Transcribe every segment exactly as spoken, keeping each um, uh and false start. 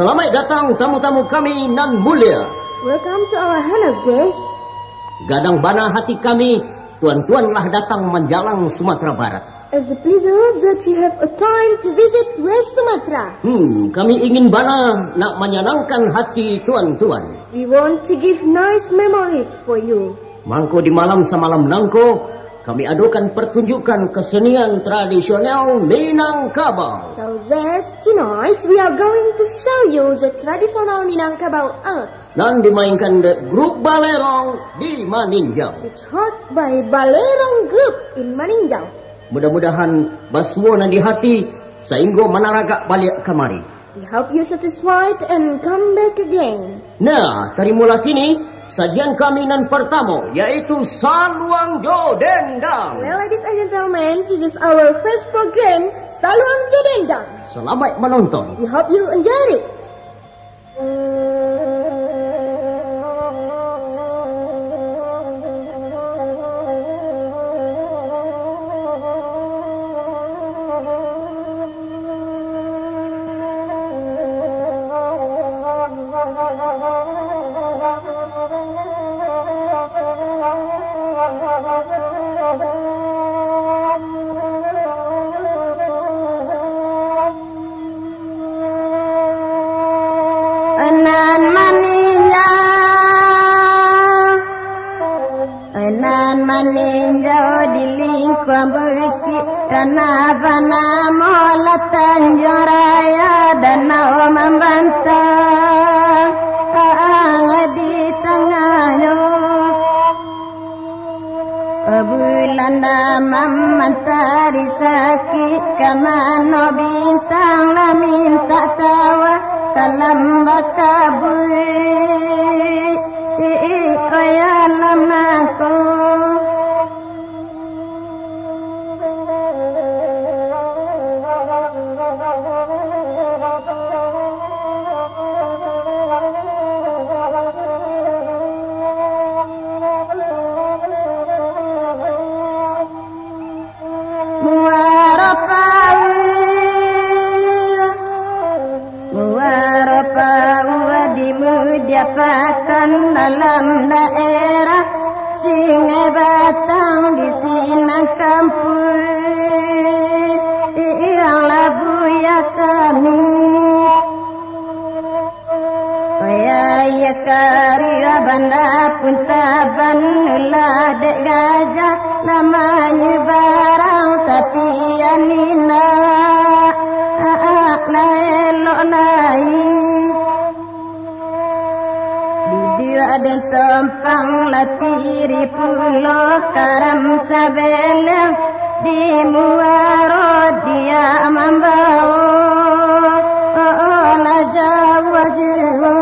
Salamaik datang tamu-tamu kami nan mulia. Welcome to our honor guests. Gadang bana hati kami, tuan-tuan lah datang manjalang Sumatera Barat. It's a pleasure that you have a time to visit West Sumatra. Hmm, kami ingin bana nak manyanangkan hati tuan-tuan. We want to give nice memories for you. Mangko di malam samalam nangko, kami adokan pertunjukan kesenian tradisional Minangkabau. So that tonight we are going to show you the traditional Minangkabau art. Nan dimainkan dek grup Balerong di Maninjau. It's hot by Balerong Group in Maninjau. Mudah-mudahan basuo nan di hati, sainggo manaragak baliak kamari. We hope you satisfied and come back again. Nah, tarimolah kini sajian kami nan partamo, yaitu Saluang Jo Dendang. Well, ladies and gentlemen, this is our first program, Saluang Jo Dendang. Salamaik manonton. We hope you enjoy it. Nan maninjau, nan maninjau di lingkuang bukik, tanah banamo lah Tanjuang Raya, danau mambantang di tangahnyo. Bulan nan mamantari sakik, ka mano bintang lah mintak tawa, talam batabuik, koyang lah mangko. Muaro Pauah, Muaro Pauah di Mudiapakan dalam daerah Sungai Batang di sinan kampuang Labuah kami. Yahya Karia banda pun taban lah dek gajah, lah manyebarang tapi ya ndak, ah, ah, lah elok lai. Didiak den tompang lah tiri pulo karam sabeleng. Di muaro diak mambao, oh, oh, lah jauah jiwa.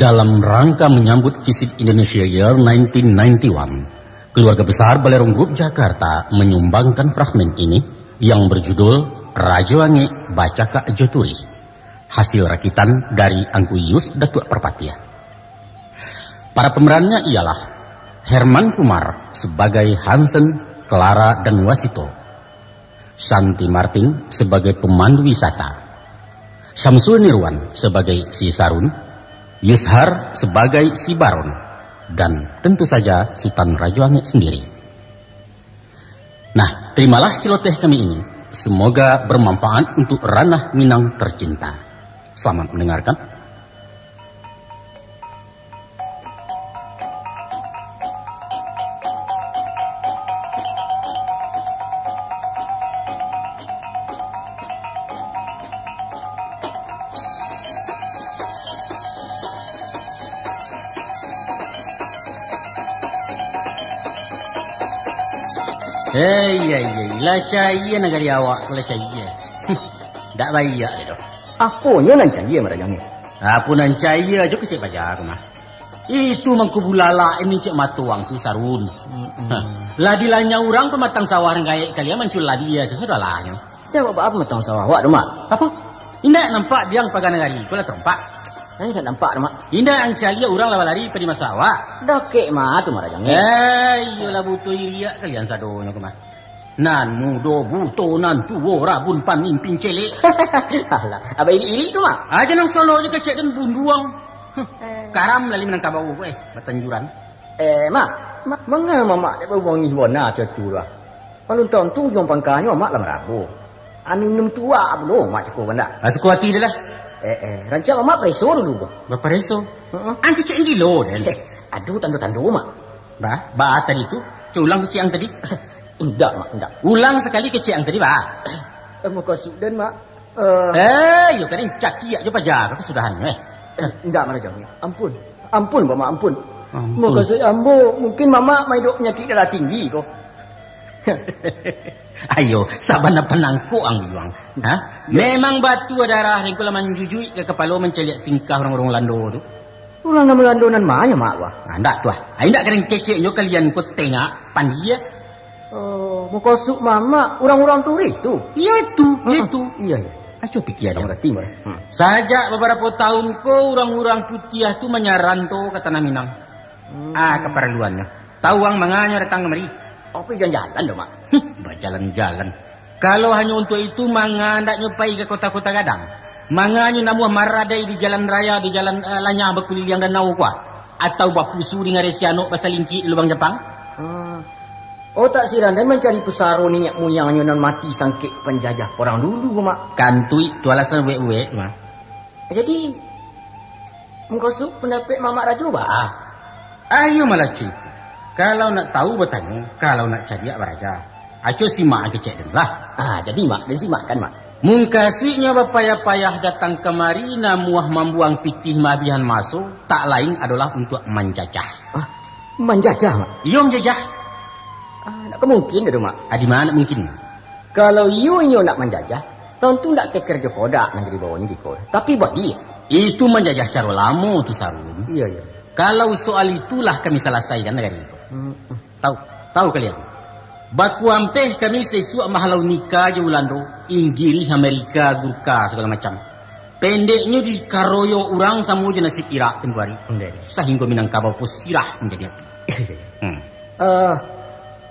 Dalam rangka menyambut Visit Indonesia Year nineteen ninety-one, keluarga besar Balerong Group Jakarta menyumbangkan fragmen ini yang berjudul Rajo Angek Bacakak Jo Turi, hasil rakitan dari Angku Yus Datuak Parpatiah. Para pemerannya ialah Herman Kumar sebagai Hansen, Clara, dan Wasito, Santi Martin sebagai pemandu wisata, Syamsul Nirwan sebagai si Sarun, Yushar sebagai si Baron, dan tentu saja Sutan Rajo Angek sendiri. Nah, terimalah celoteh kami ini. Semoga bermanfaat untuk ranah Minang tercinta. Selamat mendengarkan. Hei, iya, iya, lah cayia nagari awak tu, lah cayia. Dak baiak lai tu. Aponyo nan cayia, Marajo Angek? Apo nan cayia jo kecek paja ko mah. Itu mangko bulalak ini cek mato wang tu, Sarun. Mm-mm. Hah. Lah dilanyau urang pamatang sawah rang gaek kalian mancul ladia sasudahlah nyo. Dek awak baa pamatang sawah awak tu, Mak? Apo? Indak nampak diang paga nagari ko lah tarompak? Eh, indak nampak tu, Mak. Indak ang caliak urang lah balari padi maso awak? Dakek ma tu, Mak Rajo. Eh, iyolah buto iriak kalian sadonyo ko, Mak. Nan mudo buto, nan tuo rabun pamimpin celek. Alah, abah irik-irik tu, Mak? Aja nang solo je kecek dan bunduang. Huh. Eh. Karam lalu Minangkabau ko, eh, batanjuran. Eh, Mak, Mak, manga Mamak dek babuangih bona cako tu lah? Alun tantu ujuang pangkanyo Mamak lah marabo. Aminum tuak pulo Mamak cako kandak. Ah, suko ati deh lah. Eh, eh, rancak Mamak pareso dulu ko. Bapareso? Heeh. Ang kecek ang gilo, den. Eh, ado tando-tando, Mak. Ba, ba tadi tu, cubo ulang kecek ang tadi. Indak, Mak, indak. Ulang sakali kecek ang tadi, ba. Eh, mukasuik den, Mak. Eh. Eh, iyo, kadang caciak jo paja ka kasudahannyo, eh. Eh, indak, Mak Rajo. Ampun. Ampun, Mamak, ampun. Ampun. Mukasuik ambo, mungkin Mamak maiduak panyakik darah tinggi ko. Ayo, sabana panangkok ang bilang. Ha? Yo. Memang batua darah den ko lah manjujuik ka kapalo mancaliak tingkah urang-urang Lando tu. Urang nan Lando nan ma nyo, Mak, wah? Ah, ndak tu ah. Ah, indak kadang keceknyo kalian ko tengak pandia. Oh, mukasuik Mamak, urang-urang turis tu? Iyo itu, iyo Heeh. itu. Iyo, iyo. Aco pikia Yang den. Rati, Mak. Hmm. Sajak babarapo taun ko, urang-urang putiah tu manyaranto ka Tanah Minang. Hmm. Ah, kaparaluannyo. Tahu ang manganyo datang kamari? Apo jalan-jalan doh, Mak? Huh, bajalan-jalan. Kalau hanyo untuak itu, manga andaknyo pai ka kota-kota gadang. Manganyo namuah maradai di jalan raya, di jalan, eh, lanyah bakuliliang danau ko ah? Atau bapusu di ngareh sianok basalingkik di lubang japang? Hmm. Otak si Randan mancari pusaro niniak muyangnyo nan mati sangkek panjajah porang dulu ko, Mak. Kantuik tu alasan buek-buek tu, Mak. Jadi, mukasuik pandapek Mamak Rajo baa? Ayo malacu itu. Kalau nak tahu batanyo, kalau nak cadiak baraja. Aco simak kecek den lah. Ah, jadi, Mak, den simakkan, Mak. Mukasuiknyo bapayah-payah datang kamari, namuah mambuang pitih maabihan maso, tak lain adolah untuak manjajah. Ah, manjajah, Mak? Iyo, manjajah. Ah, ndak ka mungkin dah tu, Mak. Ah, di ma mungkin? Kalau iyo inyo nak manjajah, tantu ndak ka karajo kodak nan ka dibaonyo kiko. Tapi bagi. Itu manjajah caro lamo tu, Sarun. Iyo, iyo. Kalau soal itulah kami salasaikan dari itu. Hmm, hmm. Tahu, tahu kalian. Bakuampeh kami saisuak mahalau nikah jo Ulando, Inggirih, Amerika, Gurka, sagalo macam. Pendeknyo dikaroyo urang samo jo nasib Irak tempo ari. Ondeh. Sahinggo Minangkabau ko sirah manjadi api. Hmm. Eh,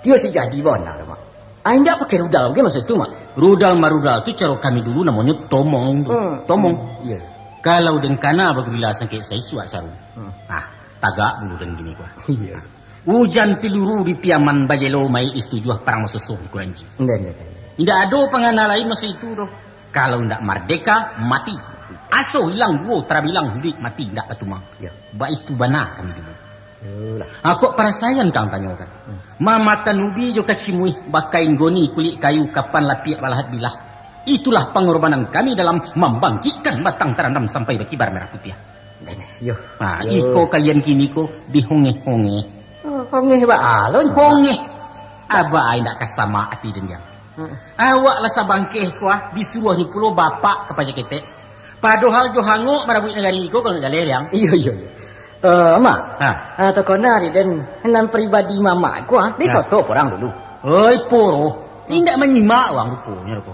tiyo si jadi bana, Mak. Ah, indak pakai rudal ge maksud tu, Mak? Rudal marudal tu caro kami dulu namonyo tomong tu. Hmm. Tomong. Hmm, iyo. Kalau den kana bagurila sangkek saisuak, Sarun. Hmm. Nah, tagak bulu den kini ko. Iyo. Ujan piluru di Piaman bajelo, mayik di Situjuah, parang basosoh di Kuranji. Indak, indak, indak. Indak ado pangana lain maso itu doh. Kalau indak mardeka, mati. Aso ilang duo, tarabilang hiduik mati indak batumang. Ya. Baitu bana kami dulu. Yolah. Ah, kok parasaian kang tanyokan? Hmm. Mamatan ubi jo kacimuih, bakain goni kulik kayu, kapan lapiak balahat bilah. Itulah pangorbanan kami dalam mambangkikkan batang tarandam sampai bakibar merah putiah. Yo. Ha, yo. Iko kalian kini ko bihongeh-hongeh. Oh, hongeh baa lo nyo? Hongeh. Abah ai ndak ka sama ati den, Jang. Hmm. Awak lah sabangkeh ko ah, disuruahnyo pulo bapak ka Paja Ketek. Padohal jo hangok marabuik nagari ko kalau ndak jaleh, Jang. Iyo, iyo, iyo. Eh, Mak. Ha. Ah, takana ari den, nan pribadi Mamak ko ah, di soto porang dulu. Oi, poroh. Indak manyimak wang ruponyo ko.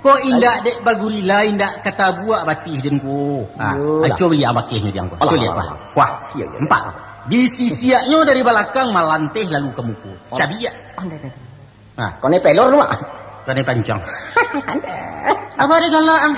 Ko indak dek bagurila, indak katabuak batih den ko. Ha, iyolah. Aco liak bakehnyo diang ko. Aco liak, wah. Wah. Iyo, iyo. Nampak. Disisiaknyo dari balakang malanteh lalu ka muko. Oh. Cabiak. Andai, andai, andai. Ha. Kone pelor tu, Mak. Kone pancang. Andai. Apa ado galak, ang?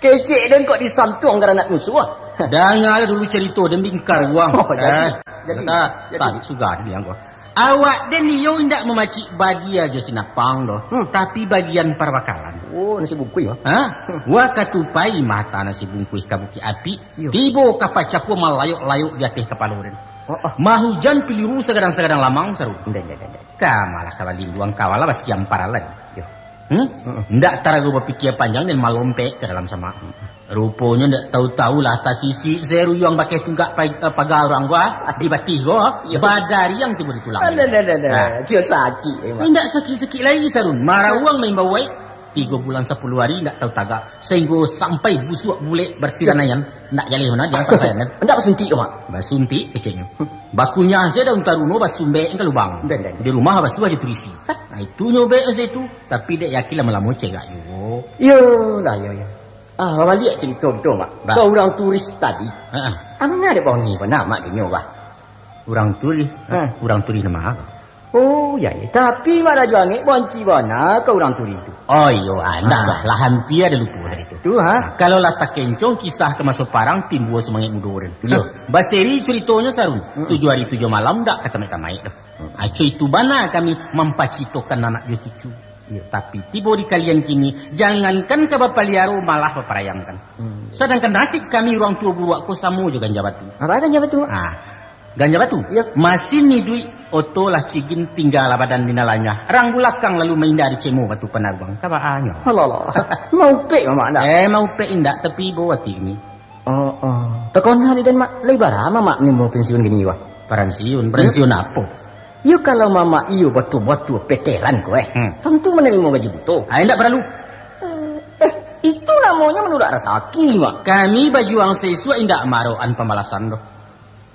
Kecek den kok disantuang garanak musuh, ah. Dangalah dulu carito den bingkar wang. Oh, jadi, eh, jadi, kata, jadi. Tarik suga den diang ko. Awak den iyo indak mamacik badia jo sinapang doh, hmm, tapi bagian parabakalan. Oh, nasi bungkuih, Mak. Ha? Hmm. Wakatu pai mata nasi bungkuih ka Bukik Apik, iyo, tibo ka pacapo malayok-layok di ateh kapalo den. Oh, oh. Mahujan piliru sagadang-sagadang lamang, Saru. Ndeh, ndeh, ndeh, ndeh. Ka malah ka balinduang, ka malah basiam paralan. Iyo. Hmm? Heeh. Ndak tarago bapikia panjang den malompek ka dalam samak. Ruponyo ndak tahu-tahu lah tasisik saruyuang bakeh tunggak pa-, eh, paga urang ko, ah, di batih ko, iyo, badariang tibo di tulang. Alah, alah, alah, alah. Nah. Dio sakik memang. Ndak sakik-sakik lai, Sarun. Marawang main bawai. Tigo bulan sapuluah hari indak tahu tagak, sahinggo sampai busuak bulek barsiranaian, indak jaleh mano, jan parasaian kan. Indak basuntik tu, Mak? Basuntik keceknyo. Bakunyah sajo daun taruno, basumbek ka lubang. Den, den. Di rumah basuah jo turisi. Nah, itu nyo ubek masa itu. Tapi dek yakin lamo-lamo cegak juo. Iyolah, iyo, iyo. Ah, babaliak carito kito, Mak. Bah. Ka urang turis tadi. Ha. Ambo indak bongi bana, Mak, dinyo, bah. Urang turis? Ha. Urang turis nan ma? Oh, ya, ya. Tapi Mak Rajo Angek banci bana ka urang turis tu. Oh, iyo, ah, indak lah. Lah hampia ado lupo tadi tu. Tu, ha? Nah, kalau lah takencong kisah ka maso parang, timbua sumangek mudo den. Iyo. Baseri curitonyo, Sarun. Mm-mm. Tujuah hari tujuah malam ndak ka tamaik-tamaik doh. Mm. Aco itu bana kami mampacitokan anak jo cucu. Iyo. Tapi tibo di kalian kini, jangankan ka bapaliaro, malah baparayamkan. Mm. Sadangkan nasib kami urang tuo buruak ko samo jo ganja batu. Apa ganja batu? Ah, Ganja batu? Iyo. Masin iduik, oto lah cigin, tinggalah badan di nan lanyah. Rang bulakang lalu maindari cemo batu panaruang. Kabaanyo. Alah, alah. Maupek mamak ndak? Eh, maupek indak, tapi ibo ati kini. Oh, oh. Takana di den, Mak. Lai bara mamak nimo pensiun kini, wah? Paransiun? Iyo. Paransiun apo? Iyo, kalau mamak iyo batua-batua veteran ko, eh. Hmm. Tantu manarimo gaji buto. Ah, indak paralu. Eh, eh, itu namonyo manulak rasaki, Mak. Kami bajuang saisuak indak maarokan pambalasan doh.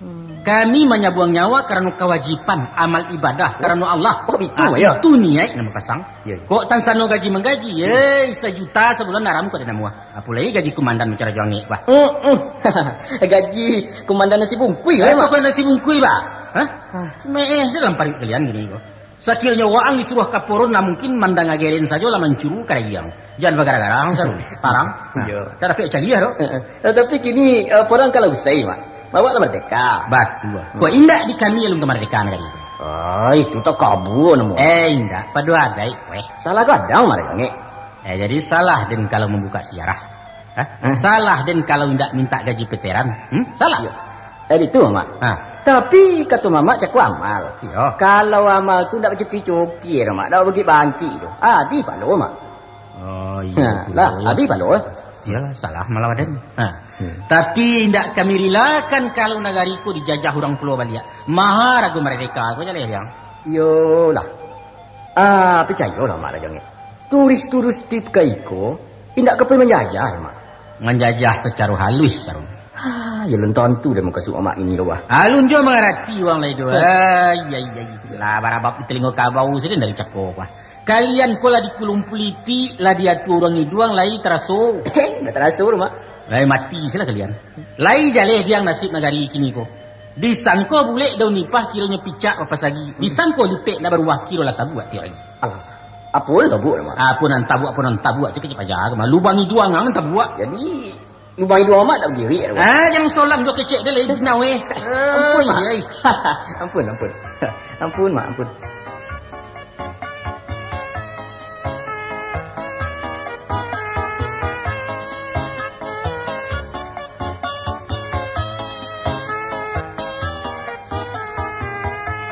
Hmm. Kami manyabuang nyawa karano kawajiban, amal ibadah, karano Allah. Oh, itu, ah, yo. Itu niaik nan bapasang. Yo, yo. Kok tansano gaji manggaji, hmm, eh, sajuta sabulan haram kok dinamuah. Apo lai gaji kumandan macam Rajo Angek, bah. Hmm, hmm. Gaji kumandan nasi bungkuih, eh, bah. Kok nasi bungkuih, bah? Hah? Ah. Meh, sajo dalam paruik kalian kini ko. Sakirnyo waang disuruah ka poron, lah mungkin mandanga geren sajo lah mancuru karaiang. Jan bagara-gara ang saru, tarang. Nah, iyo. Indak dapek caliah doh. Heeh. Eh, tapi kini, eh, porang ka lah usai, Mak. Awak lah mardeka. Batua. Hmm. Kok indak di kami alun ka mardeka nagari? Ah, itu takabua namo. Eh, indak. Pado adaik, weh. Salah gadang, Mak Angek. Eh, jadi salah den kalau mambuka siarah. Hah? Hmm. Salah den kalau indak mintak gaji veteran. Hmm? Salah? Iyo. Eh, itu, Mak. Ha. Tapi, kato mamak cako amal. Iyo. Kalau amal tu ndak bacuki-cuki doh, Mak. Ndak bangkik-bangkik doh. Abih palo, Mak. Oh, iyo. Ha, pulo, lah, iyo. Abih palo, eh. Iyolah, salah malah badan. Ha. Hmm. Tapi, indak kami rilakan kalau nagari ko dijajah urang pulo baliak. Maha rago mardeka ko jaleh, Yang. Iyolah. Ah, picayolah, Mak Rajo Angek. Turis-turis tika iko indak ka pai manjajah, Mak. Manjajah sacaro haluih, Sarun. Ah, yo, alun tantu dek mukasuik Mak kini doh, wah. Alun juo mangarati urang lai tu. Hah? Ai, ai, ai, lah barabab di talingo kabau sajo dari cako, wah. Kalian ko lah dikulung puliti, lah diatua urang iduang, lai taraso. Indak taraso doh, Mak. Lai mati sajolah kalian. Lai jaleh diang nasib nagari kini ko. Disangko bulek daun nipah, kironyo picak bapasagi. Hmm. Disangko lipek ndak barubah, kiro lah tabuak tiok lagi. Alah, apo nan tabuak, Mak? Apo nan tabuak, apo nan tabuak, cakik paja, Mak. Lubang iduang ang tabuak. Jadi, lubang iduang Mak ndak badiri, Mak? Ah, jan solang jo kecek deh, lai binau, eh. Ampun, Mak. Ai, ai. Ampun, ampun. Ampun, Mak, ampun.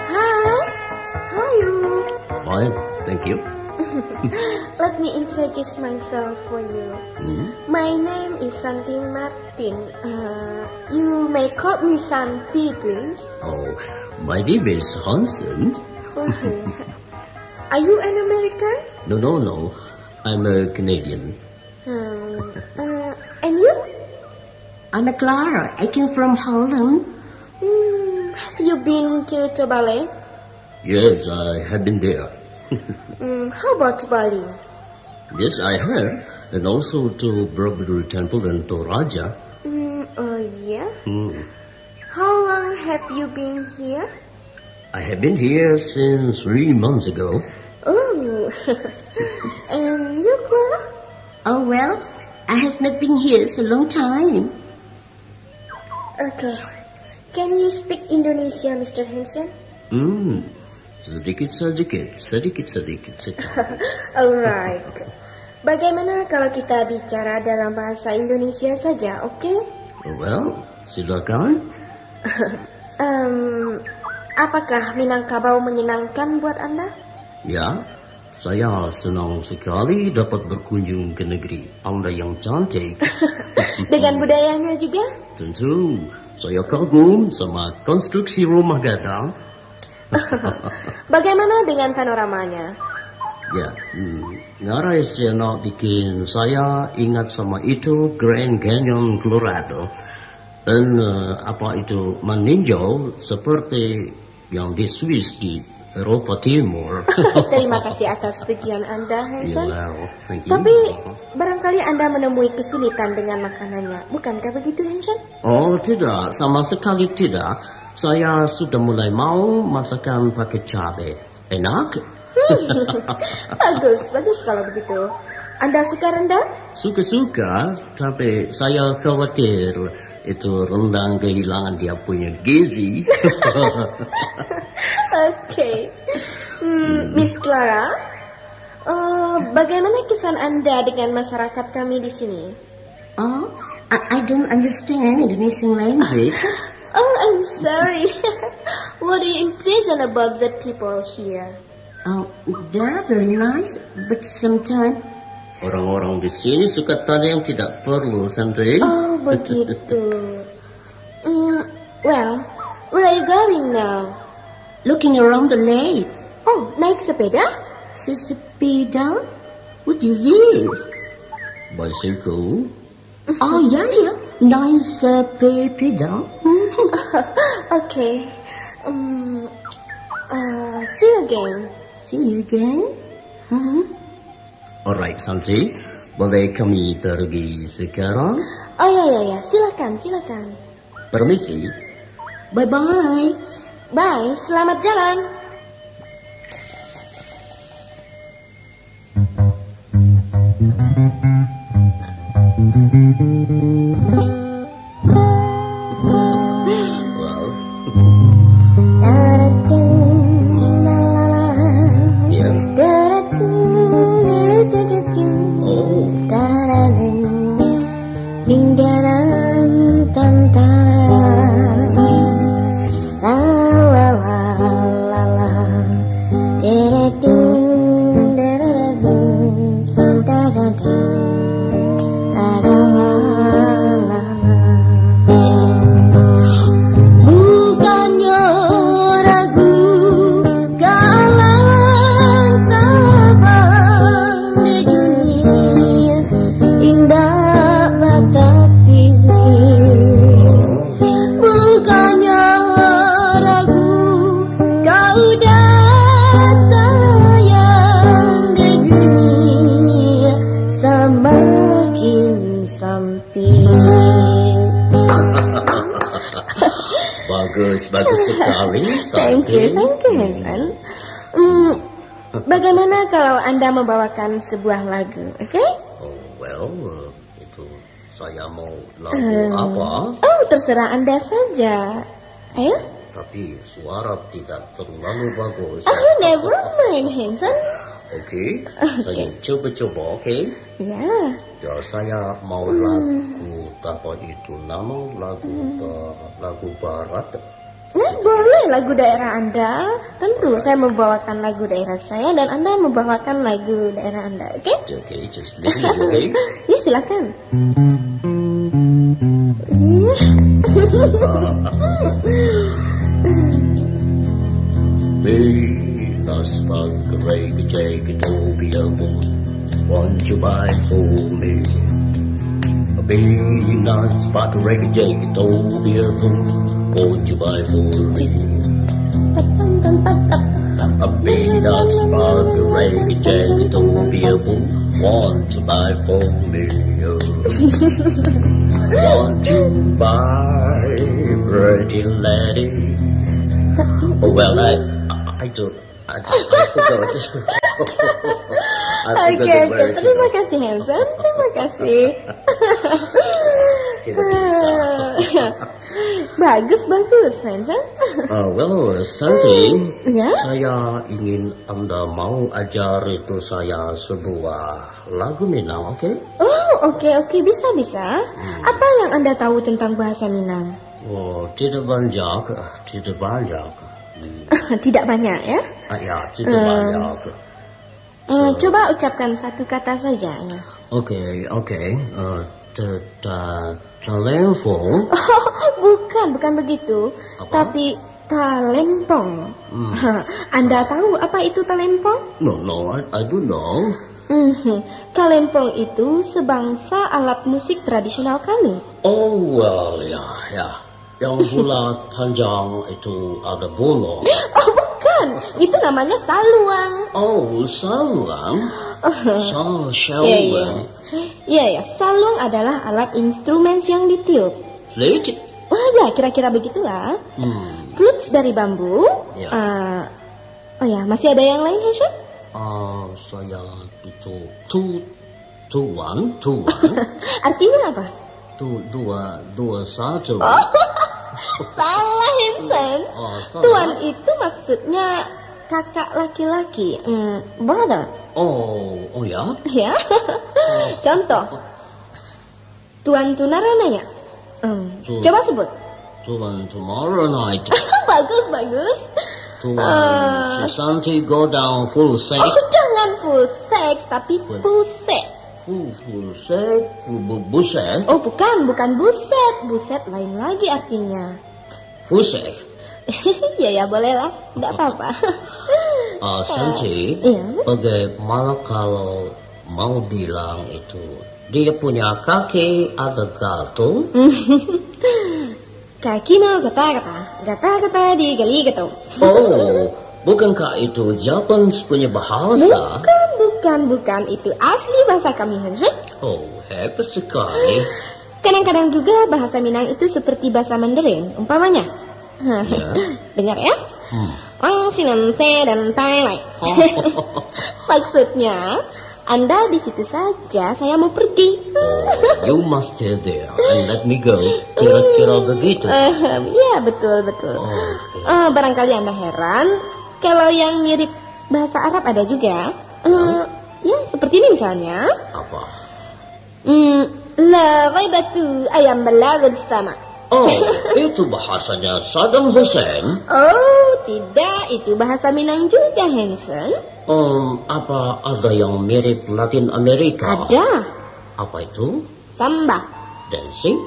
Hi, how are you? Fine, thank you. Let me introduce myself for you. Hmm? My name is Santi Martin. Uh, you may call me Santi, please. Oh, my name is Hansen. Are you an American? No, no, no. I'm a Canadian. Hmm. Uh, and you? I'm a Clara. I came from Harlem. Hmm. Have you been to Tobalé? Yes, I have been there. Hmm. How about Bali? Yes, I have. And also to Borobudur Temple and Toraja. Hmm. Oh, yeah? Hmm. How long have you been here? I have been here since three months ago. Oh, and you, Clara? Oh, well, I have not been here so long time. Okay. Can you speak Indonesia, Mister Hansen? Hmm, sedikit-sedikit, sedikit-sedikit saja. Alright. Bagaimana kalau kita bicara dalam bahasa Indonesia saja, oke? Well, silakan. Em, apakah Minangkabau menyenangkan buat Anda? Ya, saya senang sekali dapat berkunjung ke negeri Anda yang cantik. Dengan budayanya juga? Tentu, saya kagum sama konstruksi rumah gadang. Bagaimana dengan panoramanya? Ya, hmm, Ngarai si anak bikin saya ingat sama itu Grand Canyon Colorado. Dan, eh, apa itu, meninjau seperti yang di Swiss di Eropa Timur. Terima kasih atas pujian Anda, Hanson. Well, thank you. Tapi, barangkali Anda menemui kesulitan dengan makanannya. Bukankah begitu, Hanson? Oh, tidak. Sama sekali tidak. Saya sudah mulai mau masakan pakai cabai. Enak? Bagus, bagus kalau begitu. Anda suka rendang? Suka-suka, tapi saya khawatir itu rendang kehilangan dia punya gizi. Oke. Hmm, Miss Clara, eh, bagaimana kesan Anda dengan masyarakat kami di sini? Oh, I, I don't understand Indonesian language. Oh, I'm sorry. What do you impression about the people here? Oh, they're very nice, but sometimes orang-orang di sini suka tanya yang tidak perlu, Santri. Oh, begitu. Mm, well, where are you going now? Looking around the lake. Oh, naik sepeda? Sepeda? What is this? Bicycle. Oh, ya, ya. Nice, uh, pe-, pedal. Okay. Um, uh, see you again. See you again. Mhm. Alright, Santi. Boleh kami pergi sekarang? Oh, ya, ya, ya. Silakan, silakan. Permisi. Bye-bye. Bye, selamat jalan. Bukannyo ragu kalang tabang di dunia, indak batapi. Bukannyo ragu kau dah sayang di dunia, samakin sampai. Bagus, bagus sekali, Thank you, Santi. Thank you, Hanson. Hmm, bagaimana kalau Anda membawakan sebuah lagu, oke? Oh, well, uh, itu saya mau lagu Hmm. apa? Oh, terserah Anda saja. Ayo. Tapi suara tidak terlalu bagus. Oh, never mind, Hanson. Oke, Oke. saya coba-coba, oke? Ya. Ya, saya mau Hmm. lagu, apa itu nama? Lagu Hmm. ba-, lagu barat. Nah, boleh lagu daerah Anda. Tentu, saya membawakan lagu daerah saya dan Anda membawakan lagu daerah Anda, oke? Oke, just listen, oke? Ya, silakan. Peanuts, Sparkle, Reggae Jack, Ethiopia, won't you buy for me? Peanuts, Sparkle, Reggae Jack, Ethiopia, won't you buy for me? A peanut, Sparkle, Reggae Jack, Ethiopia, won't you buy for me? Won't you buy, pretty lady? Oh, well, I, I, I don't, I, I forgot. I forgot Oke, the oke. words, you Terima know. kasih, Hanson. Terima kasih. Tidak bisa. Bagus, bagus, Hanson. Ah, well, Santi, Hmm, ya? saya ingin Anda mau ajar itu saya sebuah lagu Minang, oke? Oh, oke, oke. Bisa, bisa. Hmm. Apa yang Anda tahu tentang bahasa Minang? Oh, tidak banyak, tidak banyak. Hmm. Tidak banyak, ya? Ah, ya, tidak Hmm. banyak. Eh, So coba ucapkan satu kata saja, ya. Oke, oke. Eh, ta-, ta-, talempong. Bukan, bukan begitu. Apa? Tapi talempong. Hmm. Anda tahu apa itu talempong? No, no, I, I don't know. Mhm. Kalempong itu sebangsa alat musik tradisional kami. Oh, well, ya, ya. Yang bulat panjang itu ada bolong. Oh, bukan. Itu namanya saluang. Oh, saluang? Sal-, ya, ya. Saluang. Ya, ya. Saluang adalah alat instrumen yang ditiup. Flute? Oh, ya, kira-kira begitulah. Hmm. Flute dari bambu. Ya. Ah, oh ya, masih ada yang lain, Henshin? Ah, saya itu tu-, tuan, tuan. Artinya apa? Tu, dua, dua, satu. Oh, salah, Hanson. Oh, salah. Tuan itu maksudnya kakak laki-laki, mm, brother. Oh, oh ya? Ya. Oh. Contoh, Tuan Tunaro nanya. Hmm, tu-, coba sebut. Tuan tomorrow night. Bagus, bagus. Tuan, ah, si Santi go down full set. Oh, jangan full set, tapi full, pusek. Full, full set, full bu-, buset. Oh, bukan, bukan buset. Buset lain lagi artinya. Pusek. Ya, ya, bolehlah. Ndak apa-apa. Ah, Santi, iya, bagaimana kalau mau bilang itu, dia punya kaki ada gato? Kaki mau gata-gata, gata-gata digali gato. Oh, bukankah itu Japanese punya bahasa? Bukan, bukan, bukan. Itu asli bahasa kami, Hen, Hen. Oh, hebat sekali. Kadang-kadang juga bahasa Minang itu seperti bahasa Mandarin. Umpamanya, ya. Dengar ya. Hmm. Wang sinan se dan tai lai. Oh. Maksudnya, Anda di situ saja, saya mau pergi. Oh, you must stay there and let me go. Kira-kira begitu. Ehem, ya, betul, betul. Oh, oke. Eh, barangkali Anda heran, kalau yang mirip bahasa Arab ada juga. Eh, ya, seperti ini misalnya. Apa? Hmm, la ghaibatu ayam balagul sama. Oh, itu bahasanya Saddam Hussein. Oh, tidak, itu bahasa Minang juga, Hanson. Em, apa ada yang mirip Latin Amerika? Ada. Apa itu? Samba. Dancing?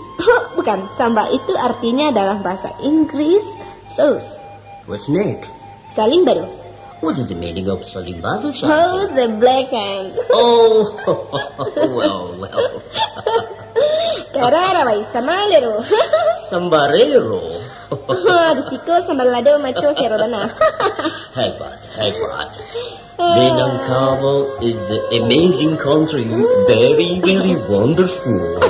Bukan, samba itu artinya dalam bahasa Inggris, sauce. What's next? Salim baru. What is the meaning of salim baru, sir? Oh, the black hand. Oh, well, well. Karara bai, samalero. Sambarero. Oh, di siko sambal lado maco sero bana. Hebat, hebat. Minangkabau is the amazing country. Very, very wonderful.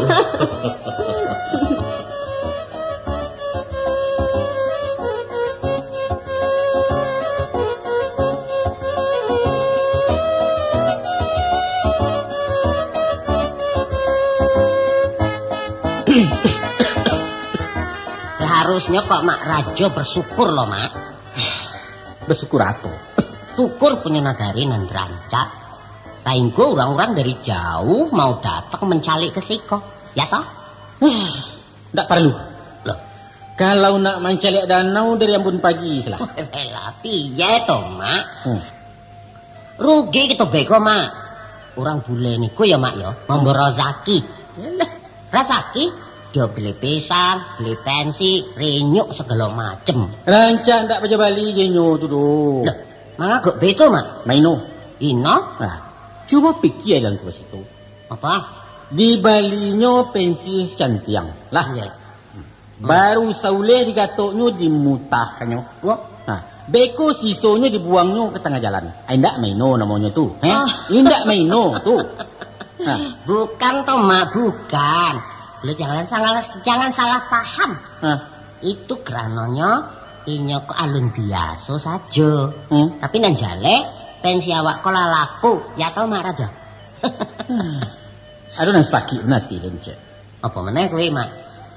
Seharusnyo kok Mak Rajo bersyukur lo, Mak. Bersyukur apo? Syukur punyo nagari nan rancak, sainggo urang-urang dari jauh mau datang mancaliak ka siko, ya toh? Ndak paralu. Loh. Kalau nak mancaliak danau dari ambun pagi se lah. Elah, piye to, Mak? Hmm. Rugi kito beko, Mak. Urang bule niko ya, Mak, yo, mambawa razaki. Yalah. Razaki? Dio beli pisang, beli pensi, rinyuk, sagalo macem. Rancak ndak paja bali je nyo tu doh. Loh, manga kok beto, Mak? Maino. Ino? Nah, cubo pikia dek angku situ. Apa? Dibalinyo pensi sacantiang lah. Iya. Baru sauleh digatoknyo dimutahkannyo. Wah. Nah, beko sisonyo dibuangnyo ka tangah jalan. Ai, indak maino namonyo tu, heh? Ah. Indak maino tu. Nah. Bukan to, Mak, bukan. Lo jangan salah, jangan salah paham. Hah? Itu karanonyo inyo ko alun biaso sajo. Hmm. Tapi nan jaleh, pensi awak ko lah laku, ya toh, Mak Rajo? Ado nan sakik bana ati den, Cek. Apa maneh kowe, Mak?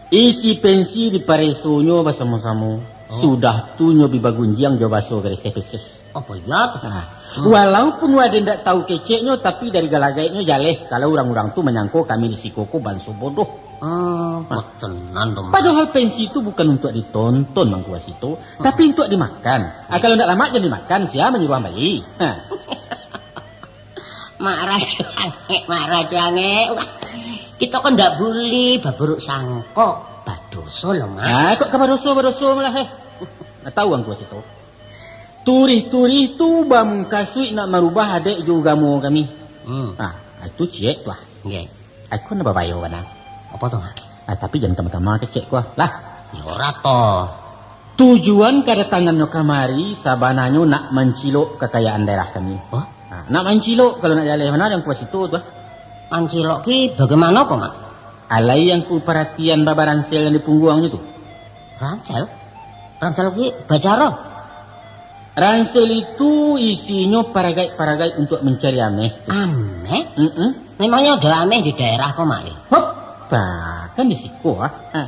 Isi pensi diparesonyo basamo-samo. Oh. Sudah tu nyo bi bagunjiang jo baso gareseh-peseh. Apa iya tu? Nah, hmm. Walaupun waden ndak tahu keceknyo, tapi dari galagaiknyo jaleh kalau urang-urang tu manyangko kami di siko ko banso bodoh. Oh, nah. Tenan tu, Mak. Padahal pensi tu bukan untuak ditonton, Mangku Wasito, hmm, tapi untuak dimakan. Ah, kalau ndak lamak, jan dimakan, sia manyuruah bali. Nah. Mak Rajo angek, Mak Rajo angek. Wah, kito kan ndak bulih baburuk sangko. Badoso lo, Mak. Ah, kok ka badoso, badoso malah, eh. Nah, tahu angku situ. Turih-turih tu bamukasuik nak marubah adaik jo ugamo kami. Hmm. Ah, itu ciek tu ah. Nggih. Aku nak babayo bana. Apa tu? Ah, tapi jan kama-kama kecek ku ah. Lah. Ya ora to. Tujuan kadatangannyo kamari sabananyo nak mancilok kakayaan daerah kami. Oh? Ah, nak mancilok kalau nak jaleh bana yang kuas itu tu ah. Mancilok ki bagaimana ko, Mak? Alai yang ku paratian babaransel yang di pungguangnyo tu. Ransel? Ransel ki bacaro? Ransel itu isinyo paragaik-paragaik untuk mencari ameh tu. Ameh? Mm-mm. Memangnya ada ameh di daerah ko, Mak? Hop, bahkan di siko ah. Ha.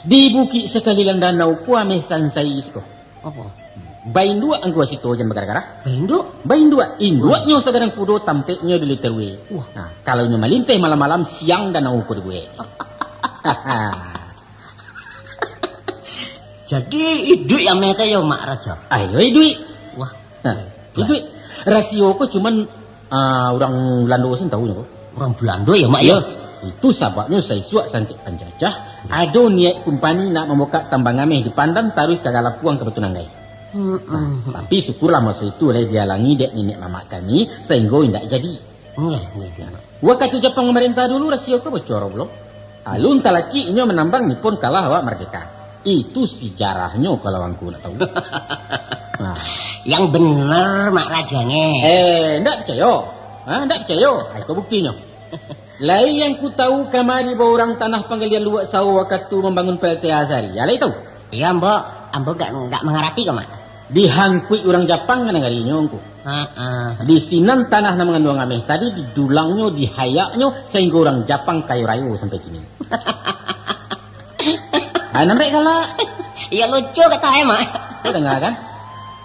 Di bukik sakalilan danau ko ameh sansai siko. Apa? Bainduak angku sito jan bagara-gara. Bainduak? Bainduak. Induaknyo sagadang kudo tampeknyo di literwe. Wah. Nah, kalau nyo malinteh malam-malam, siang danau ko dibuek. Jadi, iduik ameh tu yo, Mak Rajo? Ayo, iduik. Wah. Nah, iduik. Rasio ko cuman, ah, urang Belando sen tahu nyo ko. Urang Belando yo, Mak, yo? Yo. Itu sababnyo saisuak sangkek panjajah, ado niaik kumpani nak mambukak tambang ameh di Pandan taruih ka Galapuang ka Batu Nanggai. Mm-mm. Nah, tapi syukurlah maso itu lai dialangi dek niniak mamak kami, sahinggo indak jadi. Nggih, nggih, nggih. Wakatu Japang mamarentah dulu, rasio ko bocor pulo. Alun talakik inyo manambang Nipon kalah awak mardeka. Itu sijarahnyo kalau angku nak tahu. Nah. Yang bener, Mak Rajo, nge. Eh, ndak picayo? Ha, ndak picayo? Ai, ko buktinyo. Lai yang ku tahu kamari baurang tanah panggalian Luak Sawo wakatu mambangun P L T A sahari. Ya, lai tahu? Iyo, ambo, ambo gak, gak mangarati ko, Mak. Dihangkuik urang Japang ka nagarinyo, angku. Ha-a. Di sinan tanah nan manganduang ameh tadi didulangnyo, dihayaknyo, sahinggo urang Japang kayo rayo sampai kini. Ah, nambek galak. Iyo, lucu kato e, Mak. Kau dengar kan?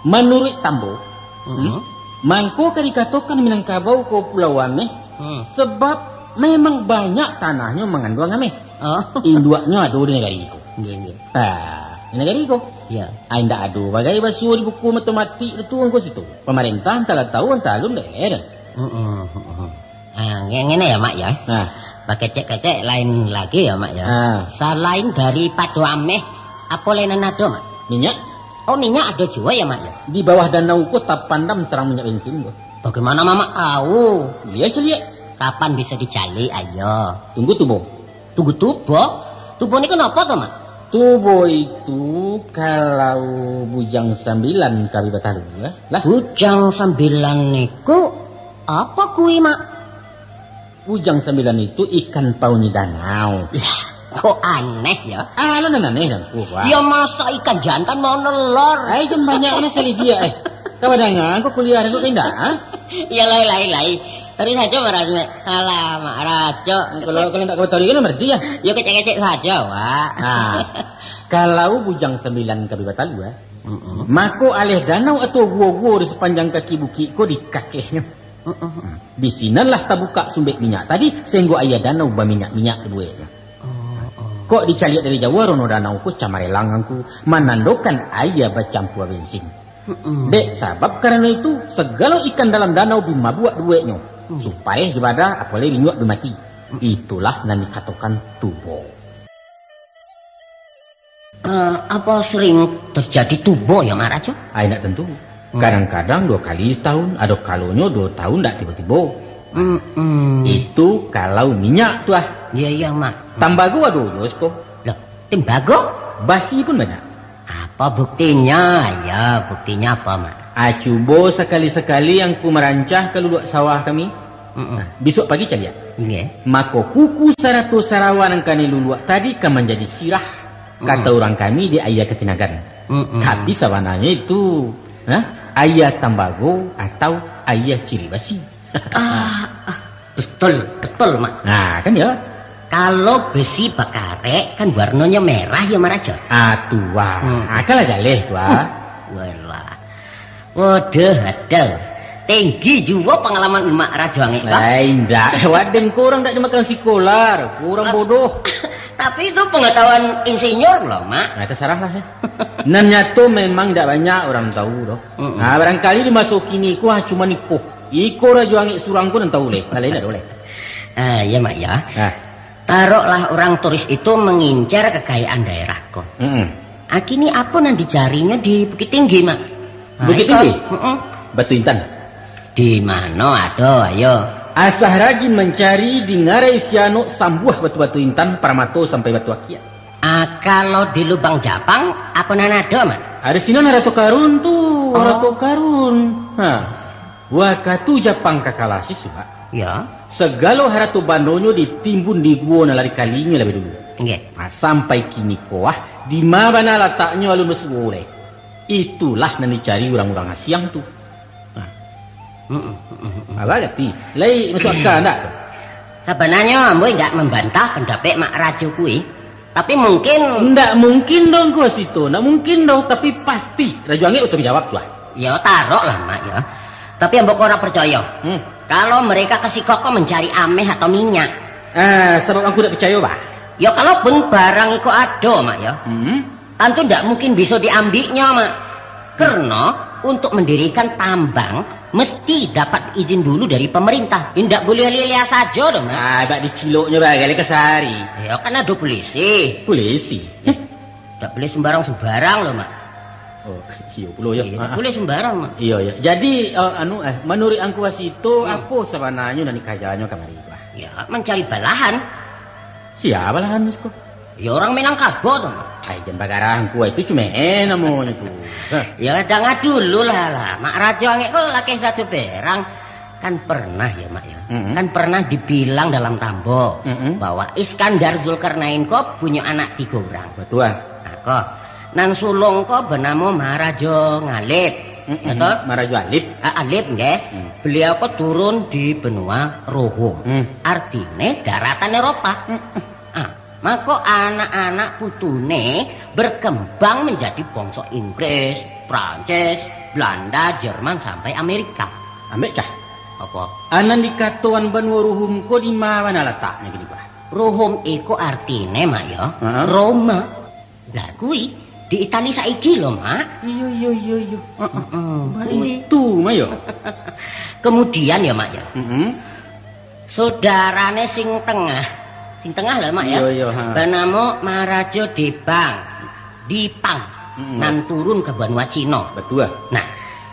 Manuruik tambo, hmm, mangko ka dikatokan Minangkabau ko pulau ameh, hmm, sebab memang banyak tanahnyo manganduang ameh. Oh. Induaknyo ado di nagari ko. Nggih, nggih. Ah, di nagari ko. Iyo. Ah, indak ado bagai basuo di buku matematik tu, angku situ. Pamarentah antah lah tahu, antah alun, dek. Heeh, heeh. Ah, nge-, ngene ya, Mak, ya. Nah. Bakecek-kecek lain lagi ya, Mak, ya. Ah. Salain daripado ameh, apo lai nan ado, Mak? Minyak. Oh, minyak ado juo ya, Mak, ya? Di bawah danau ko tapandam sarang minyak bensin ko. Bagaimana Mamak tahu? Iyo, caliak. Kapan bisa dicaliak, ayo? Tunggu tubo. Tunggu tubo? Tubo ni kenapa tu, Mak? Tubo itu kalau Bujang Sambilan kami batalu, eh? Lah. Bujang Sambilan niku apa kui, Mak? Bujang Sambilan itu ikan pauni danau. Lah, kok aneh ya? Ah, lo nan aneh dan ku, wah. Ya masa ikan jantan mau nelor? Ai, jan banyak mana sali dia, eh. Kau dengar, kau kuliah, kau indak, ah? Ya, lai, lai, lai. Terus saja marasne. Alamak, Rajo. Kalau, kalau tak kau tahu, kan berarti ya? Ya, kecek-kecek saja, Wak. Ah, kalau Bujang Sambilan kami batalu, eh. Mm-mm. Mako aleh danau atau guo-guo di sepanjang kaki bukik ko dikakehnyo. Mm-mm. Di sinanlah tabukak sumbek minyak tadi, sehinggo aia danau baminyak-minyak dibueknyo. Oh, oh. Kok dicaliak dari jauah, rono danau ko camarelang angku, manandokan aia bacampua bensin. Mm-mm. Dek sabab karano itu, sagalo ikan dalam danau bi mabuak dibueknyo, mm, supareh dibadah, apo lai rinyuak bi mati. Mm. Itulah nan dikatokan tubo. Eh, apa sering terjadi tubo ya, Mak Rajo? Ai, ndak tentu. Hmm. Kadang-kadang dua kali setahun, ado kalonyo dua tahun ndak tibo-tibo. Mm-mm. Itu kalau minyak tu ah. Iya, iya, Mak. Tambago ado juo siko. Loh, tembago? Basi pun banyak. Apa buktinya? Ya, buktinya apa, Mak? Ah, cubo sakali-sakali angku marancah ka luluak sawah kami. Mm-mm. Nah, bisuak pagi caliak. Nggih. Mako kuku sarato sarawa nan kanai luluak tadi ka manjadi sirah, kata urang kami di aia Katinagan. Mm-mm. Tapi sabananyo itu, ha, aia tambago atau aia ciri basi. Ah, ah, betul, betul, Mak. Nah, kan ya? Kalau besi bakarek, kan warnonyo merah ya, Mak Rajo? Ah, tu, wah. Hmm. Ah, kalah jaleh tu, ah. Walah. Waduh, aduh. Tinggi juo pangalaman Mak Rajo Angek, Mak. Lai, indak. Waden, ko urang ndak dimakan sikolar. Ko urang bodoh. Tapi itu pengetahuan insinyur loh, Mak. Nah, terserah lah, ya. Nan nyato memang ndak banyak urang tahu doh. Mm-mm. Nah, barangkali di maso kini ko, ah, cuma iko. Iko Rajo Angek surang ko nan tahu leh. Nah, lain ndak ado leh. Ah, iya, Mak, ya. Ah. Taroklah orang turis itu mengincar kekayaan daerah ko. Mm-mm. Ah, kini apa nan dicarinyo di Bukittinggi, Mak? Ah, Bukittinggi? Mm-mm. Batu Intan. Di mano ado, ayo? Asah rajin mancari, di ngarai si Anok sambuah batu-batu intan, paramato sampai batu akia. Ah, kalau di Lubang Japang, apo nan ado, Mak? Ado sinan harato karun tu, Oh. harato karun. Ha. Wakatu Japang ka kalah sisuak, Ya. sagalo harato bandonyo ditimbun di guo nan lah dikalinyo labiah dulu. Nggih. Ha, sampai kini ko, ah, di ma bana lataknyo alun basuo lai. Itulah nan dicari urang-urang asiang tu. Nah. Mm-mm, mm-mm, mm-mm. Abah ngarati? Lai masuak aka ndak tu? Sabananyo ambo indak mambantah pandapek Mak Rajo kui. Tapi mungkin Ndak mungkin doh, Ngku Sito. Ndak mungkin doh, tapi pasti Rajo Angek batangguang jawab tu lah. Yo, taroklah, Mak, yo. Tapi ambo ko ora parcayo. Hmm. Kalau mereka ka siko ko mancari ameh atau minyak. Ah, sabab Angku ndak parcayo, bah? Yo, kalaupun barang iko ado, Mak, yo. Hmm. Tantu ndak mungkin bisa diambiknyo, Mak. Karena untuk mendirikan tambang, mesti dapat izin dulu dari pemerintah. Indak boleh liah-liah sajo doh, Mak. Ah, bak diciloknyo bagai lai kasari. Yo, kan ado polisi. Polisi? Eh, ndak boleh sembarang-sembarang lo, Mak. Oh, iyo pulo, yo. Iyo, ndak Ah, ah. boleh sembarang, Mak. Iyo, iyo. Jadi, eh, anu, eh, manuruik Angku Sito, Hmm. apo sabananyo nan dikajanyo kamari, bah? Ya, mencari balahan. Sia balahan, Misko? Ya, orang Minangkabau tu, Mak. Ai, jan bagarah Angku, itu cuma eh namonyo tu. Hah. Ya, danga dulu lah, lah. Mak Rajo Angek ko lakeh satu perang. Kan pernah ya, Mak, ya? Mm-mm. Kan pernah dibilang dalam tambo Mm-mm. bahwa Iskandar Zulkarnain ko punyo anak tigo urang. Betul. Nah, ko. Nan sulung ko banamo Maharajo Ngalip. Mm-mm. Ya, toh? Maharajo Alip. Ah, Alip, nggih. Hmm. Beliau ko turun di benua Rohum. Hmm. Artine daratan Eropa. Mm-mm. Ah, mako anak-anak putune berkembang menjadi bangsa Inggris, Prancis, Belanda, Jerman, sampai Amerika. Ambek cah. Apa? Anan dikatoan banua Ruhum ko di ma bana lataknyo kini, bah? Ruhum iko artine, Mak, yo, Heeh. Roma. Lah, kui di Itali saiki lo, Mak. Iyo, iyo, iyo, iyo. Heeh. Heeh, Baitu, Mak, yo. Kemudian ya, Mak, ya. Mm-mm. Saudarane sing tengah. Sing tengah lah, Mak, ya. Iyo, iyo, ha. Banamo Maharajo Debang. Dipang. Mm-mm. Nan turun ka banua Cino. Betul. Nah,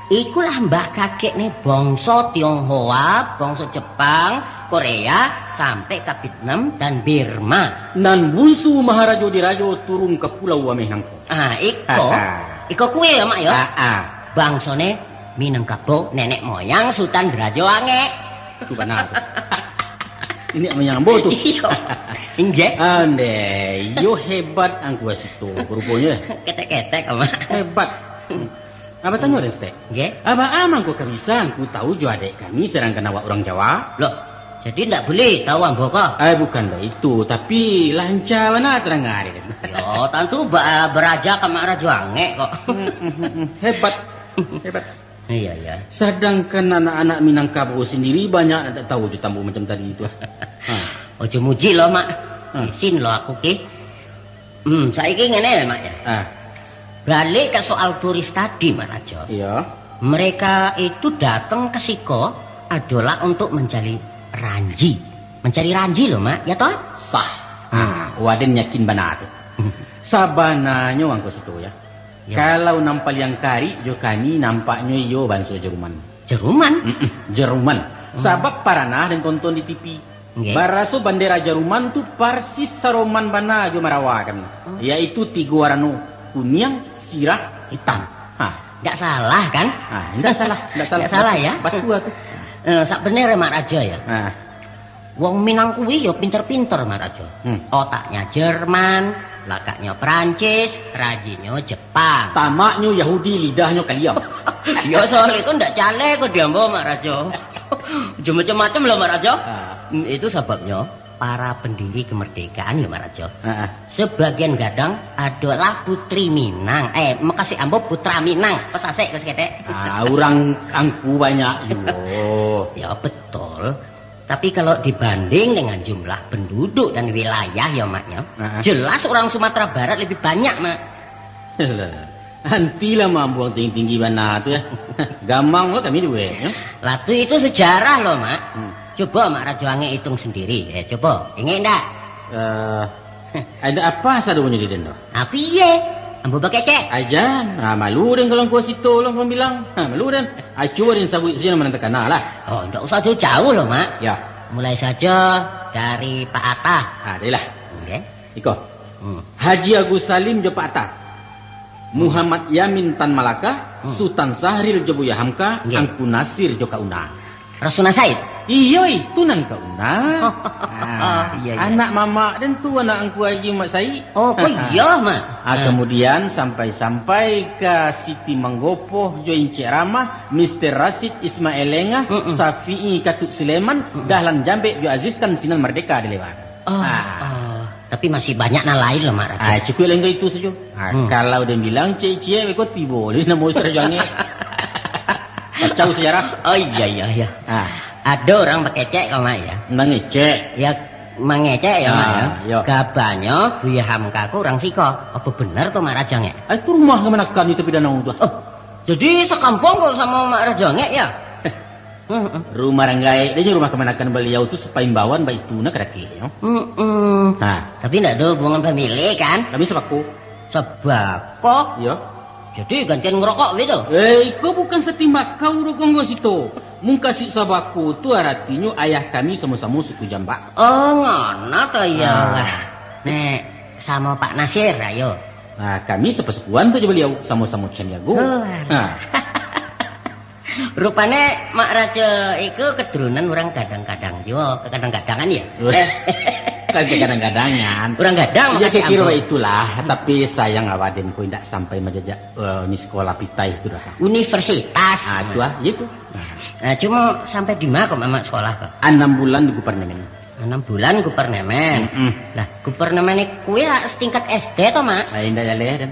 ikulah mbah kakekne bangso Tionghoa, bangso Jepang, Korea, sampai ka Vietnam dan Burma. Nan bunsu Maharajo Dirajo turun ka pulau Ameh nangko. Ah, iko. Iko kue ya, Mak, ya? Ah, ah. Bangsone Minangkabau, nenek moyang Sutan Dirajo Angek. Tu bana tu. Ini moyang ambo tu. Iyo. Inggih. Andai, yo hebat Angku Asito, ruponyo. Ketek-ketek, Mak. Hebat. Abah tanyo, Restek. Nggih. Abah amang ko ka bisa Angku tahu jo adek kami, sedangkan awak urang Jawa? Loh, jadi ndak buliah tahu ambo ko? Eh, bukan baitu, tapi lanca bana tadanga dek. Yo, tantu ba-, baraja ka Mak Rajo Angek kok. Hmm, hmm, hmm, hmm. Hebat. Hebat. Iya, iya. Sadangkan anak-anak Minangkabau sendiri banyak nan tak tahu jo tambo macam tadi itu. Ha. Ojo muji lo, Mak. Ha. Isin lo aku, ki. Hmm, saiki ngene, Mak, ya. Ah. Balik ke soal turis tadi, Mak Rajo. Iya. Mereka itu datang ke siko adalah untuk mencari ranji. Mencari ranji lo, Mak, ya toh? Sah. Hmm. Ah, waden yakin bana tu. Hmm. Sabananyo Angku Sito, ya. Ya. Kalau nan paliang karik jo kami, nampaknyo iyo banso Jeruman. Jeruman? Mm-mm, Jeruman. Hmm. Sabab paranah den tonton di T V. Nggih. Baraso bandera Jeruman tu parsis saroman bana jo marawa kami. Oh. Yaitu tigo warano, kuniang, sirah, hitam. Ha. Ndak salah, kan? Ha, ndak salah, ndak salah. Ndak salah, ya? Batua tu. Eh, sak bener, Mak Rajo, ya? Ha. Wong Minang kuwi yo pinter-pinter, Mak Rajo. Hmm. Otaknya Jerman, lakaknya Prancis, rajinyo Jepang. Tamaknyo Yahudi, lidahnyo kaliam. Yo, soal itu ndak caleh kok diambo, Mak Rajo. Macam-macam lo, Mak Rajo. Ah. Hmm, itu sebabnya para pendiri kemerdekaan ya, Mak Rajo. Ah, ah. Sebagian gadang adalah putri Minang. Eh, makasih ambo putra Minang. Pesasek, pesasek. Ah, urang Angku banyak juo. Ya, betul. Tapi kalau dibanding dengan jumlah penduduk dan wilayah ya, Mak, ya, Heeh. jelas orang Sumatera Barat lebih banyak, Mak. Lah, antilah mambuang tinggi-tinggi bana tu, ya. Gamang lo kami duit, ya. Lah, tu itu sejarah lo, Mak. Hmm. Coba Mak Rajo Angek hitung sendiri. Eh, coba. Ingat ndak? Eh, ada apa sadonyo di den tu? Apa iya? Ambo bakecek. Ajan, ha, malu den kalau Angku Sito lo mambilang. Ha, malu den. Ha, cubo den sabuik sajo nama nan takana lah. Oh, ndak usah jauh-jauh lo, Mak. Ya. Mulai sajo dari Pak Atta. Ha, dailah. Oke. Iko. Hmm. Haji Agus Salim jo Pak Atta. Muhammad Yamin Tan Malaka, Hmm. Sutan Sahril jo Buya Hamka, Nggih. Angku Nasir jo Kak Una. Rasuna Said? Iyo, itu nan Kak Una. Ah, Iya, iya. Anak mamak den tu, anak Angku Haji Mat Said. Oh, kok Ah. iya, Mak? Ah, Ah. kemudian sampai-sampai ka Siti Manggopoh jo Encik Ramah, Mister Rasid Ismail Lengah, Mm-mm. Safi'i Katut Sulaiman, Mm-mm. Dahlan Jambek jo Aziz kan sinan mardeka di lewat. Oh, Ah. oh. Tapi masih banyak nan lain lah, Mak Raja. Ah, cukuik lah itu sajo. Ah, Hmm. kalau den bilang ciek-ciek, beko tibo. Jadi nama Ustaz Jangek. Kacau sejarah. Oh, iya, iya, iya. Ah. Ada orang bakecek kau, Mak, ya? Mangecek. Ya, mangecek ya, Mak, ya? Ah, iya. Kabarnyo Buya Hamka ko orang siko. Apa benar tu, Mak Raja, Ngek? Ah, itu rumah kamanakan di tepi danau tu. Oh, jadi sakampung kau sama Mak Raja, Ngek, ya? Hmm, hmm. Rumah orang gaek, dia rumah kamanakan beliau tu sapaimbauan baitu nak kerakih, yo. Hmm, hmm. Ha. Tapi ndak ada hubungan famili, kan? Kami sabako. Sabako? Yo. Jadi gantian ngerokok gitu? Eh, iko bukan satimbakau doh, Gonggo Sito. Mungkasik sabako tu aratinyo ayah kami samo-samo suku Jambak. Oh, ngono to, yo. Ah. Wah. Nek samo Pak Nasir, ayo. Ah, kami sapasukuan tu jo beliau, samo-samo Caniago. Oh, alah. Ha. Rupane Mak Raja iku keturunan urang Gadang-Gadang juo, Gadang-Gadangan ya? Weh, kan Gadang-Gadangan. Urang Gadang. Ya, makasih kira-kira ampun. Itulah, tapi sayang awak den ko indak sampai majajak, eh, ni sekolah pitai tu dah. Universitas. Ah, tu ah, ya tu. Nah, cuma sampai di mana kok Mamak sekolah kok? Anam bulan di Gupernemen. Anam bulan Gupernemen. Mm-mm. Lah, Gupernemen iku ya setingkat S D to, Mak? Ah, indak jaleh, den.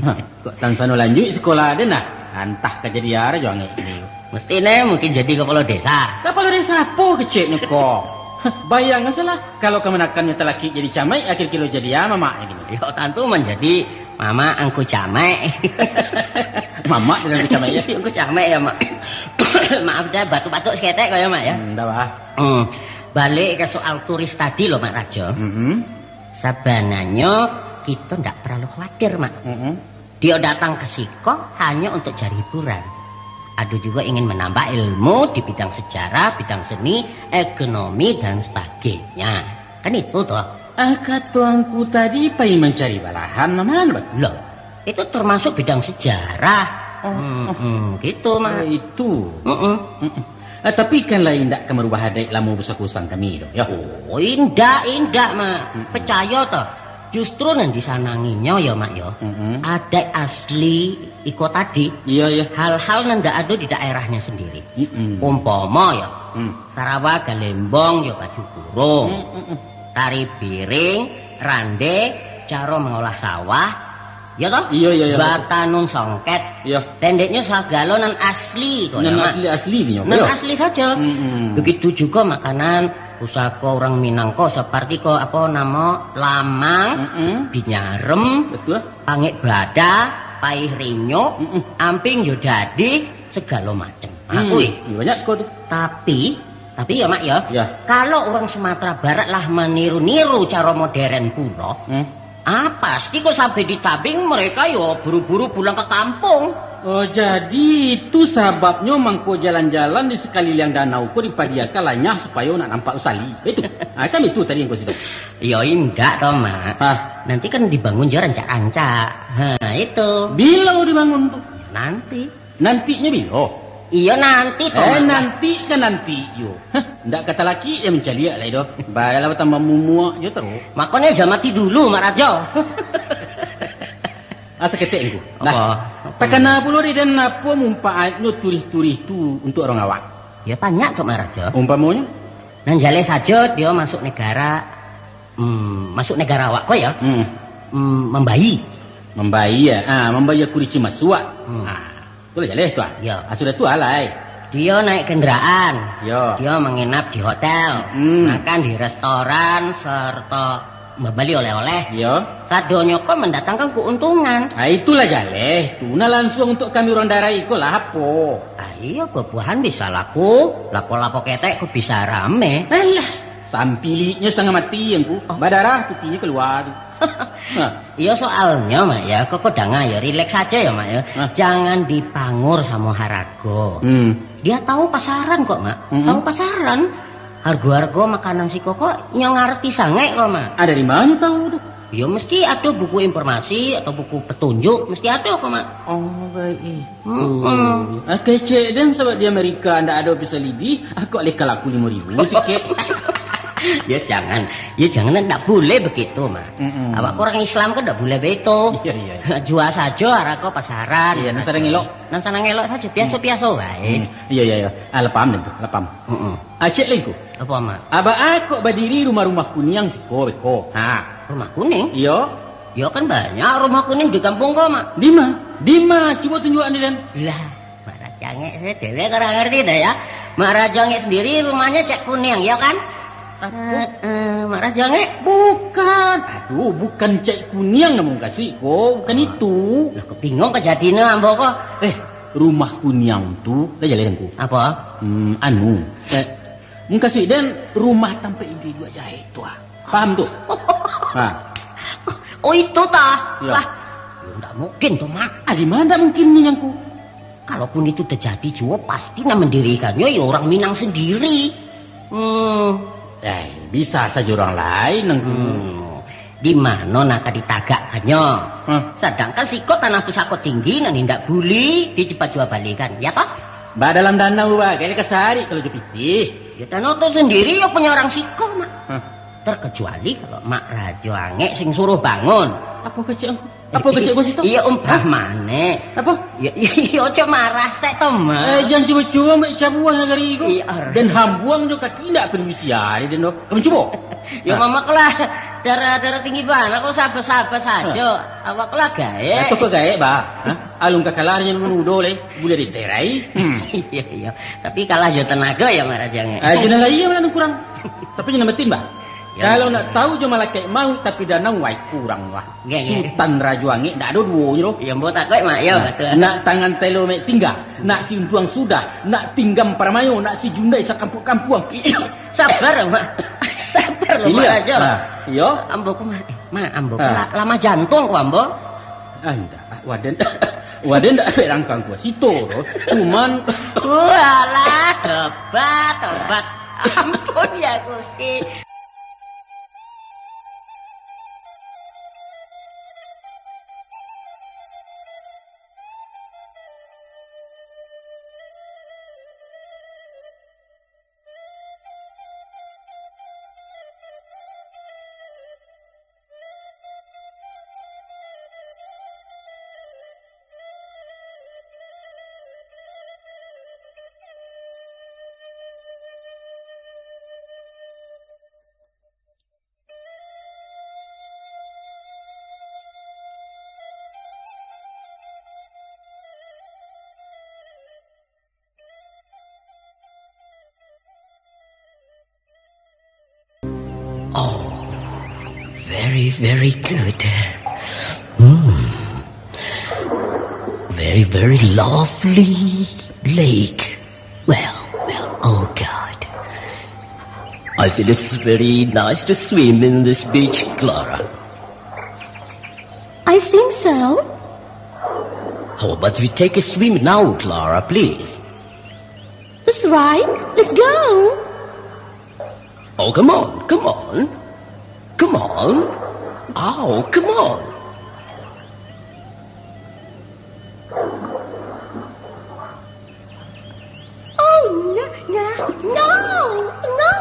Hah, kok tan sano lanjuik sekolah den nah? Antah ka jadi ara jo angek ni. Mestine mungkin jadi kepala desa. Kepala desa apo keceknyo ko? Bayangkan salah, kalau kamanakannyo talakik jadi camaik, akhir kilo jadi ah, mamaknyo gini. Yo, tantu manjadi mamak angku camaik. Mamak dengan angku camaik ya? Angku camaik ya, Mak. Maaf dah, batuk-batuk seketek kau ya, Mak ya. Hmm, ndak bah. Hmm. Balik ke soal turis tadi loh, Mak Raja. Mm-mm. Sabananyo kito ndak paralu khawatir, Mak. Mm-mm. Dio datang ka siko hanyo untuak cari hiburan. Ado juo ingin manambah ilmu di bidang sejarah, bidang seni, ekonomi, dan sebagainya. Kan itu toh. Ah, kato angku tadi pai mancari balahan, ma mano, Bang? Loh, itu termasuk bidang sejarah. Oh, Hmm, oh. hmm, gitu, Mak. Oh, itu. Mm-mm. Mm-mm. Ah, tapi kan lai indak ka marubah adaik lamo basako usang kami tu, yo. Oh, indak, indak, Mak. Mm-mm. Percayo toh. Justru nan disananginyo yo, Mak, yo. Mm-mm. Adaik asli iko tadi. Iya, iya. Hal-hal nan ndak ado di daerahnya sendiri. Mm-mm. Umpamo yo, Hmm. sarawa galembong yo baju kurung. Mm-mm. Tari piring, rande, caro mangolah sawah, yo toh? Iya, iya, iya, betul. Batanun songket. Iya. Pendeknyo sagalo nan asli ko, Nan yo, Mak. Asli-asli nyo, Nan yo. Asli saja. Mm-mm. Begitu juga makanan pusako urang Minang ko, seperti ko, apo namo, lamang, Mm-mm. binyarem, Betul. pangek bada, paih rinyuk, Mm-mm. amping yo dadi, segalo macam. Hmm, Akui. Iya, banyak siko tu. Tapi, tapi ya, Mak, ya, Ya. kalau orang Sumatera Barat lah maniru-niru caro modern pulo, Hmm. ah, pasti kok sampai di tabing mereka yo buru-buru pulang ke kampung. Oh, jadi itu sababnyo mangko jalan-jalan di sakaliliang danau ko dipadiakan lanyah supayo nak nampak usali. Itu. Ah, kan itu tadi yang kau sudah. Yo, indak toh, Mak. Hah? Nanti kan dibangun jo rancak-rancak. Ha, itu. Bilo dibangun tu? Nanti. Nantinyo bilo? Iyo, nanti, Eh, Mak. Nanti ka nanti yo. Hah, ndak ka talakik yo mancaliak lai doh. Bayalah batambah mumuak jo taruih. Makonyo jan mati dulu, Mak Rajo. Ah, saketek, Angku. Nah, Apa? Apa? Takana pulo dek den apo mumpaatnyo turih-turih tu untuak urang awak? Ya, banyak tu, Mak Rajo. Umpamonyo? Nan jaleh sajo dio masuk negara, hmm, masuk negara awak ko ya. Hmm. Hmm, mambayi. Mambayi ya. Ah, mambayi kurici masuak. Hmm. Ah, tu lah jaleh tu ah. Ya. Ah, sudah tu alai. Dio naik kendaraan. Ya. Dio menginap di hotel, Hmm. makan di restoran, serta membeli oleh-oleh. Ya. Sadonyo ko mendatangkan keuntungan. Ah, itulah jaleh. Tu nah langsung untuk kami urang darai ko lah apo? Ah, iyo, buah-buahan bisa laku, lapo-lapo ketek ko bisa rame. Alah, sampiliknyo setengah mati, Angku. Oh. Badarah pitinyo kalua tu. Nah. Yo, soalnyo, Mak, yo, kok, kok danga yo, rileks sajo yo, Mak, yo. Nah. Jangan dipangur samo harago. Hmm. Dia tahu pasaran kok, Mak. Mm-mm. Tahu pasaran. Hargo-hargo makanan siko kok nyo ngarti sangaik kok, Mak. Ah, dari mano tahu tu? Yo, mesti ado buku informasi atau buku petunjuk, mesti ado kok, Mak. Oh, baik. Mm-mm. Ah, kecek den, sabab di Amerika ndak ado bisa lidih, ah, kok leka laku limo ribu sikek. Ya jangan, ya jangan, ndak boleh begitu, Mak. Mm-mm. Awak orang Islam kan ndak boleh begitu. Iya, iya, iya. Jua sajo harago pasaran. Iya, nan sadang elok. Nan sadang elok sajo, biaso-biaso bae. Hmm. Iya, iya, iya. Ah, lah paham den tu, lah paham. Mm-mm. Ah, cek lai ko. Apo, Mak? Abah kok badiri rumah-rumah kuniang siko beko. Ha. Rumah kuniang? Iyo. Yo kan banyak rumah kuniang di kampung ko, Mak. Di ma? Di ma? Cubo tunjuakan di den. Lah, Mak Rajo Angek sajo dek urang ngarti dah ya. Mak Rajo Angek sendiri rumahnya cak kuniang, yo kan? Aduh. Eh, eh, Mak Rajo Angek? Bukan. Aduh, bukan cak kuniang nan mukasuik ko, bukan itu. Lah, kok bingung kok jadinyo ambo ko. Eh, rumah kuniang tu, lah jaleh den ko. Apo? Hmm, anu. Eh, mukasuik den rumah tampek inyo duduak jahek tu ah. Paham tu? Ha. Oh, itu tah? Yo. Lah, yo ndak mungkin tu, Mak. Ah, di ma ndak mungkin ni, Nyangku? Kalaupun itu terjadi juo, pasti nan mandirekannyo yo urang Minang sandiri. Hmm. Eh, bisa sajo urang lain, Nyangku. Hmm. Di mano nan ka ditagakkannyo? Hah? Sadangkan siko tanah pusako tinggi nan indak buliah dipajuabalikan, yo toh? Ba dalam danau, ba, kayaknyo ka sarik kalau jo pitih. Yo, danau tu sandiri yo punyo urang siko, Mak. Hah? Terkecuali kalau Mak Rajo Angek sing suruh bangun. Apo kecek? Apo kecek ko situ? Iyo, umpamane. Apo? Yo, yo, ojo marah sek to, Mak. Eh, jan cubo-cubo ambiak cabuah nagari ko. Iyo. Den hambuang jo kaki indak permisi ari den do. Kamu cubo? Yo, Mak, lah. Darah, darah tinggi bana ko, sabar-sabar sajo. Awak lah gaek. Atau kok gaek, bah? Hah? Alun ka kalah jo nan mudo lai. Buliah diterai. Hmm. Iyo, iyo. Tapi kalah jo tanago yo, Mak Rajo Angek. Ah, jan lah iyo, nan kurang. Tapi jan batin, bah. Yo. Kalau nak tahu jo malaikat mauik, tapi danau wai kurang, bah. Nggak, nggak. Sutan Rajo Angek ndak ado duonyo doh. Yo, ambo takuik, Mak. Yo, nah, batua. Nak tangan telo mek tingga, nak si untuang sudah, nak tinggam paramayo, nak si jundai sakampuang-kampuang. Sabar, Mak. Sabar lo, Mak Rajo. Nah, iyo. Ambo ko, Mak, eh, Mak, ambo ko, ah, la-, lamah jantuang ko ambo. Ah, indak. Ah, waden, waden ndak berangkang ko situ tu. Cuman, walah, tobat, tobat. Ampun ya, Gusti. Oh, very, very good. Hmm. Very, very lovely lake. Well, well, oh God. I feel it's very nice to swim in this beach, Clara. I think so. How about we take a swim now, Clara, please? That's right. Let's go. Oh, come on, come on. Come on. Oh, come on. Oh, no, no, no, no.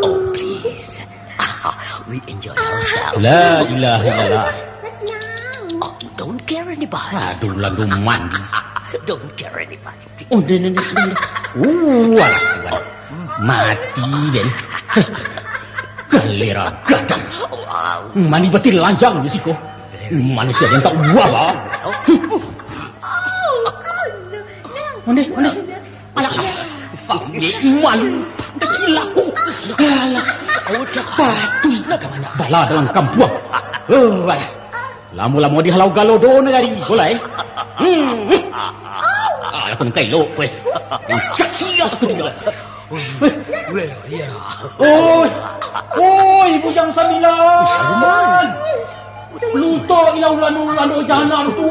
Oh, please. Ah, we enjoy ourselves. La ilaha illallah. Not now. Oh, don't care anybody. Aduh, landuman. Don't care anybody. Oh, den, den, den, den. Oh, alah, Tuhan. Mati, den. Galera gadang. Wow. Mani batin layang di siko. Manusia yang tak buah, bah. Onde, onde. Alah, malu. Cilaku. Alah, patuik ka banyak bala dalam kampuang. Oh, alah. Lamo-lamo dihalau galo do nagari ko lai. Hmm. Alah, kena kailok, weh. Cak dia aku tinggal. Weh, weh, ya. Oi. Oi, Bujang Sambilan. Luto ilah ulan-ulan dok jahanam tu.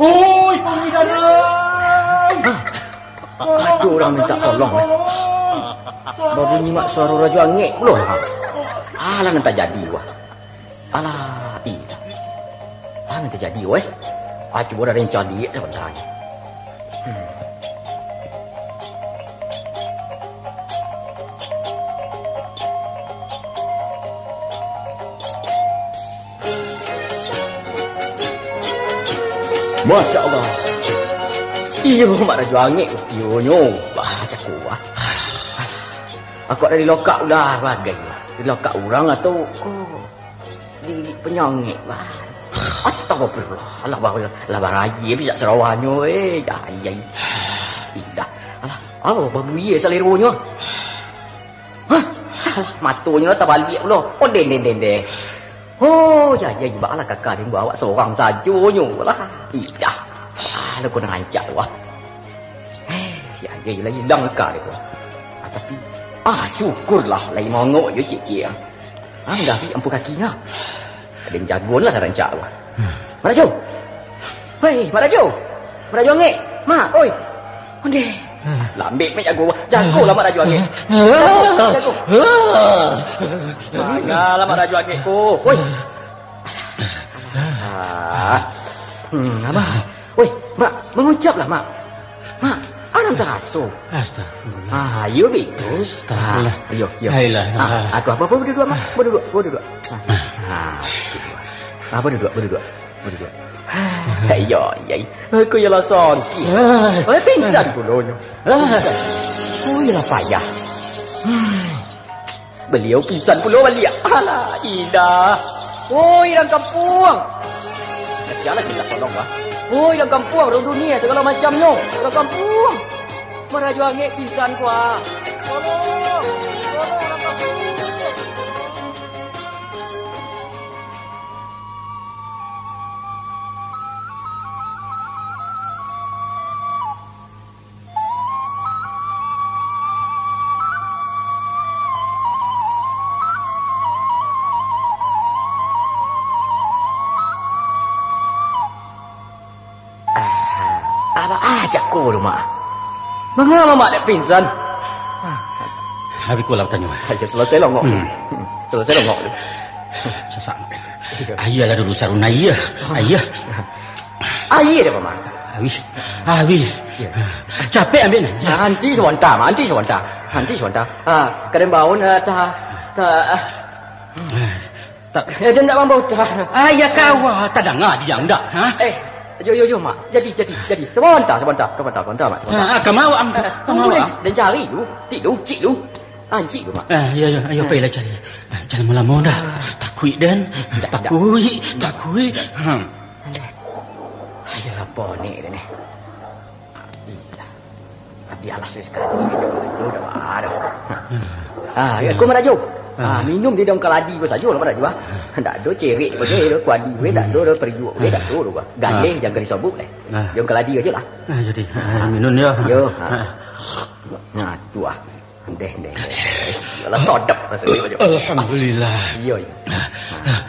Oi, pangidan ai. Hah? Ado urang minta tolong, eh. Babunyi mak suaro Rajo Angek pulo, ha. Alah, nan tajadi, wah. Alah, ih. Ah, nan tajadi, weh. Ah, cubo dah den caliak dah, bantai. Hmm. Masya Allah. Iyo, Mak Rajo Angek, iyo nyo. Bah, cako, ah. Aku ado dilokak ulah bagai, bah. Dilokak urang atau ko di panyangek, bah. Astagfirullah. Alah, bah, alah, baraya bisa sarawanyo, eh. Jahai, jahai. Indah. Alah, apo babuyia saleronyo? Hah? Alah, matonyo lah tabaliak pulo. Oh, den, den, den, den. Oh, ya, ya, ibak lah kaka den bawa sorang sajonyo lah. Idah. Ah, lah kurang ajar wah. Eh, ya, ya, lah ilang kaka den tu. Ah, tapi, ah, syukurlah lai mongok jo cik-cik. Ah, gari ampu kaki nah. Den jago lah rancak wah. Mak Rajo. Hei, Mak Rajo. Mak Rajo Angek. Mak, oi. Ondeh. Lambek mek jago. Jago lah Mak Rajo Angek. Jago, jago. Manga lah Mak Rajo Angek ko. Oi. Ah. Hmm, Abah. Oi, Mak, mangucap lah, Mak. Mak, alam taraso. Astagfirullah. Ah, iyo, betul. Astagfirullah. Ah, iyo, iyo. Hailah. Ah, aku apa-apa, baduduak, Mak. Baduduak, baduduak. Ah, ah, baduduak. Ah, baduduak, baduduak. Baduduak. Ah, iyo, iyo. Aku ialah sakik. Ah. Oh, pingsan pulonyo. Ah. Pingsan. Oh, ialah payah. Hmm. Baliau pingsan pulo baliak. Alah, indah. Oi, urang kampuang. Kasianlah minta tolong, bah. Oi, urang kampuang, urang dunia, sagalo macamnyo. Urang kampuang. Mak Rajo Angek pingsan ko, ah. Tolong, tolong, urang kampuang. Ah, abah ajak ko rumah. Manga mamak dek pingsan? Ah. Habis ko lah batanyo. Ayo, selesai longok. Hmm. Selesai longok. Sasak. Iyo. Ayo lah dulu sarun ayo. Ah. Ayo. Ayo dah, Paman. Habis. Habis. Iyo. Capek ambil nah. Ah, anti sabanta, Mak. Anti sabanta. Anti sabanta. Ah, kadang baun, ah, ta, ta, ah. Ah. Tak. Eh, dia ndak mambaun ta. Ah, ya kawa, tadanga diang ndak, ha? Eh, yo, yo, yo, Mak. Jadi, jadi, jadi. Sabanta, sabanta, sabanta, sabanta, Mak. Sabanta. Ah, ah, kama awak, am-, eh, kama tunggu, awak, den, am-, den cari dulu. Tik dulu, cik dulu. Ah, cik dulu, Mak. Ah, yo, yo, ayo, ah, pailah cari. Ah, jan lamo-lamo dah. Ah. Takuik, den. Ndak, ndak. Takuik, ndak, takuik. Hmm. Alah. Ayolah, bonek den, eh. Ilah. Bialah sakali-sakali, Mak Rajo, dah, dah. Ah, ya, ko Mak Rajo. Ah, minum di daun kaladi ko sajo lah, Mak Rajo, ah. Ndak ado cerek ko, ndak ado kuali ko, ndak ado, ado periuk ko, ndak ado doh, ah. Galeh jan ka disobok lai. Ah. Daun kaladi ajo lah. Ah, jadi, ah, minum yo. Yo, ah. Ah. Nah, tu ah. Ndeh, ndeh, ndeh. Alah, sodap rasonyo, Mak Rajo. Alhamdulillah. Iyo, iyo. Ah.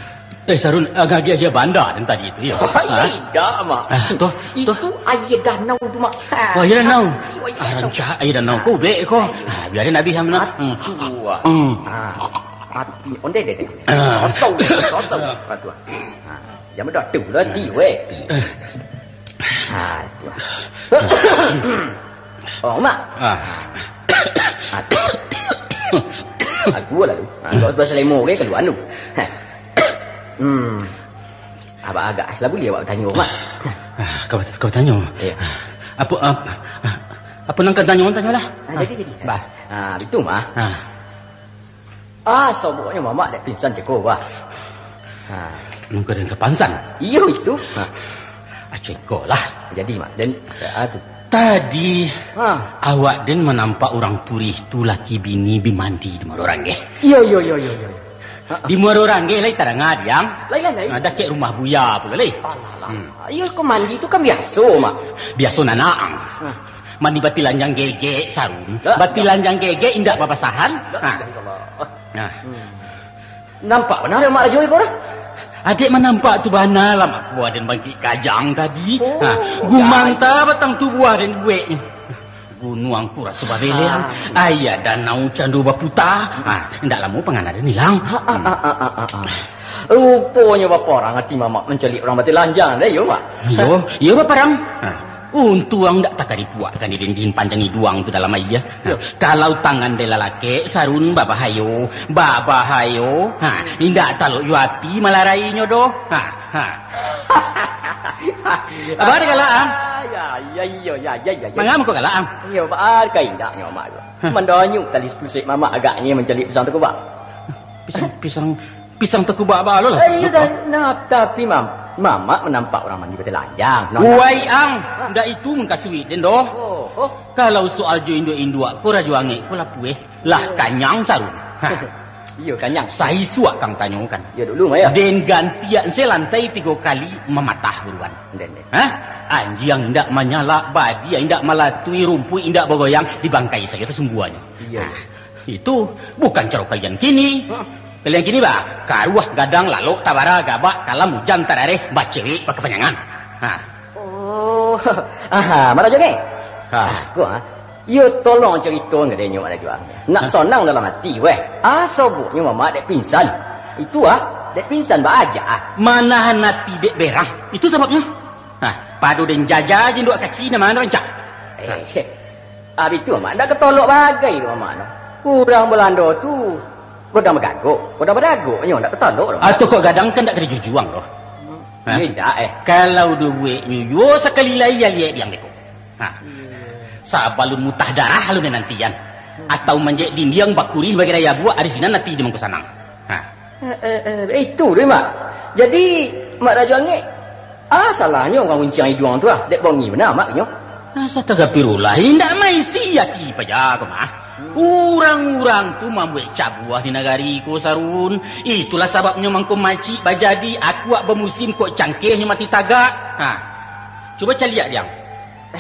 Eh, Sarun, agak-agak aja banda den tadi tu, yo. Oh, ha? Indak, Mak. Ah, tu, tu. Itu aia danau tu, Mak. Oh, aia danau. Ah, iyo, aia danau. Ah, rancak aia danau. Ah. Kubek ko. Aia. Ah, biarin habis, Mak. Atuh, ah. Hmm. Ah, mati. Ondeh, deh, deh. Ah. Sosok, sosok. Atuh. Ah, jangan dah tu lah, ti, weh. Ah. Ah, tu. Oh, Mak. Ah. Aku lalu. Ha, kau sebelah selemo ke, kaluan tu. Hmm. Abah agak lah buliah awak batanyo, Mak. Ah, kau, kau tanyo. Iyo. Apo, ap-, ah, apo nan ka tanyo, tanyolah. Ah, jadi, jadi. Bah. Ah, itu, Mak. Ah. Ah, soboknyo mamak dek pingsan ceko, bah. Ha. Mungkin ka pingsan? Iyo, itu. Ha. Ah, ceko lah. Jadi, Mak, den, ah, tu. Tadi, ha, awak den manampak urang turih tu laki bini bi mandi di Muaro Ranggeh. Iyo, iyo, iyo, iyo, iyo. Ha, ha. Di Muaro Ranggeh lai tadanga diang. Lai, lai, lai. Ah, dakek rumah Buya pulo lai. Alah, alah. Hmm. Iyo, ko mandi tu kan biaso, Mak. Biaso nanang. Ha. Mandi batilanjang gegek, Sarun. La, batilanjang gegek indak babasahan. La, nah. Ilaha illallah. Nah. Hmm. Nampak bana dek Mak Rajo iko dah. Adek manampak tu bana lah, Mak, buah den bangkik kajang tadi. Oh, ha, gumanta batang tubuah den bueknyo. Gunuang kura suba beleng, ha, aia danau cando baputa. Ha, indak lamo pangana den ilang. Ha, ha, ha, ha, ha, ha. Ruponyo baporang ati mamak mancaliak urang bateh lanjang deh, yo, Mak? Iyo, iyo baparang. Ha, untuang ndak takah dipuakkan diri den panjang iduang tu dalam aia. Ha, yo. Kalau tangan den lalakek, Sarun, babahayo, babahayo. Ha, indak talok jo api malarainyo doh. Ha, ha. Baa galak, Ang? Ya, ya, iyo, ya, ya, ya, ya. Manga mako galak, Ang? Iyo, baa ka indaknyo, Mak tu. Hah? Mandonyo tali sapusek mamak agaknyo mancaliak pisang takubak. Pisang, pisang, pisang takubak baa lo lah. Eh, iyo, dah, nah, tapi, Mam, mamak manampak urang mandi bateh lanjang. Wai, Ang, ndak itu mukasuik den doh. Oh, oh. Kalau soal jo induak-induak ko, Rajo Angek ko lapueh. Lah kanyang, Sarun. Ha. Iyo, kanyang. Saisuak kang tanyokan. Iyo, dulu mah, yo. Den gantian se lantai tigo kali mamatah buruan. Den, den. Ha? Anjiang indak manyalak, badia indak malatui, rumpuik indak bagoyang, di bangkai sajo tasumbuanyo. Iyo. Ha. Itu bukan caro kalian kini. Ha. Kalian kini ba, karuah gadang lalok tabara gabak kalam ujan tarareh bacewek bakapanjangan. Ha. Oh, aha, Mak Rajo ni? Ha. Ko, ha? Iyo, tolong carito ka den nyo, Mak Rajo. Nak sonang dalam ati, weh. Ah, soboknyo mamak dek pingsan. Itu, ah, dek pingsan baa jak, ah. Manahan ati dek berang. Itu sababnyo. Nah, pado den jaja jo induak kaki nan ma nan rancak. Eh, abih tu, Mamak, ndak katolok bagai tu, Mamak, tu. Urang Balando tu godang bagagok, godang badagok nyo, ndak katolok tu. Atau kok gadang kan ndak ka dijujuang doh. Hmm. Hah? Iyo indak, eh. Kalau dibueknyo juo sakali lai, iyo liek biang beko. Ha. Sabalun mutah darah alun nantian. Atau manjek dindiang bakurih bagai daya buak, ari sinan ati di mangko sanang. Ha. Eh, eh, eh, itu deh, Mak. Jadi, Mak Rajo Angek, ah, salahnyo urang unciang iduang tu lah. Dek bongi bana, Mak, nyo. Astagfirullah, indak maisi ati paja ko mah. Urang-urang tu mambuek cabuah di nagari ko, Sarun. Itulah sababnyo mangko macik bajadi akuak bamusim kok cangkehnyo mati tagak. Ha. Cubo caliak, Diang.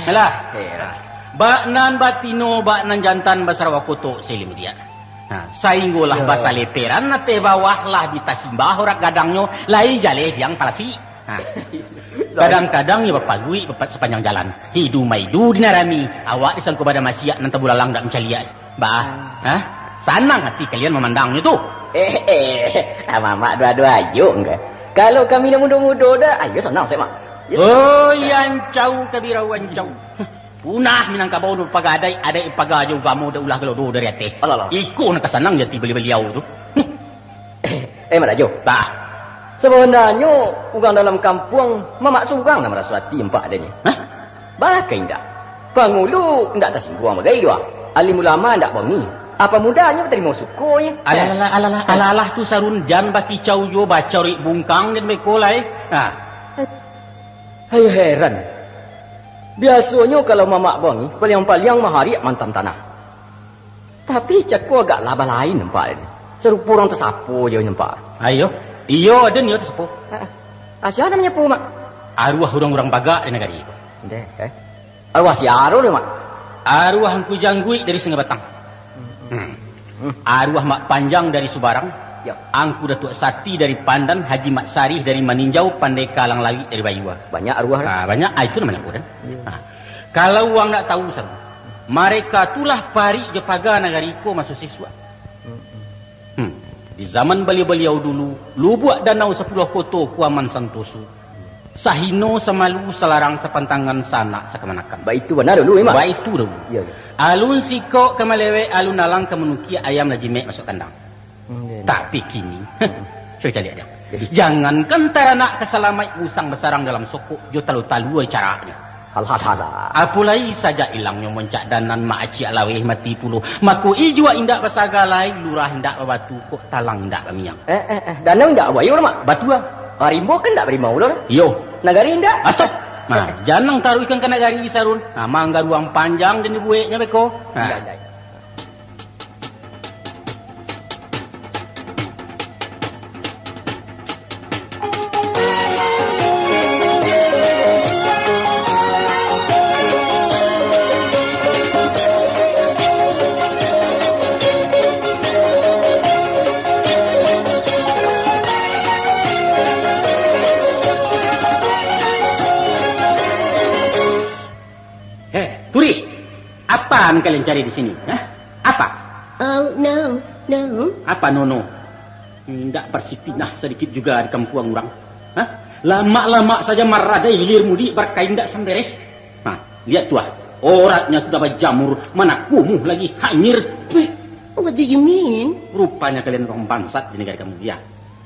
Alah. Heran. Bak nan batino, bak nan jantan basarawa kotok silimudiak. Ha, sainggolah basaleperan ateh bawah lah bi tasimbah orak gadangnyo, lai jaleh biang palasik. Ha. Kadang-kadang iyo bapaguik bapat sapanjang jalan. Hidu maidu dinarami, awak disangko badan masiak nan tabulalang dak mancaliak. Bah, ha? Sanang ati kalian mamandangnyo tu. Eh, eh, ah, Mamak dua-dua ajo ngga. Kalau kami nan mudo-mudo dah, ayo sanang sek, Mak. Yo, sanang. Oh, iya ancau kabirau ancau. Punah Minangkabau nan paga adaik, adaik paga jo ugamo dak ulah galodo dari ateh. Alah, alah. Iko nan ka sanang di ati baliau-baliau tu. Eh, Mak Rajo. Bah. Sabananyo, urang dalam kampuang, Mamak surang nan maraso ati ampak adonyo. Hah? Bah ka indak. Pangulu indak tasingguang bagai doh. Alim ulama indak bongi. Apo mudanyo batarimo sukonyo. Alah, alah, alah, alah, alah, alah tu Sarun, jan bakicau juo, bacarik bungkang den beko lai. Ha. Ayo heran. Biasonyo kalau Mamak bongi, paliang-paliang mahariak mantam tanah. Tapi cako agak lah balain nampak ni. Sarupo urang tasapo jo nampak. Ayo. Iyo, aden iyo tasapo. Ha. Ah, sia nan manyapo, Mak? Aruah urang-urang bagak di nagari ko. Ndeh, eh. Aruah sia tu, Mak? Aruah Angku Jangguik dari Sungai Batang. Hmm. Aruah Mak Panjang dari Subarang, ya. Angku Datuak Sati dari Pandan, Haji Mat Sarih dari Maninjau, Pandeka Alang Lawik dari Bayua. Banyak aruah, kan? Ah, banyak. Ah, itu namanya aruah, kan? Iya. Ah. Kalau wang ndak tahu, Saru, mareka tu lah parik jo paga nagari ko maso sisuak. Hmm. Di zaman baliau-baliau dulu, Lubuak Danau Sapuluah Koto, Kuaman Santoso. Sahino, samalu, salarang, sapantangan, sanak, sakamanakan. Baitu bana dulu, Mak. Baitu dulu. Iya, iya. Alun sikok ka malewek, alun alang ka manukiak, ayam lah jimek masuak kandang. Hmm, iya, iya. Tapi kini, cubo caliak, Jang. Jadi? Jangankan taranak ka salamaik, musang basarang dalam sokok, jo talu-talu dicaraknyo. Alah, alah, alah. Apo lai sajak ilangnyo Moncak Danan, Mak Aciak Laweh mati pulo. Mako ijuak indak basaga lai, lurah indak babatu, kok talang indak bamiang. Eh, eh, eh, danau indak buayo, Mak? Batua. Ah, rimbo kan indak barimau, Lur? Iyo. Nagari indak? Astop. Nah, jan taruihkan ka nagari, Sarun. Nah, manggaruang panjang den dibueknyo beko. Nah. Indak, indak. Turih, apa nan kalian cari di sini? Hah? Apa? Oh, no, no. Apa no, no? Indak barsipinah sadikit juga di kampuang urang. Hah? Lamak-lamak saja maradai hilir mudik barkain indak samberes. Nah, lihat tu ah. Oratnya sudah bajamur, mana kumuh lagi, hanyir. Pih. What do you mean? Rupanya kalian orang bangsat di negara kamu, ya.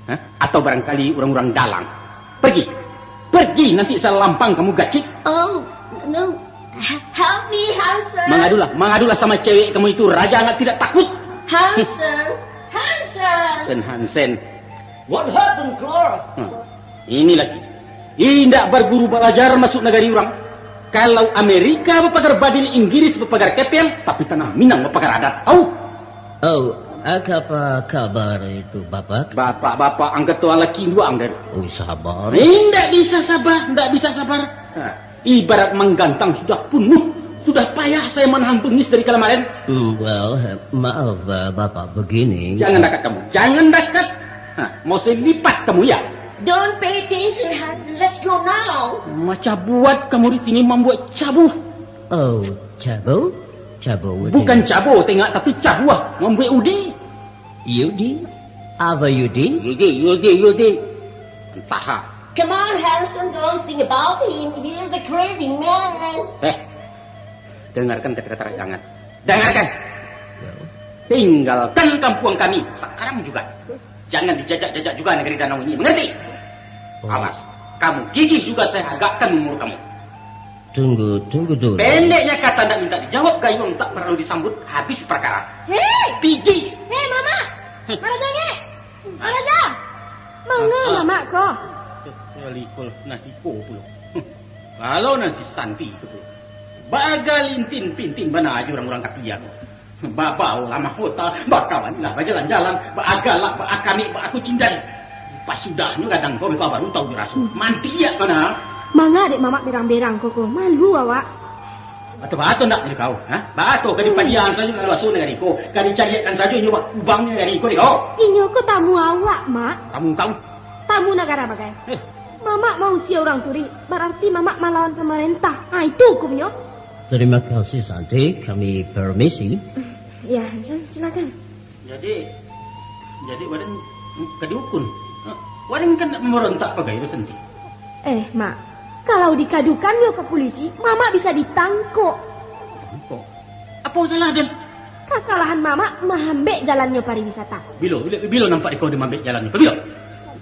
Hah? Atau barangkali urang-urang dalang. Pergi. Pergi, nanti salampang kamu gacik. Oh, no. H-, help me, Hansen. Mangadulah, mangadulah sama cewek kamu itu, raja anak tidak takut. Hansen, Hansen. Hansen, Hansen. What happened, Clara? Hmm. Ini lagi. Indak barguru balajar masuk nagari urang. Kalau Amerika bapagar badil, Inggris bapagar kepeng, tapi tanah Minang bapagar adat. Tahu? Oh, apa kabar itu, Bapak? Bapak-bapak angkat tuan laki dua angder. Oh, sabar. Indak bisa sabar, indak bisa sabar. Ha. Ibarat manggantang sudah punuh, sudah payah saya manahan bengis dari kalamaren. Hmm, well, maaf, eh, Bapak, begini. Jangan dakat kamu, jangan dakat. Ha, mau saya lipat kamu, ya? Don't pay attention, Hansen. Let's go now. Macam buat kamu di sini mambuat cabuh. Oh, cabuh? Cabuh. Bukan cabuh, tengok, tapi cabuh. Mambuat udi. Yudi? Apa Yudi? Yudi, Yudi, Yudi. Entah, ha. Come on, Hansen, don't think about him. He is a crazy man. Eh, dengarkan kata-kata rajangan. Dengarkan. Ya. Tinggalkan kampuang kami sekarang juga. Jangan dijajak-jajak juga negeri danau ini. Mengerti? Oh. Awas, kamu gigih juga saya agakkan umur kamu. Tunggu, tunggu dulu. Pendeknya kata ndak minta dijawab, gayuang tak perlu disambut, habis perkara. Hei! Pigi! Hei, Mamak! Heh. Maraja ngek! Maraja! Manga Ah, ah. Mamak ko? Tuh, tuh, likul, nah, iko pulo. Kalau nan si Santi itu pulo. Baaga lintin-pintin bana aja urang-urang kapia ko. Babao lah mahota, bakawan lah bajalan-jalan, baagalak, baakamik, baakucing jari. Pas sudahnyo gadang ko beko baru tau diraso. Mantiak bana. Manga dek Mamak berang-berang ko, ko? Malu awak. Batua-batua ndak dari kau, ha? Batua ka dipadiaan sajo nan baso nagari ko, ka dicariakkan sajo inyo bakubang nagari ko dek kau. Inyo ko tamu awak, Mak. Tamu kau? Tamu nagara bagai. Eh. Mamak mausia urang turi, berarti Mamak malawan pamarentah. Ha, itu hukumnyo. Terima kasih, Santi. Kami permisi. Ya, silakan. Jadi, jadi waden ka diukun. Waden kan nak mambarontak bagai tu, Santi. Eh, Mak, kalau dikadukannyo ka pulisi, Mamak bisa ditangkok. Tangkok? Apo salah den? Kakalahan Mamak maambek jalannyo pariwisata. Bilo, bilo, bilo nampak dek kau den maambek jalannyo? Bilo?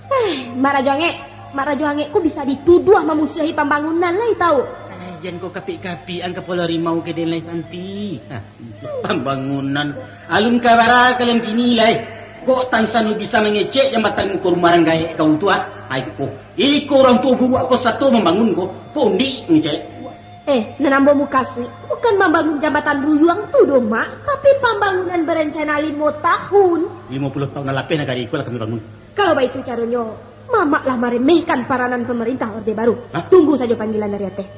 Eh, Mak Rajo Angek, Mak Rajo Angek ko bisa dituduah mamusuahi pambangunan lai, tau. Eh, jan kau kapik-kapik ang kapalo rimau ka den lai, Santi. Nah, pambangunan. Alun ka bara kalian kini lai. Kok tan sanu bisa mangecek jambatan muko rumah urang gaek kau tu, ah? Ai, ko. Iko urang tuo buruak ko sato mambangun ko. Pondik ngecek. Eh, nan ambo mukasuik bukan mambangun jambatan ruyuang tu doh, Mak, tapi pambangunan barencana limo tahun. Limo puluah tahun nan lapeh nagari iko lah kami bangun. Kalau baitu caronyo, Mamak lah maremehkan paranan pamarintah Orde Baru. Hah? Tunggu sajo panggilan dari ateh.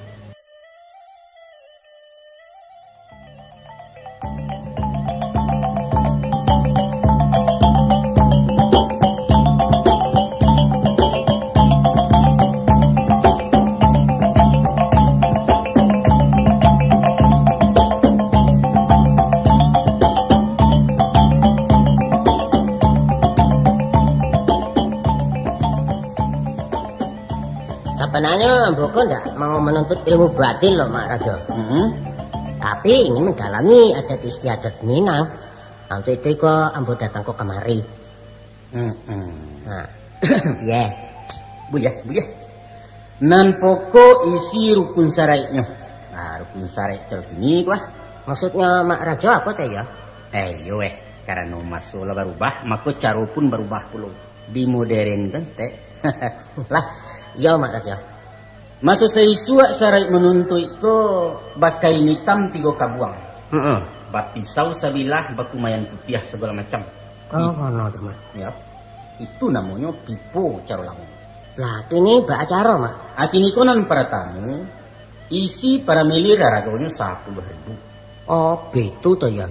Sabananyo, ambo ko ndak mau manuntut ilmu batin lo, Mak Rajo. Mm-mm. Tapi ingin mendalami adat istiadat Minang. Nah, untuk itu iko ambo datang ko kamari. Mm-mm. Nah, ye. Buyah, buyah. Nan pokok isi rukun saraiknyo. Nah, rukun saraik caro kini ko ah. Maksudnyo Mak Rajo apo teh, yo? Eh, iyo weh, karano maso lah barubah, mako caro pun barubah pulo. Dimoderenkan saketek. Lah, iyo, Mak Rajo. Maso saisuak saraik manuntuik ko bakain itam tigo kabuang. Heeh. Bapisau sabilah, bakumaian putiah sagalo macam. Oh, kono tu, Mak. Yo. Itu namonyo pipo caro lamo. Lah, kini baa caro, Mak? Ah, kini ko nan paratamo, isi paramilir aragonyo sapuluah ribu. Oh, baitu to, yo.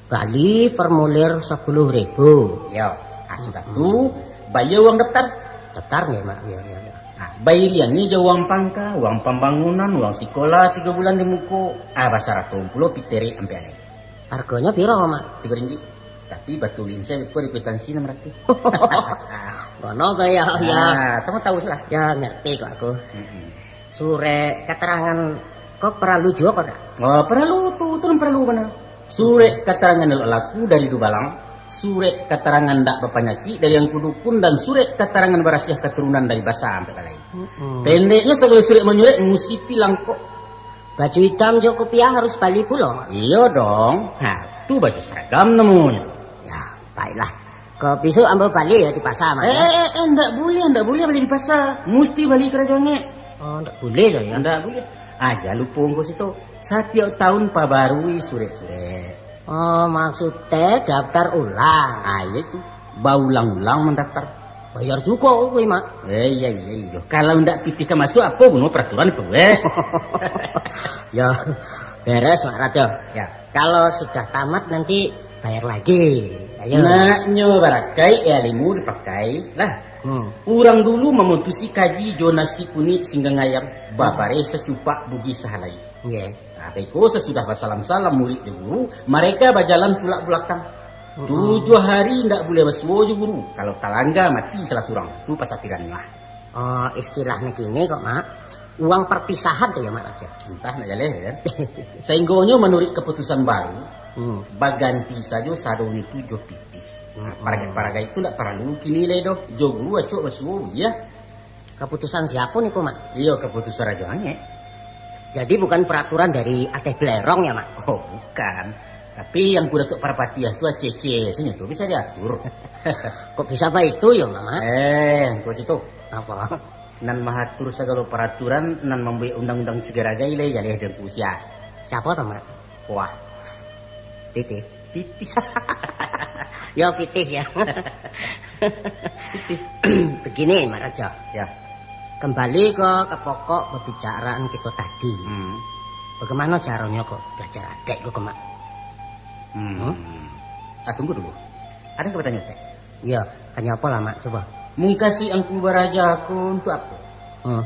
Bali formulir sapuluah ribu. Yo, ah, sudah tu, bayia uang daftar. Daftar nggih, Mak. Yo, yo, yo. Ah, Bairiangnyo jo uang pangka, uang pambangunan, uang sikolah tigo bulan di muko, ah, basarato pulo piterik ampek alai. Hargonyo piro, Mak? Tigo ringgit. Tapi batulin sajo ko di kwitansi enam ratus. Ngono ko yo, yo. Ah, kamu tahu lah. Yo, ngerti kok aku. Mm-mm. Surek keterangan kok perlu juo kok dak? Oh, perlu tu, tu perlu bana. Surek keterangan elok laku dari Dubalang, surek keterangan ndak bapanyakik dari Angku Dukun, dan surek keterangan barasiah keturunan dari Basa ampek balai. Mm-mm. Pendeknyo, sagalo surek manyurek musti pilangkok. Baju itam jo kupiah harus bali pulo, Mak? Iyo dong. Ha, tu baju seragam namonyo. Ya, baiklah. Kok bisuak ambo bali yo di pasa, Mak, Eh, yo? Eh, eh, ndak buliah, ndak buliah bali di pasa. Musti bali karajo angek. Oh, ndak buliah doh, yo? Ndak buliah. Aja lupo Angku Sito. Satiok taun pabarui surek-surek. Oh, maksudnyo daftar ulang? Ah, iyo tu. Baulang-ulang mandaftar. Bayar juo ko, Mak? Eh, iyo, iyo, iyo. Kalau ndak pitih ka masuak, apo guno peraturan tu, eh? Yo, beres, Mak Rajo. Ya. Kalau sudah tamat nanti bayar lagi. Ayo. Naknyo barakaik, ilimu dipakai lah. Hmm. Urang dulu mamutusi kaji jo nasi kunik singgang ayam, babareh sacupak bugih sahalai. Nggih. Nah, beko sasudah basalam-salam murid jo guru, mareka bajalan tulak bulakang. Mm-mm. Tujuah hari ndak buliah basuo jo guru, kalau talangga mati salah surang. Tu pasapiran lah. Oh, istilahnyo kini kok, Mak. Uang perpisahan tu yo, Mak Rajo? Antah nak jaleh, kan? Sainggonyo manuruik kaputusan baru, Hmm. baganti sajo sadonyo tu jo pitih. Nah, Hmm. paragai-paragai tu ndak paralu kini lai doh. Jo guru acok basuo, iyo. Kaputusan siapo niko, Mak? Iyo, kaputusan Rajo Angek. Jadi bukan peraturan dari Ateh Belerong yo, Mak? Oh, bukan. Tapi Angku Datuak Parpatiah tu aceh-aceh sajo tu bisa diatur. Kok bisa baitu yo, Mak? Eh, Angku Sito. Apo? Nan maatur sagalo paraturan, nan mambuek undang-undang sagaragai lai jaleh dengku sia. Siapo tu, Mak? Wah. Pitih. Pitih. Yo, pitih yo. Pitih. Begini, Mak Rajo. Ya. Kembali ko ka pokok pembicaraan kito tadi. Hmm. Bagaimana caronyo ko belajar adaik ko, Mak? Hmm. Hmm? Ah, tunggu dulu. Ado nan ka batanyo, Ustaz? Yo, tanyo apo lah, Mak? Cubo. Mukasuik Angku baraja ko untuak apo? Hmm.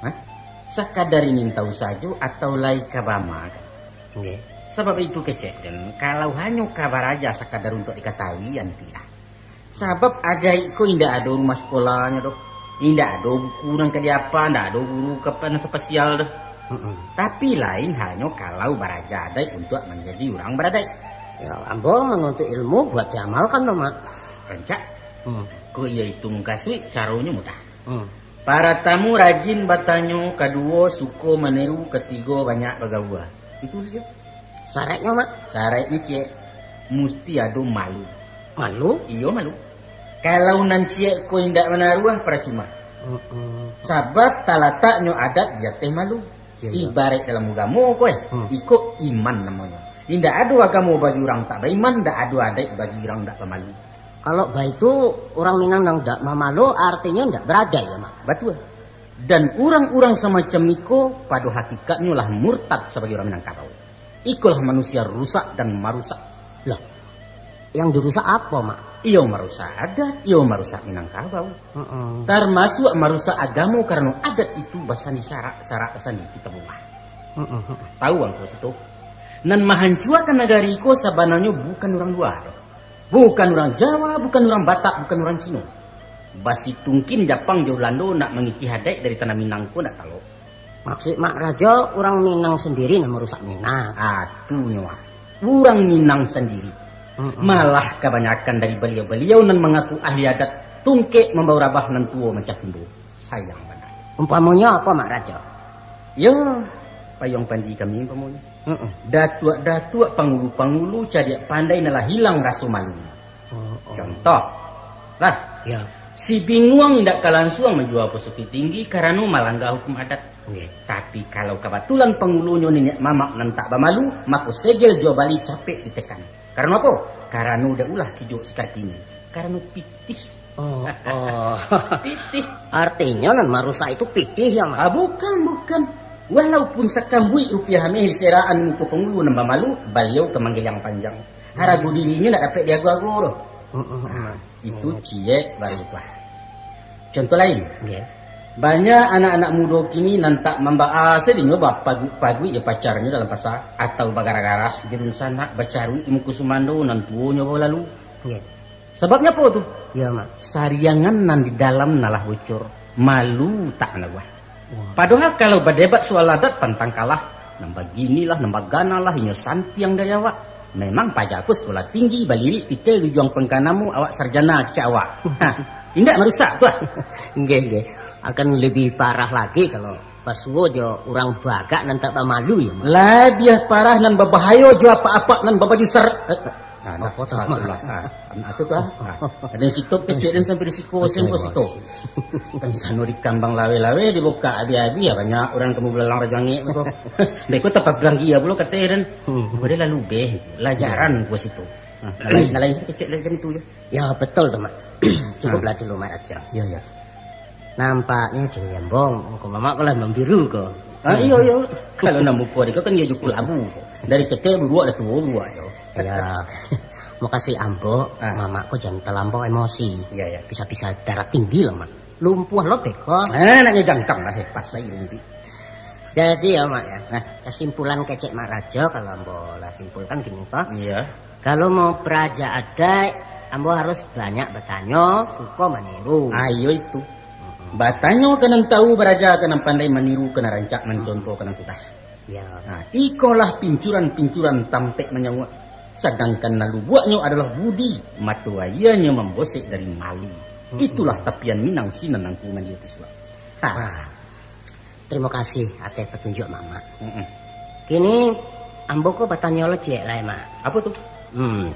Hah? Sakadar ingin tahu sajo atau lai ka baamalkan? Nggih. Sabab itu kecek den, kalau hanyo ka baraja sakadar untuak dikatahui, antilah. Sabab adaik ko indak ado rumah sekolahnyo doh. Indak ado buku nan ka diapa, indak ado guru ka nan spesial doh. Mm-mm. Tapi lain halnyo kalau baraja adaik untuak manjadi urang baradaik. Yo, ambo manuntuik ilmu buat diamalkan doh, Mak. Rancak. Hmm. Ko iyo itu mukasuik, caronyo mudah. Hmm. Paratamu rajin batanyo, kaduo suko maniru, katigo banyak bagaua. Itu sajo. Saraiknyo, Mak? Saraiknyo, ciek, musti ado malu. Malu? Iyo, malu. Kalau nan ciek ko indak manaruah, paracuma. Mm-mm. Sabab talataknyo adat di ateh malu. Iyo, iyo. Ibaraik dalam ugamo ko, eh, Hmm. iko iman namonyo. Indak ado agamo bagi urang tak baiman, indak ado adaik bagi urang indak bamalu. Kalau baitu, urang Minang nan indak mamalu, artinyo indak baradaik, yo, Mak? Batua. Dan urang-urang samacam iko, pado hakikatnyo lah murtad sabagai urang Minangkabau. Ikolah manusia rusak dan marusak. Lah, yang dirusak apo, Mak? Iyo marusak adat, iyo marusak Minangkabau. Mm-mm. Tarmasuak marusak agamo karano adat itu basandi sarak, sarak basandi kitabullah. Mm-mm. Tahu Angku Sito? Nan mahancuakan nagari ko sabananyo bukan urang lua doh. Bukan urang Jawa, bukan urang Batak, bukan urang Cino. Basitungkin Japang jo Balando nak mangitih adaik dari tanah Minang ko ndak talok. Maksud Mak Rajo, urang Minang sandiri nan marusak Minang. Ah, tu nyo ah. Urang Minang sandiri. Mm-mm. Malah kabanyakan dari baliau-baliau nan mangaku ahli adat, tungkek mambao rabah nan tuo mancah timbo. Sayang bana. Umpamonyo apo, Mak Rajo? Yo, payuang panji kami umpamonyo. Mm-mm. Datuak-datuak, pangulu-pangulu, cadiak pandai nan lah hilang raso malu. Oh, oh. Contoh, lah, Ya. Si Binguang indak ka lansuang manjua Pusukik Tinggi karano malangga hukum adat. Nggih. Tapi, kalau kabatulan pangulunyo niniak mamak nan tak bamalu, mako segel juo bali capek ditekan. Karano apo? Karano dak ulah kijok si Kartini. Karano pitih. Oh, oh. Pitih. Artinyo, nan marusak itu pitih, yo, Mak? Ah, bukan, bukan. Walaupun sakambuik rupiah ameh diserakan untuak pangulu nan bamalu, baliau ka manggeliang panjang. Harago dirinyo ndak dapek diago-ago doh. Mm, mm, mm. Nah, itu ciek baru tu. Contoh lain. Nggih. Banyak anak-anak mudo kini nan tak mambaa sadinyo bapaguik-paguik jo pacarnyo dalam pasa, atau bagarah-garah jo dunsanak, bacaruik di muko sumando nan tuonyo bawa lalu. Nggih. Sababnyo apo tu? Yo, Mak. Sariangan nan di dalam nalah bocor, malu tak naguah. Wah. Padohal kalau badebat soal adat pantang kalah, nan baginilah, nan baganalah, inyo santiang dari awak. Memang paja ko sakolah tinggi, balirik titel di ujuang pangka namo, awak sarjana kecek awak. Ha, indak marusak tu ah. Nggih, nggih. Akan lebih parah lagi kalau basuo jo urang bagak nan tak bamalu, yo, Mak. Labiah parah nan babahayo jo apak-apak nan babaju ser-, eh, eh, ah, nah, Apo tu, Mak? Astagfirullah. Ah, ah, tu, tu, ah. Ah, ado nan sitop kecek den sampai di siko, Betul, sen ko Bos. Sitop. Kan sano di kambang lawe-lawe, dibukak abih-abih, ya, banyak urang kamu belalang rajo angek ko. Beko tapak belanggia pulo kate den. Hmm. Boleh lalu beh, lajaran ko situ. Ah, nalai, nalai kecek den macam itu, ya. Ya, betul tu, Mak. Cukuplah Ah. dulu, Mak Rajo. Ya, ya. Nampaknyo cewek ambo, muko mamak ko lah mambiru ko. Ah, iyo, iyo. Kalau nak muko dek ko kan iyo juku labu. Dari ketek buruak dah tuo buruak yo. Ya. Mukasuik ambo, Ah. mamak ko jan talampau emosi. Ya, ya. Bisa-bisa darah tinggi lah, Mak. Lumpuah lo beko. Ah, naknyo jangkang lah, eh, pasai nanti. Jadi ya, Mak, ya. Ah. Kesimpulan kecek Mak Rajo, kalau ambo lah simpulkan gini ko. Iya. Kalau mau baraja adaik, ambo harus banyak batanyo, suko maniru. Ah, iyo itu. Mm-mm. Batanyo ka nan tahu, baraja ka nan pandai, maniru ka nan rancak, mancontoh ka nan sudah. Ya. Nah, ikolah pincuran-pincuran tampek manyauak. Sadangkan nan lubuaknyo adalah budi, mato aianyo mambosek dari malu. Mm-mm. Itulah tapian Minang sinan nangku mandiyo tisuak. Ha. Ah. Terima kasih ateh petunjuk Mamak. Mm-mm. Kini ambo ko batanyo lo ciek lai, Mak. Apo tu? Hmm.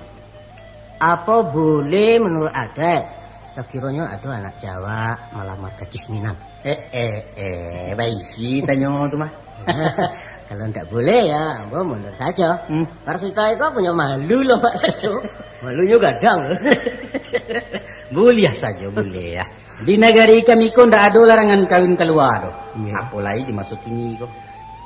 Apo boleh menurut adaik, sakironyo ado anak Jawa malamar gadis Minang? Eh, eh, eh, baisi tanyo tu mah. Kalau ndak boleh ya, ambo mundur sajo. Hmm. Marsita iko punyo malu lo, Mak Rajo. Malunyo gadang. Buliah sajo, buliah. Di nagari kami ko ndak ado larangan kawin kalua tu. Iya. Apo lai di maso kini ko.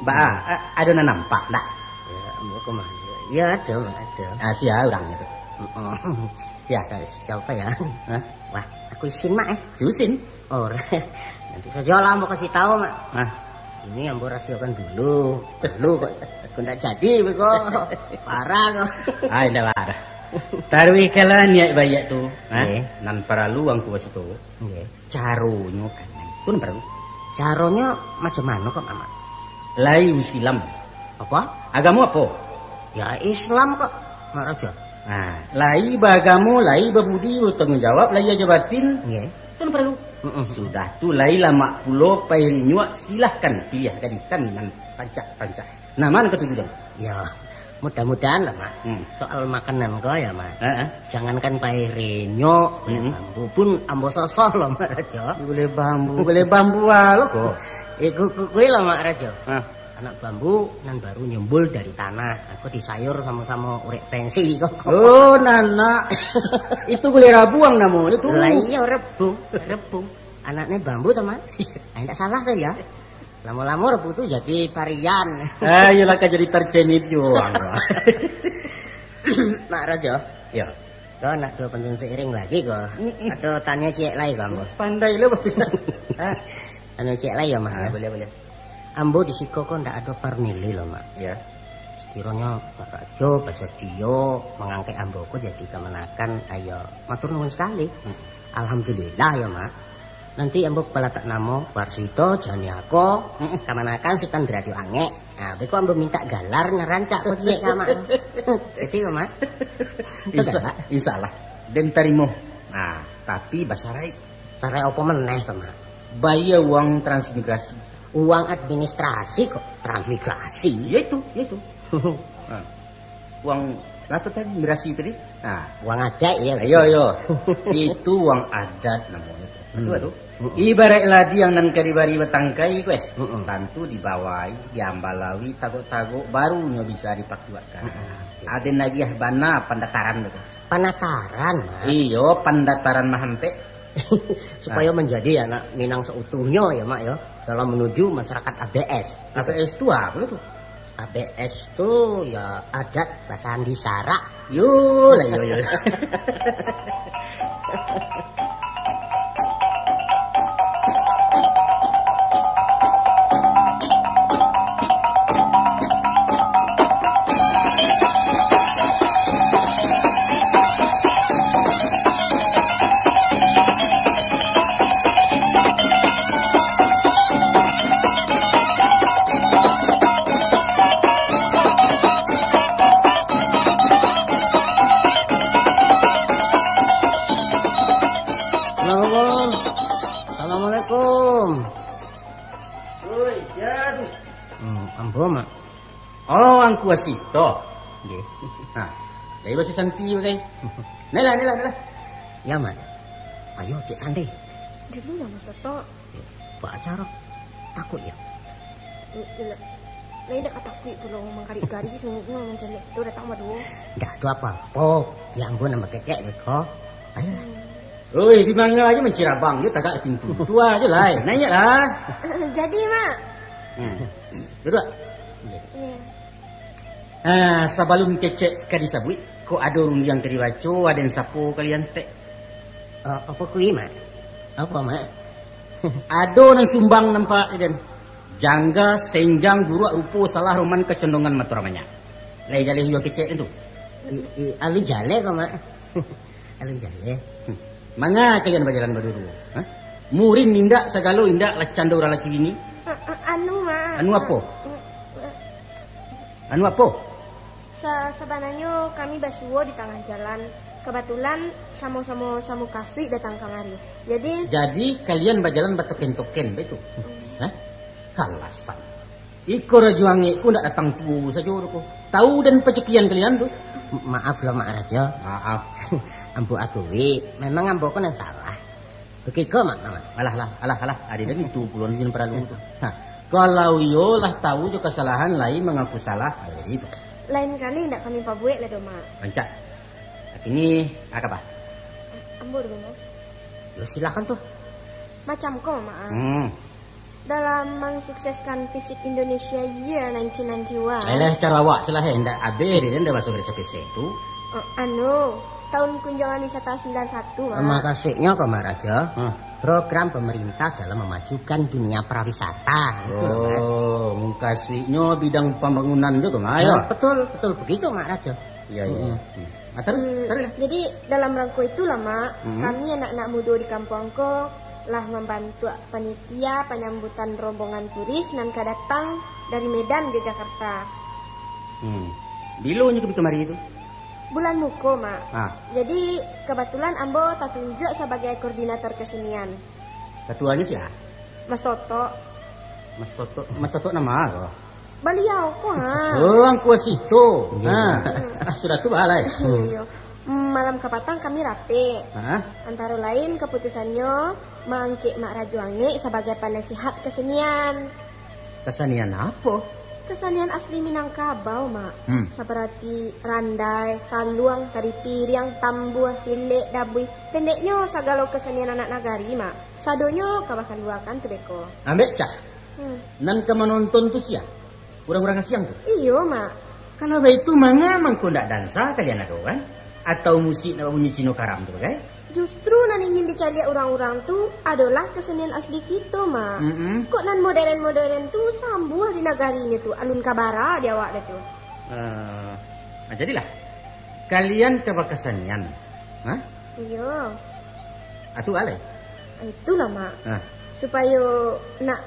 Ba, a-, ado nan nampak ndak? Ya, ambo ko mah. Ya, ado, ado. Ah, sia urang tu? Mm-mm. Sia? Sa-, siapa ya? Hah? Wah, aku isin, Mak, eh. Si Usin? Oh, nanti sajo lah ambo kasih tahu, Mak. Hah? Ini ambo rasiokan dulu. Dulu kok, kok ndak jadi, kok. Parah kok. Ah, indak parah. Taruih kalah niat baiak tu, ha? Nggih. Nan paralu angku basuto. Nggih. Caronyo kan, nah, itu nan paralu. Caronyo macam mano kok, Mamak? Lai Usilam. Apa? Agamo apo? Ya, Islam kok, Mak Rajo. Nah, lai baagamo, lai babudi, batangguang jawab, lai aja batin. Nggih. Itu nan paralu. Mm-mm. Sudah tu, lai lamak pulo, pai rinyuak, silahkan piliah gadih kami nan rancak-rancak. Nah, mano katuju, Dang? Ya, mudah-mudahan lah, Mak. Hmm. Soal makanan ko ya, Mak. Heeh. Jangankan pai rinyuak, gulai Mm-mm. bambu pun ambo sosoh lo, Mak Rajo. Gulai bambu, gulai bambu ah, lo ko. Eh, ku-, ku-, kuwi lo, Mak Rajo. Hah? Anak bambu nan baru nyumbul dari tanah. Aku disayur samo-samo urek pensi ko. Oh, nanak. Itu gulai rabuang namonyo tu. Lah iya, rebung, rebung. Anaknya bambu to, Mak? Ah, ndak salah to ya. Lamo-lamo rebu tu jadi parian. Ah, iyolah, ka jadi tercenit juo, Bang. Mak Rajo. Ya. Kau nak dua pantun seiring lagi kau? Mm-mm. Atau tanya ciek lai kau, Ambo? Pandai lo, Bang. Ah. Anu ciek lai ya, Mak, Ah, ya? Boleh, boleh. Ambo di siko ko ndak ado parmili lo, Mak. Ya. Sekiranya Mak Rajo basadio mangangkek ambo ko jadi kamanakan, ayo, matur nuwun sekali. Mm. Alhamdulillah ya, Mak. Nanti ambo palatak namo Warsito Janiako, Mm-mm. kamanakan Sutan Derajo Angek. Nah, beko ambo minta galar nan rancak ko ciek ka Mak. Jadi ko, Mak. Insya, Betul, Mak? Insya Allah. Den tarimo. Nah, tapi basyarat. Syarat apa meneh to, Mak? Bayar uang transmigrasi. Uang administrasi kok transmigrasi? Ya itu, ya itu. Nah. Uang apa tadi? Mirasi tadi? Nah. Uang adat, ya. Ayo, ayo. Itu uang adat namanya. Betul, Hmm. betul. Mm-mm. Ibarat ladiang nan ka dibari batangkai, kueh. Mm-mm. Tantu dibawai, diambalawi, tagok-tagok, barunyo bisa dipakuatkan. Mm-mm. Ada nagiah bana pandataran tu. Pandataran, Mak? Iyo, pandataran mahampek. Supaya Nah. menjadi anak Minang seutuhnya, ya, Mak, ya. Dalam menuju masyarakat A B S. A B S tu apa tu? A B S tu ya adat bahasa Andi Sarak. Yo lah, yo, yo. Oh, Mak. Oh, Angku Asito. Nggih. Ha, dari basa Santi bagai. Nailah, nailah, nailah. Ya, Mak. Ayo, cek santai. Dulu lah, Mas Toto. Eh, buat acara. Takut ya? Lai dak katakuik pulo, manggarik-garik sunguknyo mancaliak kito datang baduo. Ndak tu apo-apo. Ya, ambo nan bakecek beko. Ayo. Hmm. Oi, di manga aja mancirabang, yo tagak di pintu. Tua aja lah, naiak lah. Jadi, Mak. Hmm. Duduak. Iya. Ah, sabalun kecek ka disabuik, kok ado rundiang ka dibaco, aden sapo kalian tek? Ah, apo kui, Mak? Apo, Mak? Ado nan sumbang nampak, den. Jangga, senjang, buruak rupo, salah roman, kacondongan mato ramanyak. Lai jaleh juo kecek tu. I, i, alun jaleh ko, Mak. Alun jaleh. Hmm. Manga kalian bajalan baduo-duo? Hah? Murin indak, sagalo indak, lah cando urang laki bini. A-, a-, anu, Mak. Anu apo? A-, a-, Anu apo? Sa-, sabananyo kami basuo di tangah jalan. Kabatulan samo-samo samo kasuik datang kamari. Jadi Jadi, kalian bajalan batoken-token, baitu? Hmm. Hah? Alasan. Iko Rajo Angek ko ndak datang tuo sajo ko. Tahu dan pacukian kalian tu. Maaf lo, Mak Rajo. Maaf. Ambo akui, memang ambo ko nan salah. Oke, ko, Mak, Mak. Alah, alah, alah, alah. Adi dan itu pulo nan paralu tu. Ha. Kalau iyo lah tahu jo kasalahan, lai mangaku salah, ha, jadi itu. Lain kali ndak kami pabuek lah doh, Mak. Rancak. Kini, aka bah? Ambo dulu, Mas. Yo, silakan tu. Macam ko, Mak, ah. Hmm. Dalam mansukseskan Fisik Indonesia Year nineteen ninety-one. Alah, caro awak silah, eh. Ndak abih, dia ndak masuk dari sapesen tu. Eh, anu, tahun kunjungan wisata sembilan satu, Mak. Mukasuiknyo ko, Mak Rajo? Hah? Program pemerintah dalam memajukan dunia pariwisata. Itu, Mak. Oh, mukasuiknyo bidang pembangunan tu, Mak, yo? Ya, betul, betul begitu, Mak Rajo. Iya, iya. Mm-mm. Hmm. Ah, taruih, Hmm, taruihlah. Jadi, dalam rangko itulah, Mak, Hmm. kami anak-anak mudo di kampuang ko lah mambantuak panitia panyambutan rombongan turis nan ka datang dari Medan jo Jakarta. Hmm. Bilo nyo ka kamari tu? Bulan muko, Mak. Ah. Jadi, kabatulan ambo tatunjuak sabagai koordinator kesenian. Katuanyo sia? Mas Toto. Mas Toto, Mas Toto nan ma ko? Baliau ko, ha. Oh, Angku Asito. Iya. Ha. Ah, sudah tu baa lai. Iyo. Malam kapatang kami rapek. Ha? Antaro lain kaputusannyo maangkek Mak Rajo Angek sabagai panasihat kasenian. Kasenian apo? Kasenian asli Minangkabau, Mak. Hmm. Saparati randai, saluang, tari piriang, tambuah, silek, dabuih. Pendeknyo, sagalo kasenian anak nagari, Mak. Sadonyo ka bakanduakan tu beko. Ambek cah. Hmm. Nan ka manonton tu sia? Urang-urang asiang tu? Iyo, Mak. Kalau baitu, manga mangko ndak dansa kalian ado kan? Atau musik nak babunyi Cino Karam tu bagai? Justru nan ingin dicaliak urang-urang tu adolah kasenian asli kito, Mak. Mm-mm. Kok nan modern-modern tu sambuah di nagarinyo tu, alun ka bara di awak dah tu. Eh, nah, jadilah. Kalian ka bakasenian. Hah? Iyo. Atu alai? Itulah, Mak. Ah. Supayo nak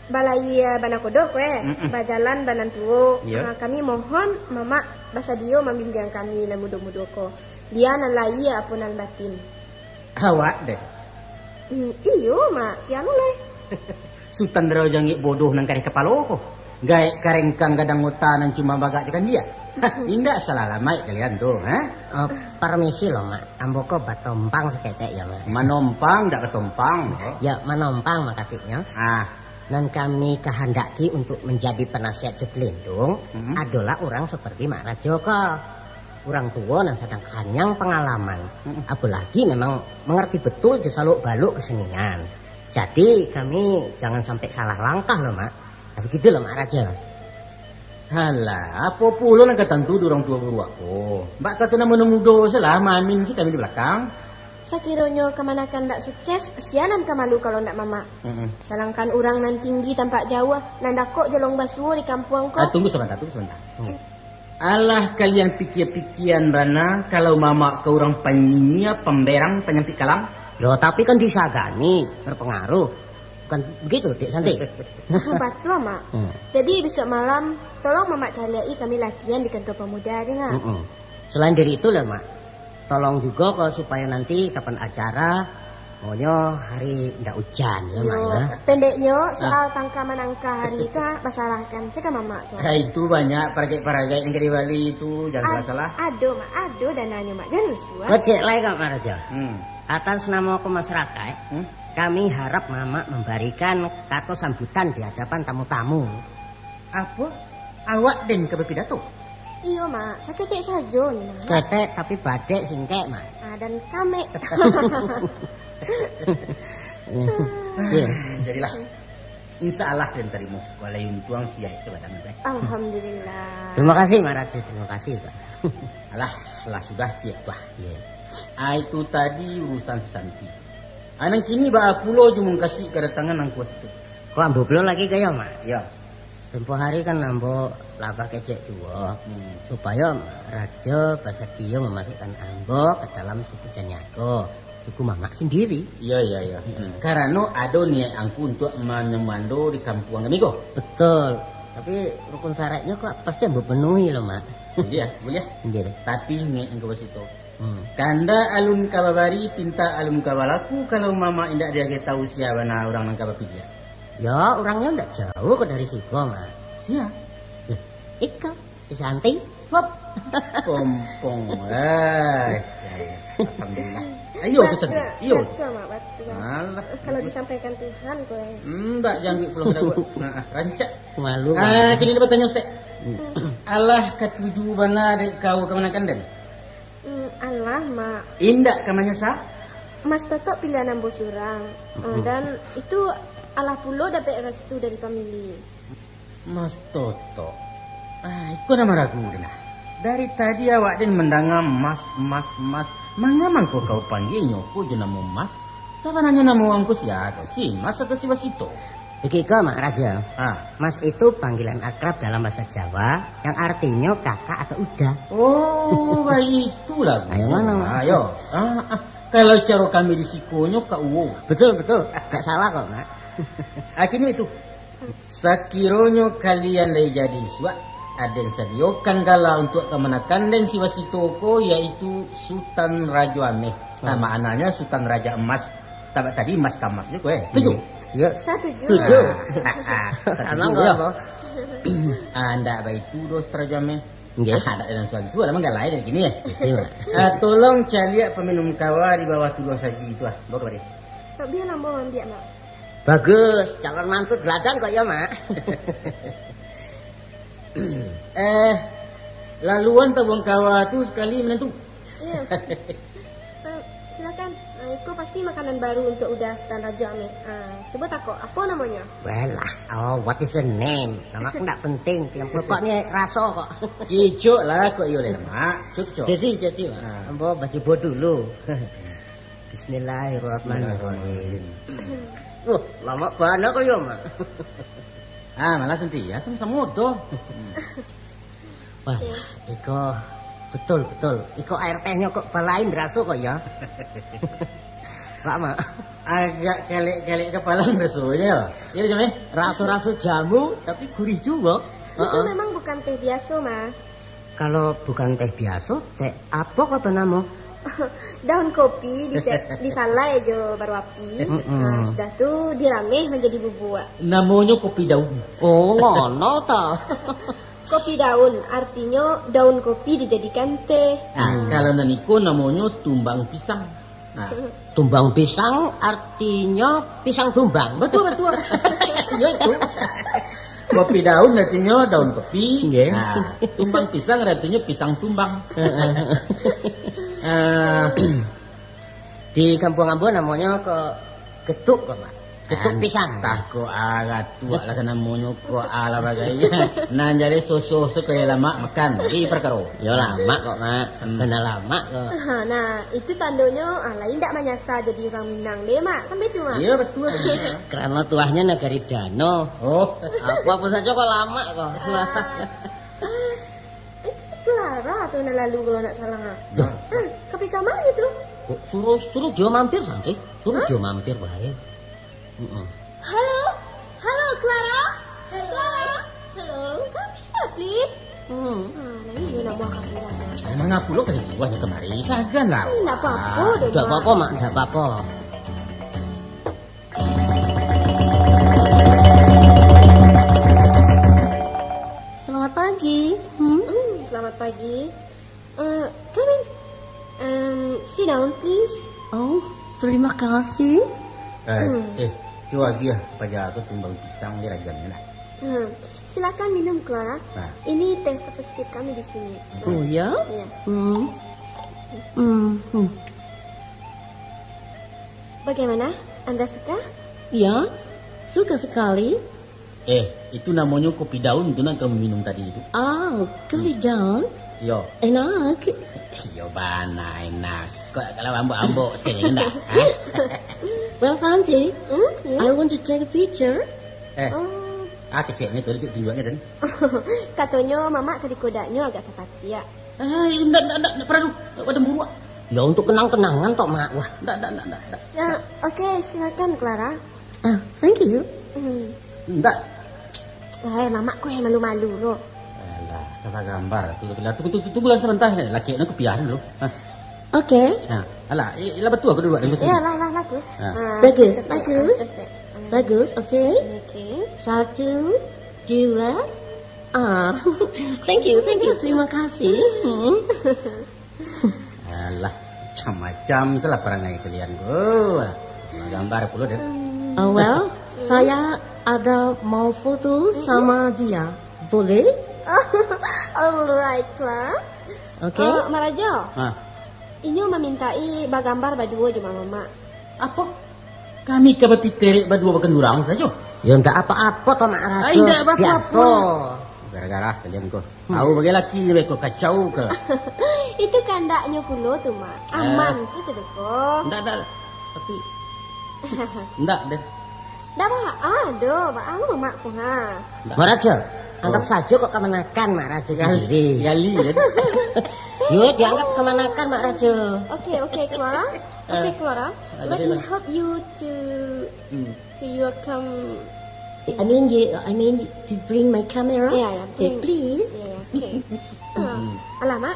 balayia banakodo ko, eh, Mm-mm. bajalan banan tuo. Iyo. Ah, kami mohon Mamak basadio mambimbiang kami nan mudo-mudo ko. Bia nan lahia apo nan batin. Awak deh. Hmm, iyo, Mak. Sialah lai. Sutan Rajo Angek bodoh nan kareh kapalo ko. Gaek karengkang gadang ota nan cuma bagak je kan dia. Indak salah lamaik kalian tu, ha? Oh, permisi lo, Mak. Ambo ko batompang saketek ya, Mak. Manompang, dak batompang, ko. Ya, manompang makasuiknyo. Ah. Nan kami kahandaki untuk manjadi panasihat jo pelindung Mm-mm. adolah urang saparti Mak Rajo ko. Urang tuo nan sadang kanyang pangalaman. Mm-mm. Apolagi memang mangarti betul jo saluk-baluk kasenian. Jadi, kami jangan sampai salah langkah lo, Mak. Nah, begitu lo, Mak Rajo. Halah, apo pulo nan ka tantu di urang tuo buruak ko? Bak kato nan mudo-mudo se lah, maamin se kami di balakang. Sakironyo kamanakan ndak sukses, sia nan ka malu kalau ndak Mamak. Mm-mm. Salangkan urang nan tinggi tampak jauah, nan dakok jolong basuo di kampuang ko. Ah, tunggu sabanta, tunggu sabanta. Hmm. Alah kalian pikia-pikian bana kalau Mamak ko urang panyinyiak, pamberang, panyampik kalam? Yo, tapi kan disagani berpengaruh. Bukan begitu, Dek Santi? Batua, Mak. Hmm. Jadi, bisuak malam, tolong Mamak caliak-i kami latihan di kantua pamuda, deh, Mak. Mm-mm. Selain dari itu lah, Mak. Tolong juga ko supaya nanti kapan acara, Pokoknyo hari ndak ujan, yo, Mak, yo. Pendeknyo, soal tangka manangka hari tu, ah, basalahkan se ka mamak tu. Ah, itu banyak paragaik-paragaik nan ka dibali tu, jangan salah-salah. Ado, Mak, ado dananyo, Mak. Jangan rusuah. Kocek lai kok, Mak Rajo. Hmm. Atas nama kemasyarakatan, hmm? Kami harap mamak memberikan kata sambutan di hadapan tamu-tamu. Apo? Awak den ka bapidato? Iyo, Mak. Saketek sajo, Mak. Saketek, tapi badek singkek, Mak. Ah, dan kamek. Iya. Jadilah. Insya Allah den tarimo. Walai untuang siaik sabatang teh. Alhamdulillah. Terima kasih, Mak Rajo. Terima kasih, Pak. Alah, lah sudah ciek tu ah. Iya. Ah, itu tadi urusan si Santi. Anang kini baa pulo jo mukasuik kadatangan angku situ? Kok ambo pulo lagi gayo, Mak? Iya. Tempo hari kan ambo lah bakecek juo, hmm, supayo Rajo basadio mamasukkan ambo ka dalam suku Caniago, suku mamak sendiri. Iya, iya, iya. Hmm. Karano ado niaik angku untuak manyamando di kampuang kami ko. Betul. Tapi rukun syaratnyo kok pasti ambo penuhi lo, Mak. Buliah, buliah. Iya deh. Tapi niaik angku basito. Hmm. Kandak alun ka babari, pintak alun ka balaku, kalau mamak indak diagiah tahu sia bana urang nan ka bapiliak. Ya, urangnyo ndak jauh ko dari siko, Mak. Sia? Loh, iko, si Santi. Hop. Kompong. Eh, ya, ya. Alhamdulillah. Ayo, Mak, pesan. Mak, iyo. Batua, Mak, batua. Alah. Kalau disampaikan Tuhan, ko, eh. Hmm, ndak jangkik pulang ke Dago. Nah, rancak. Malu. Ah, kini dia bertanya, Ustaz. Hmm. Alah, katuju bana dek kau kamanakan den? Hmm, alah, Mak. Indak ka manyasa? Mas Totok pilihan ambo surang. Eh, mm-mm. Dan itu alah pulo dapek restu dari famili. Mas Totok? Ah, iko nan maragu den nah. Dari tadi awak den mandanga Mas, Mas, Mas. Manga mangko kau panggianyo ko jo namo Mas? Sabananyo namo angku sia ko? Si Mas atau si Wasito? Begiko, Mak Rajo. Ah. Mas itu panggilan akrab dalam bahasa Jawa yang artinyo kakak atau uda. Oh, baitu lah. Ayo, mano, Mak? Ayo. Ah, ah. Kalau caro kami di sikonyo, Kak Uwo. Betul, betul. Ndak salah kok, Mak. Akhirnyo itu, sakironyo kalian lai jadi isuak, aden sadiokan gala untuak kamanakan den si Wasito ko, yaitu Sutan Rajo Ameh. Nah, hmm, maknanyo Sutan Raja Emas. Tabak tadi emas ka emas juo, eh. Setuju? Iya. Setuju. Setuju. Ah, setuju, yo. Emang apa? Ah, ndak baitu doh, Sutan Rajo Ameh. Nggih. Ah, ndak jalan suan suan, emang galai dari kini, ya? Betul. Ah, tolong caliak paminum kawa di bawah tuduang saji itu, ah. Bawa kamari. Mak, biar ambo maambiak, Mak. Bagus, calon mantu teladan kok, ya, Mak? Eh, laluan tabuang kawa tu sakali minantu. Iya. Eh, silakan. Eh, iko pasti makanan baru untuak uda Sutan Rajo Ameh. Ah, cubo takok, apo namonyo? Well lah, oh, what is the name? Namo ko ndak penting, yang pokoknyo raso kok. Kicok lah, kok iyo lai lamak. Cuk, cuk. Jadi, jadi, Mak. Ah. Ambo bacubo dulu. Bismillahirrahmanirrahim. Wah, lamak bana ko yo, Mak. Ah, malah Santi, ya, samo-samo tu. Wah, iko betul, betul. Iko air tehnyo kok balain raso kok, ya. Pak, Mak. Agak kelek-kelek kapalo rasonyo, ya. Ya, macam, eh? Raso-raso jamu, tapi gurih juo. Itu, heeh, memang bukan teh biaso, Mas. Kalau bukan teh biaso, teh apo kok banamo? Daun kopi dise-, disalai jo bara api. Mm-mm. Ah, sudah tu dirameh manjadi bubuk. Namonyo kopi daun. Oh, ngono ta? Kopi daun, artinyo daun kopi dijadikan teh. Ah, hmm, kalau nan iko namonyo tumbang pisang. Nah. Tumbang pisang artinyo pisang tumbang. Betul, betul. Iya itu. Kopi daun artinyo daun kopi. Nggih. Nah, tumbang pisang artinyo pisang tumbang. Eh, di kampuang ambo namonyo ko getuk ko, Mak. Getuk pisang. Antah ko, ah, gatuak lah ka namonyo ko, ah, lah bagai. Nan jadi soso se kaya lamak makan. Di parkaro. Yo lamak kok, Mak. Hmm. Bana lamak kok. Aha, nah, itu tandonyo, ah, lain ndak manyasa jadi urang Minang deh, Mak. Kan betul, Mak? Iya, betul. Karano tuahnyo nagari Dano. Oh. Apo-apo sajo kok lamak kok. Ah. Ah, itu si Clara tu nan lalu kalau ndak salah, ah. Dah. Ah, ka pai ka ma tu? Kok suruh, suruh dio mampir, Santi. Suruh dio mampir bae. Heeh. Halo? Halo, Clara? Halo? Clara? Come here, please. Hmm. Ah, nah, iyo nak buang kapuran. Emang apo lo kasih buahnya kemari? Sagan lah. Ndak apo-apo doh, Mak. Ndak apo-apo, Mak. Ndak apo-apo. Pagi. Uh, come in. Um, sit down, please. Oh, terima kasih. Eh, Hmm. eh, cubo agiah paja tu tumbang pisang di rajamnyo lah. Hmm. Silakan minum, Clara. Nah. Ini teh spesifik kami di sini. Oh, ya? Ya. Hmm. Hmm. Hmm. Bagaimana? Anda suka? Ya, suka sekali. Eh, itu namonyo kopi daun tu nan kamu minum tadi tu. Ah, kopi daun? Yo. Enak. Iyo bana enak. Kok kalau ambok-ambok sekali ndak? Hah? Well, Santi, Hmm? Ya? I want to take a picture. Eh, Oh. ah, keceknyo tu, tunjuaknyo tu. Katonyo, Mamak ka dikodaknyo agak sapatiak. Eh, ndak, ndak, ndak, ndak paralu. Ndak badan buruak. Ya, untuk kenang-kenangan tok, Mak. Wah. Ndak, ndak, ndak, ndak, ndak. Ya, oke, silakan, Clara. Ah, thank you. Hmm. Ndak. Eh, Mamak ko yang malu-malu lo. Alah, salah gambar. Tunggu, tunggu, tunggu, tunggu lah sabanta. Laki nak kupiah dulu. Ha. Oke. Ha. Alah, i-, ilah batua aku duduk dalam kursi. Ya, lah, lah, lah, tu. Ha. Ah, Bagus, step, step, bagus. step, step. Bagus, oke. Oke. Satu, dua. Ah, thank you, thank you. Terima kasih. Hmm. Alah, macam-macam salah parangai kalian ko. Gambar pulo deh. Oh, well, saya ada mau foto sama dia. Boleh? Alright, Clara. Oke. Eh, Mak Rajo. Ha. Inyo mamintai bagambar baduo jo Mamak. Apo? Kami ka bapiterek baduo bakandurang sajo? Yo, ndak apo-apo to, Mak Rajo. Ai, ndak apo-apo. Biaso. Gara-gara kalian ko. Tahu bagai laki je beko kacau ke? Itu kandaknyo pulo tu, Mak. Eh. Aman tu tu beko. Ndak, ndak. Tapi, ndak deh. Ndak ba-, ado, ba-, anu, Mak, ko, ha. Ndak. Mak Rajo, anggap Oh. sajo kok kamanakan Mak Rajo Gali, sandiri. gali, kan? Yo, dianggap kamanakan Mak Rajo. Oke, oke, Clara. Oke, Eh. Clara. Ah, Let jadi me lah. help you to Hmm. So you are come I mean, you, I mean to bring my camera. Yeah, yeah, Okay, bring. please. Yeah, yeah, okay. Ah, Hmm. Alamak.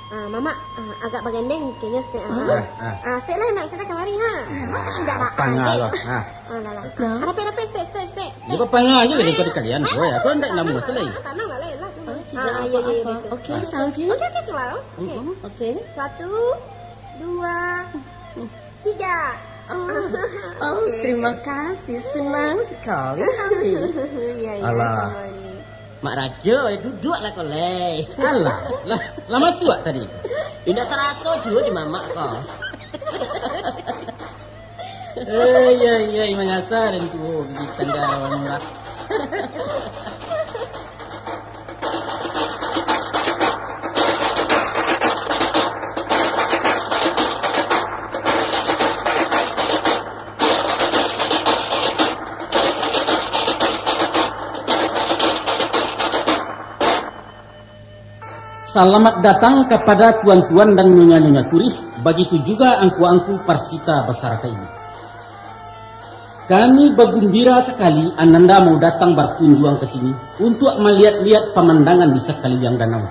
Ah, Mamak, ah, agak bagandeng kayaknya, Stek. Ah. Ah, ah. Ah, Stek lah, Mak, Stek kamari, ha. Ah, Tidak apa, pangah Dek. lah. Ah. Ah, lah, lah. Nah. Ah, rapek, rapek, Stek, Stek, Stek, Stek. Dia pangah aja lah daripada kalian, boy. Aku ndak nemu masalah. Ah, tenang lah, lah, lah, tenang. Ah, ya, ya, ya, Ah, betul. okay, Ah. Santi. Okay, okay, keluar. Okay. Mm-mm. Okay. Satu, dua, tiga. Oh, oh, Oke. Terima kasih. Senang sekali, Santi. Iya, iya, Alah. Kembali. Mak Rajo, eh, duduklah kau, leh. Alah, lah, lah masuak tadi. Indak taraso juo di mamak kau. Eh, iya, iya, manyasar dan tuo, gigi tangga lawan murah. Salamat datang kapada tuan-tuan dan nyonya-nyonya turih, bagitu juga angku-angku parsita basaraka ini. Kami bagumbira sakali Ananda mau datang barkunjuang ka sini untuak maliek-liek pamandangan di sakaliliang danau.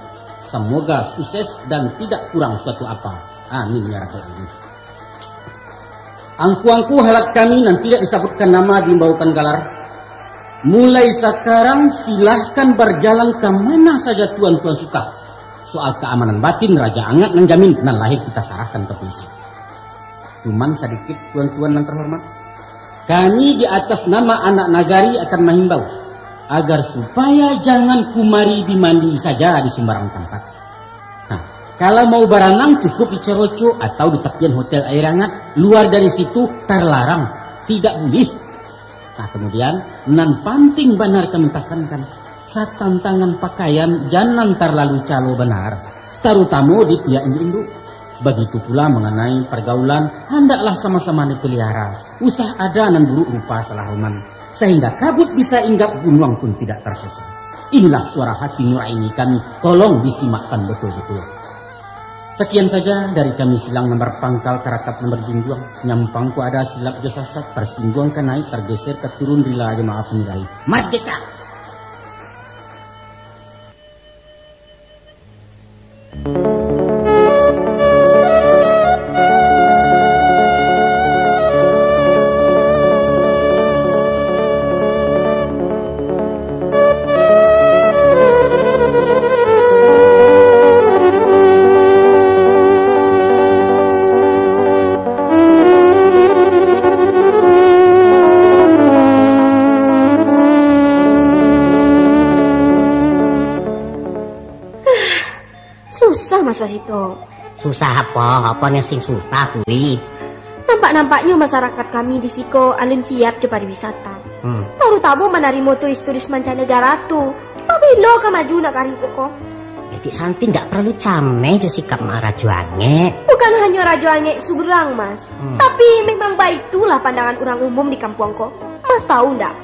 Samoga sukses dan tidak kurang suatu apa. Amin ya rabbal alamin. Angku-angku halak kami nan tidak disabutkan nama diimbaukan galar, mulai sakarang silahkan barjalan ka mana saja tuan-tuan suka. Soal kaamanan batin Raja Angak nan jamin, nan lahir kita sarahkan ka pulisi. Cuman sadikit, tuan-tuan nan tarhormat, kami di atas nama anak nagari akan mahimbau, agar supaya jangan kumari dimandi saja di sumbarang tampat. Nah, kalau mau baranang, cukup di Ceroco atau di tapian hotel Air Hangat. Luar dari situ tarlarang, tidak bulih. Nah, kemudian, nan pantiang banar kami takankan, satantangan pakaian jangan tarlalu calo banar, tarutamo di pihak induk-induk. Bagitu pula manganai pargaulan, handaklah sama-sama dipelihara. Usah ada nan buruk rupa salah roman, sahingga kabut bisa inggap, gunuang pun tidak tarsesa. Inilah suara hati nuraini kami, tolong disimakkan betul-betul. Sakian saja dari kami, silang nan barpangka, karakap nan barjunjuang, nyampang kok ada silap jo sasak, tarsingguang ka naik, targeser ka turun, rila jo maaf mirahi. Mardeka! Susah, Mas Wasito. Susah apo? Apo nan sing susah kuwi? Nampak-nampaknyo masyarakat kami di siko alun siap jo pariwisata. Hmm. Tarutamo manarimo turis-turis mancanegara tu. Pabilo ka maju nak kari ko? Edik Santi ndak paralu cameh jo sikap Mak Rajo Angek. Bukan hanyo Rajo Angek surang, Mas. Hmm. Tapi memang baitulah pandangan urang umum di kampuang ko. Mas tahu ndak?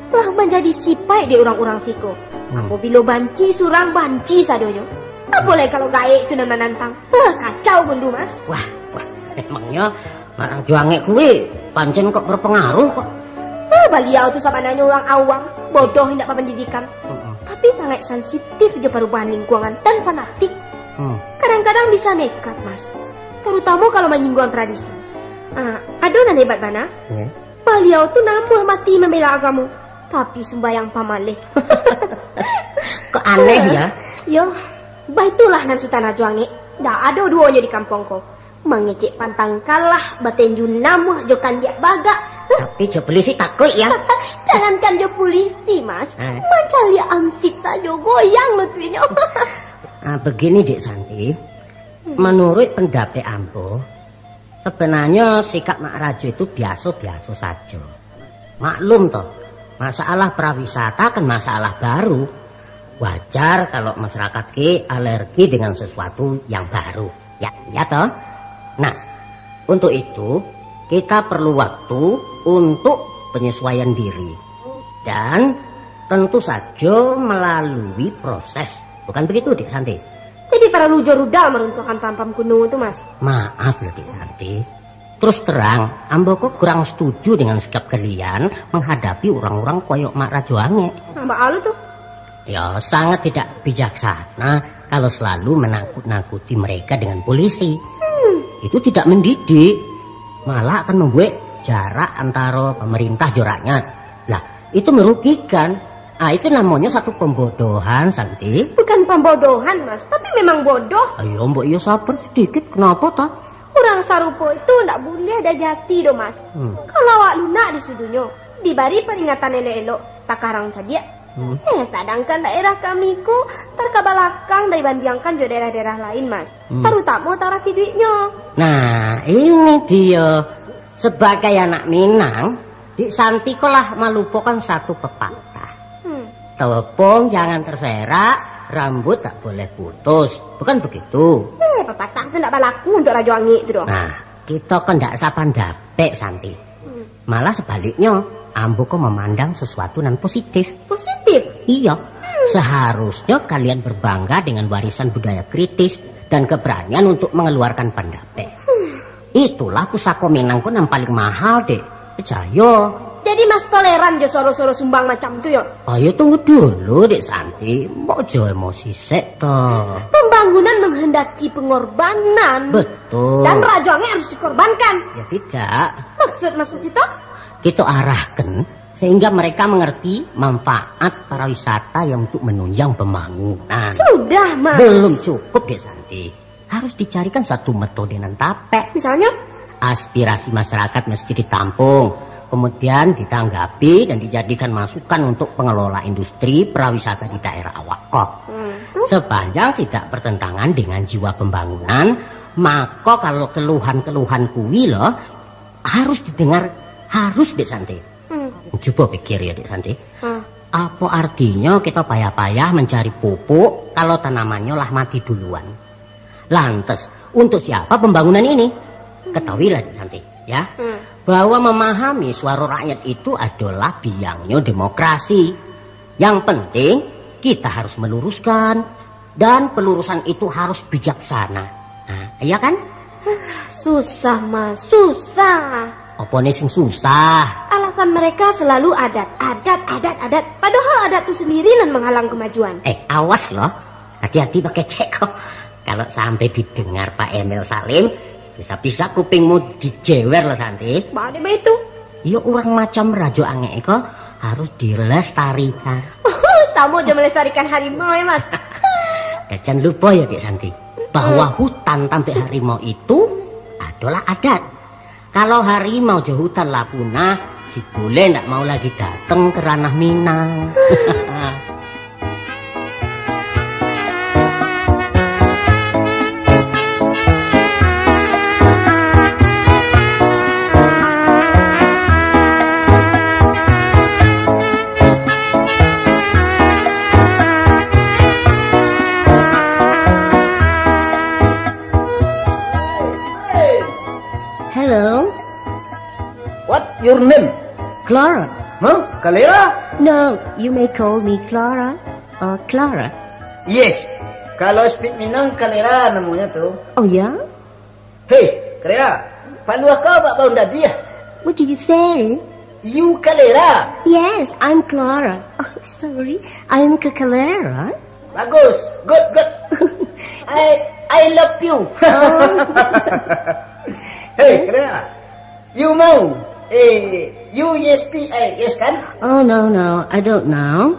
Lah manjadi sipaik di urang-urang siko. Hmm. Apabilo banci surang, banci sadonyo. Apo lai kalau gaek tu nan manantang? Heh, kacau bundu, Mas. Wah, wah, memangnyo Mak Rajo Angek kuwi pancen kok berpengaruh kok. Heh, baliau tu sabananyo urang awam, bodoh, indak bapandidikan. Mm-mm. Tapi sangaik sansitif jo parubahan lingkuangan dan fanatik. Hmm. Kadang-kadang bisa nekat, Mas. Tarutamo kalau manyingguang tradisi. Ah, ado nan hebat bana. Iya. Baliau tu namuah mati mambela agamo, tapi sumbayang pamaleh. Kok aneh, ya? Yo, baitulah nan Sutan Rajo Angek. Ndak ado duonyo di kampuang ko. Mangecek pantang kalah, batenju namuah jo kandiak bagak. Tapi jo polisi takuik, ya? Jangankan jo polisi, Mas. Eh. Mancaliak ansip sajo goyang lutuiknyo. Ah, begini, Dek Santi. Hmm. Manuruik pandapek ambo, sabananyo sikap Mak Rajo itu biaso-biaso sajo. Maklum toh, masalah pariwisata kan masalah baru. Wajar kalau masyarakat ki alergi dengan sesuatu yang baru. Ya, ya toh? Nah, untuk itu kita perlu waktu untuk penyesuaian diri. Dan tentu sajo melalui proses. Bukan begitu, Dek Santi? Jadi paralu jo rudal maruntuahkan paham-paham kuno tu, Mas? Maaf loh, Dek Santi. Terus terang, ambo ko kurang setuju dengan sikap kalian menghadapi orang-orang koyok Mak Rajo Angek. Nah, baa lo tu? Ya, sangat tidak bijaksana kalau selalu menakut-nakuti mereka dengan polisi. Hmm. Itu tidak mendidik, malah akan membuat jarak antara pemerintah jo rakyat. Lah, itu merugikan. Ah, itu namanya satu pembodohan, Santi. Bukan pembodohan, Mas, tapi memang bodoh. Ayo, mbok iyo sabar sedikit, kenapa ta? Urang sarupo itu ndak buliah diajati doh, Mas. Hmm. Kalau awak lunak disudunyo, dibari paringatan elok-elok, takarang cadiak. Hmm. Eh, sadangkan daerah kami ko tarkabalakang dibandiangkan jo daerah-daerah lain, Mas. Hmm. Tarutamo taraf iduiknyo. Nah, ini dia. Sebagai anak Minang, Dek Santi ko lah malupokan satu pepatah. Hmm. Tepung jangan terserak, rambut tak boleh putus. Bukan begitu? Eh, pepatah tu ndak balaku untuk Rajo Angik tu doh. Nah, kita kan ndak sapandapek, Santi. Hmm. Malah sebaliknya, ambo ko memandang sesuatu nan positif. Positif? Iya. Hmm. Seharusnya kalian berbangga dengan warisan budaya kritis dan keberanian untuk mengeluarkan pandapek. Hmm. Itulah pusako Minang ko nan paling mahal, Dek. Picayo. Jadi Mas toleran jo soro-soro sumbang macam tu, yo? Ayo tunggu dulu, Dek Santi. Mbok jo emosi sek, toh. Pembangunan menghendaki pengorbanan. Betul. Dan Rajo Angek harus dikorbankan. Ya tidak. Maksud Mas Musito? Kita arahkan sehingga mereka mengerti manfaat pariwisata yang untuk menunjang pembangunan. Sudah, Mas. Belum cukup, Dek Santi. Harus dicarikan satu metode nan tapek. Misalnya? Aspirasi masyarakat mesti ditampung, kemudian ditanggapi dan dijadikan masukan untuk pengelola industri pariwisata di daerah awak ko. Hmm, tu? Sepanjang tidak bertentangan dengan jiwa pembangunan, maka kalau keluhan-keluhan kuwi lo harus didengar, harus, Dek Santi. Hmm. Coba pikir ya, Dek Santi. Hmm. Apa artinya kita payah-payah mencari pupuk kalau tanamannya lah mati duluan? Lantas, untuk siapa pembangunan ini? Ketahuilah, Dek Santi, ya, hmm, bahwa memahami suara rakyat itu adalah biangnya demokrasi. Yang penting, kita harus meluruskan. Dan pelurusan itu harus bijaksana. Nah, iya kan? Susah, Mas, susah. Apa nih sing susah? Alasan mereka selalu adat, adat, adat, adat. Padahal adat tu sendiri nan menghalang kemajuan. Eh, awas loh. Hati-hati pakai cek kok. Kalau sampai didengar Pak Emil Salim, bisa-bisa kupingmu dijewer loh, Santi. Bade begitu. Yo, urang macam Rajo Angek iko harus dilestarikan. Samo jo melestarikan harimau ya, Mas. Dan jangan lupa ya, Dek Santi, bahwa hmm, hutan tampek harimau itu adalah adat. Kalau harimau jo hutan lah punah, si bule ndak mau lagi datang ke ranah Minang. Your name? Clara. Huh? Kalera? No, you may call me Clara or Clara. Yes. Kalau speak Minang, Kalera namonyo tu. Oh ya? Hei, Kalera. Paluah kau bak baun dadi ah. What do you say? You Kalera. Yes, I'm Clara. Oh, sorry, I'm Kakalera. Bagus. Good, good. I I love you. Oh. Hei, Kalera. You mau? Eh, you yes P I, yes kan? Oh, no, no, I don't know.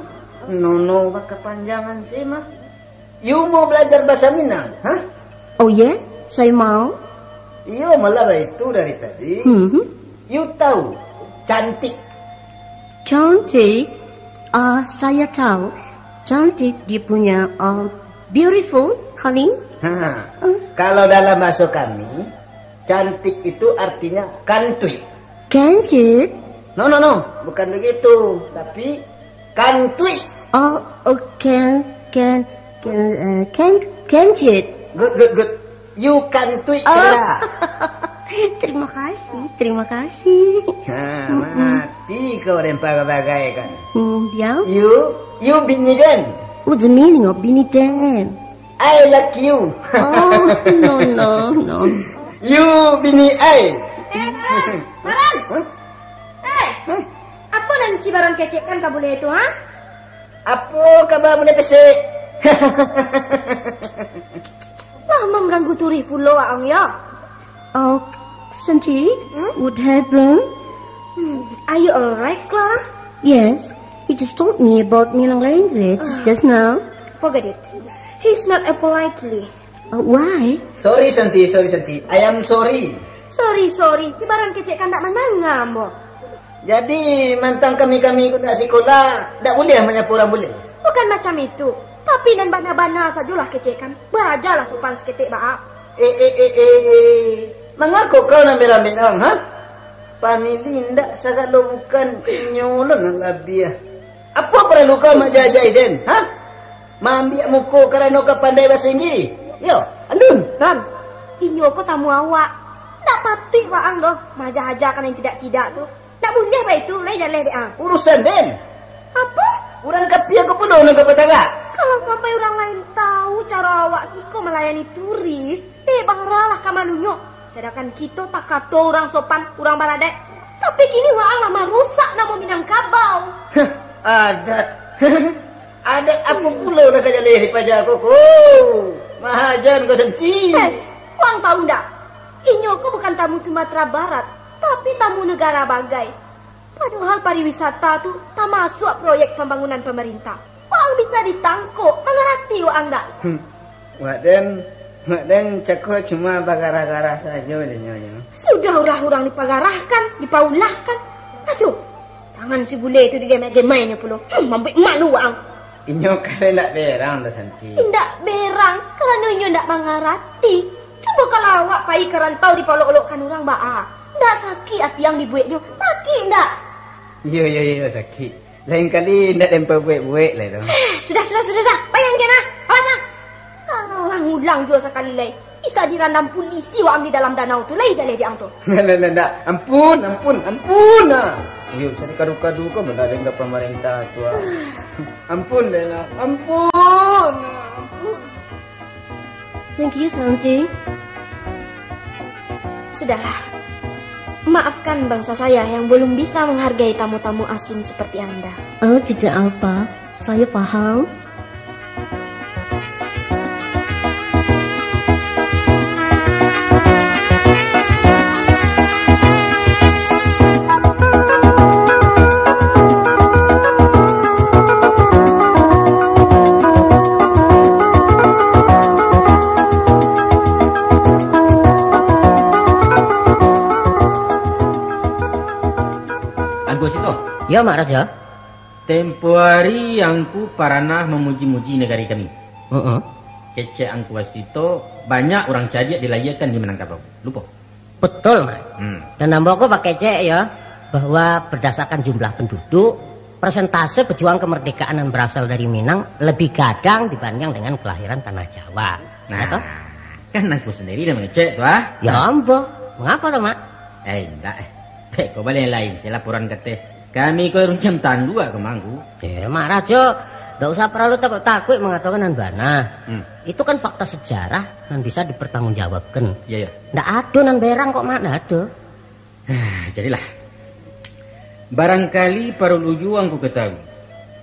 No, no, bakapanjangan sih mah. You mau belajar bahasa Minang, ha? Oh, yes, saya mau. Iyo, malah baitu dari tadi. Mhm. You tahu, cantik. Cantik? Ah, saya tahu. Cantik dia punya, ah, beautiful, honey. Ha, kalau dalam bahasa kami, cantik itu artinya kantuik. Kantuik? No, no, no. Bukan begitu. Tapi, kantuik. Oh, oh, kan, kan, kan, eh, kan, kantuik. Good, good, good. You kantuik, oh. Kalera. Terima kasih, terima kasih. Ha, mm-mm. Mati kau rempa bagai kan. Hmm, ya. You, you bini den. What's the meaning of bini den? I like you. Oh, no, no, no. You bini I. Eh, Baran! Baran! Huh? Eh, huh? Apo nan si Baran kecekkan ka bule tu, ha? Apo kaba bule pesek? Lah mangganggu turih pulo, Ang, ya. Oh, Santi, hmm? What happened? Hmm, are you alright, Clara? Yes, he just told me about Minang language, ah, just now. Forget it. He's not a politely. Uh, why? Sorry, Santi, sorry, Santi. I am sorry. Sorry, sorry. Si Baran kecek kan ndak mandanga, mo. Jadi, mantang kami-kami ko ndak sikola, ndak buliah manyapo urang bule? Bukan macam itu. Tapi nan bana-bana sajolah kecek kan. Barajalah sopan saketek, baa. Eh, eh, eh, eh, eh. Mangako kau nan berang-berang, ha? Famili ndak sagalo bukan, inyo lo nan labiah. Apo paralu kau maajah-ajah den, ha? Maambiak muko karano ka pandai baso Inggirih? Yo, andun. Ran, inyo ko tamu awak. Ndak patuik waang doh maaja-aja ka nan tidak-tidak tu. Ndak buliah baitu, lai jaleh dek ang. Urusan den. Apo? Urang kapia ko pulo nan ka batagak. Kalau sampai urang lain tahu caro awak siko malayani turis, eh, baralah ka malunyo. Sadangkan kito takato urang sopan, urang baradaik. Tapi kini waang lah marusak namo Minangkabau. Heh, adat. Adat apo pulo nan ka jaleh dipaja ko, ko? Mahajan ko Santi. Eh, waang tahu ndak? Inyo ko bukan tamu Sumatera Barat, tapi tamu negara bagai. Padohal pariwisata tu tamasuak proyek pambangunan pamarintah. Waang bisa ditangkok, mangarati waang ndak? Hmm. Wak den, wak den cako cuma bagarah-garah sajo dek nyo, nyo. Sudah urang-urang dipagarahkan, dipaulahkan. Aduh, tangan si bule tu digemai-gemainyo pulo. Hmm, mambuek malu waang. Inyo kan ndak berang doh, Santi. Ndak berang, karano inyo ndak mangarati. Cubo kalau awak pai ka rantau dipaolok-olokkan urang, baa. Ndak sakik ati ang dibueknyo? Sakik ndak? Iyo, iyo, iyo, sakik. Lain kali ndak den pabuek-buek lai tu. Eh, sudah, sudah, sudah, sudah. Bayangkan ah. Awas ah. Kalau ulang-ulang juo sakali lai, bisa dirandam pulisi waang di dalam danau tu lai jaleh dek ang tu. Ndak, ndak, ndak, ndak. Ampun, ampun, ampun ah. Iyo, usah dikadu-kadu ko bana den ka pamarintah tu ah. Ampun, Lela. Ampun. Ampun. Thank you, Santi. Sudahlah. Maafkan bangsa saya yang belum bisa menghargai tamu-tamu asing seperti Anda. Oh, tidak apa. Saya paham. Angku Wasito. Ya, Mak Raja. Tempo hari angku paranah mamuji-muji nagari kami. Heeh. Kecek angku Wasito, banyak urang cadiak dilahiakan di Minangkabau. Lupo? Betul, Mak. Hmm. Dan ambo ko bakecek, ya, bahwa berdasarkan jumlah penduduk, persentase pejuang kemerdekaan yang berasal dari Minang lebih gadang dibanding dengan kelahiran tanah Jawa. Ya, toh? Nah, kan angku sendiri nan mangecek tu, ah. Ya, ambo. Mengapa, toh, Mak? Eh, indak, eh. Heh, kok baliak lain, saya laporan ka teh. Kami ko runcam tanduak ko manggu. Eh, Mak Rajo, ndak usah paralu takuik-takuik mangatokan nan bana. Hmm. Itu kan fakta sejarah nan bisa dipertanggungjawabkan. Iya, iya. Ndak ado nan berang kok, Mak, ndak ado. Ah, jadilah. Barangkali paralu juo angku katahui.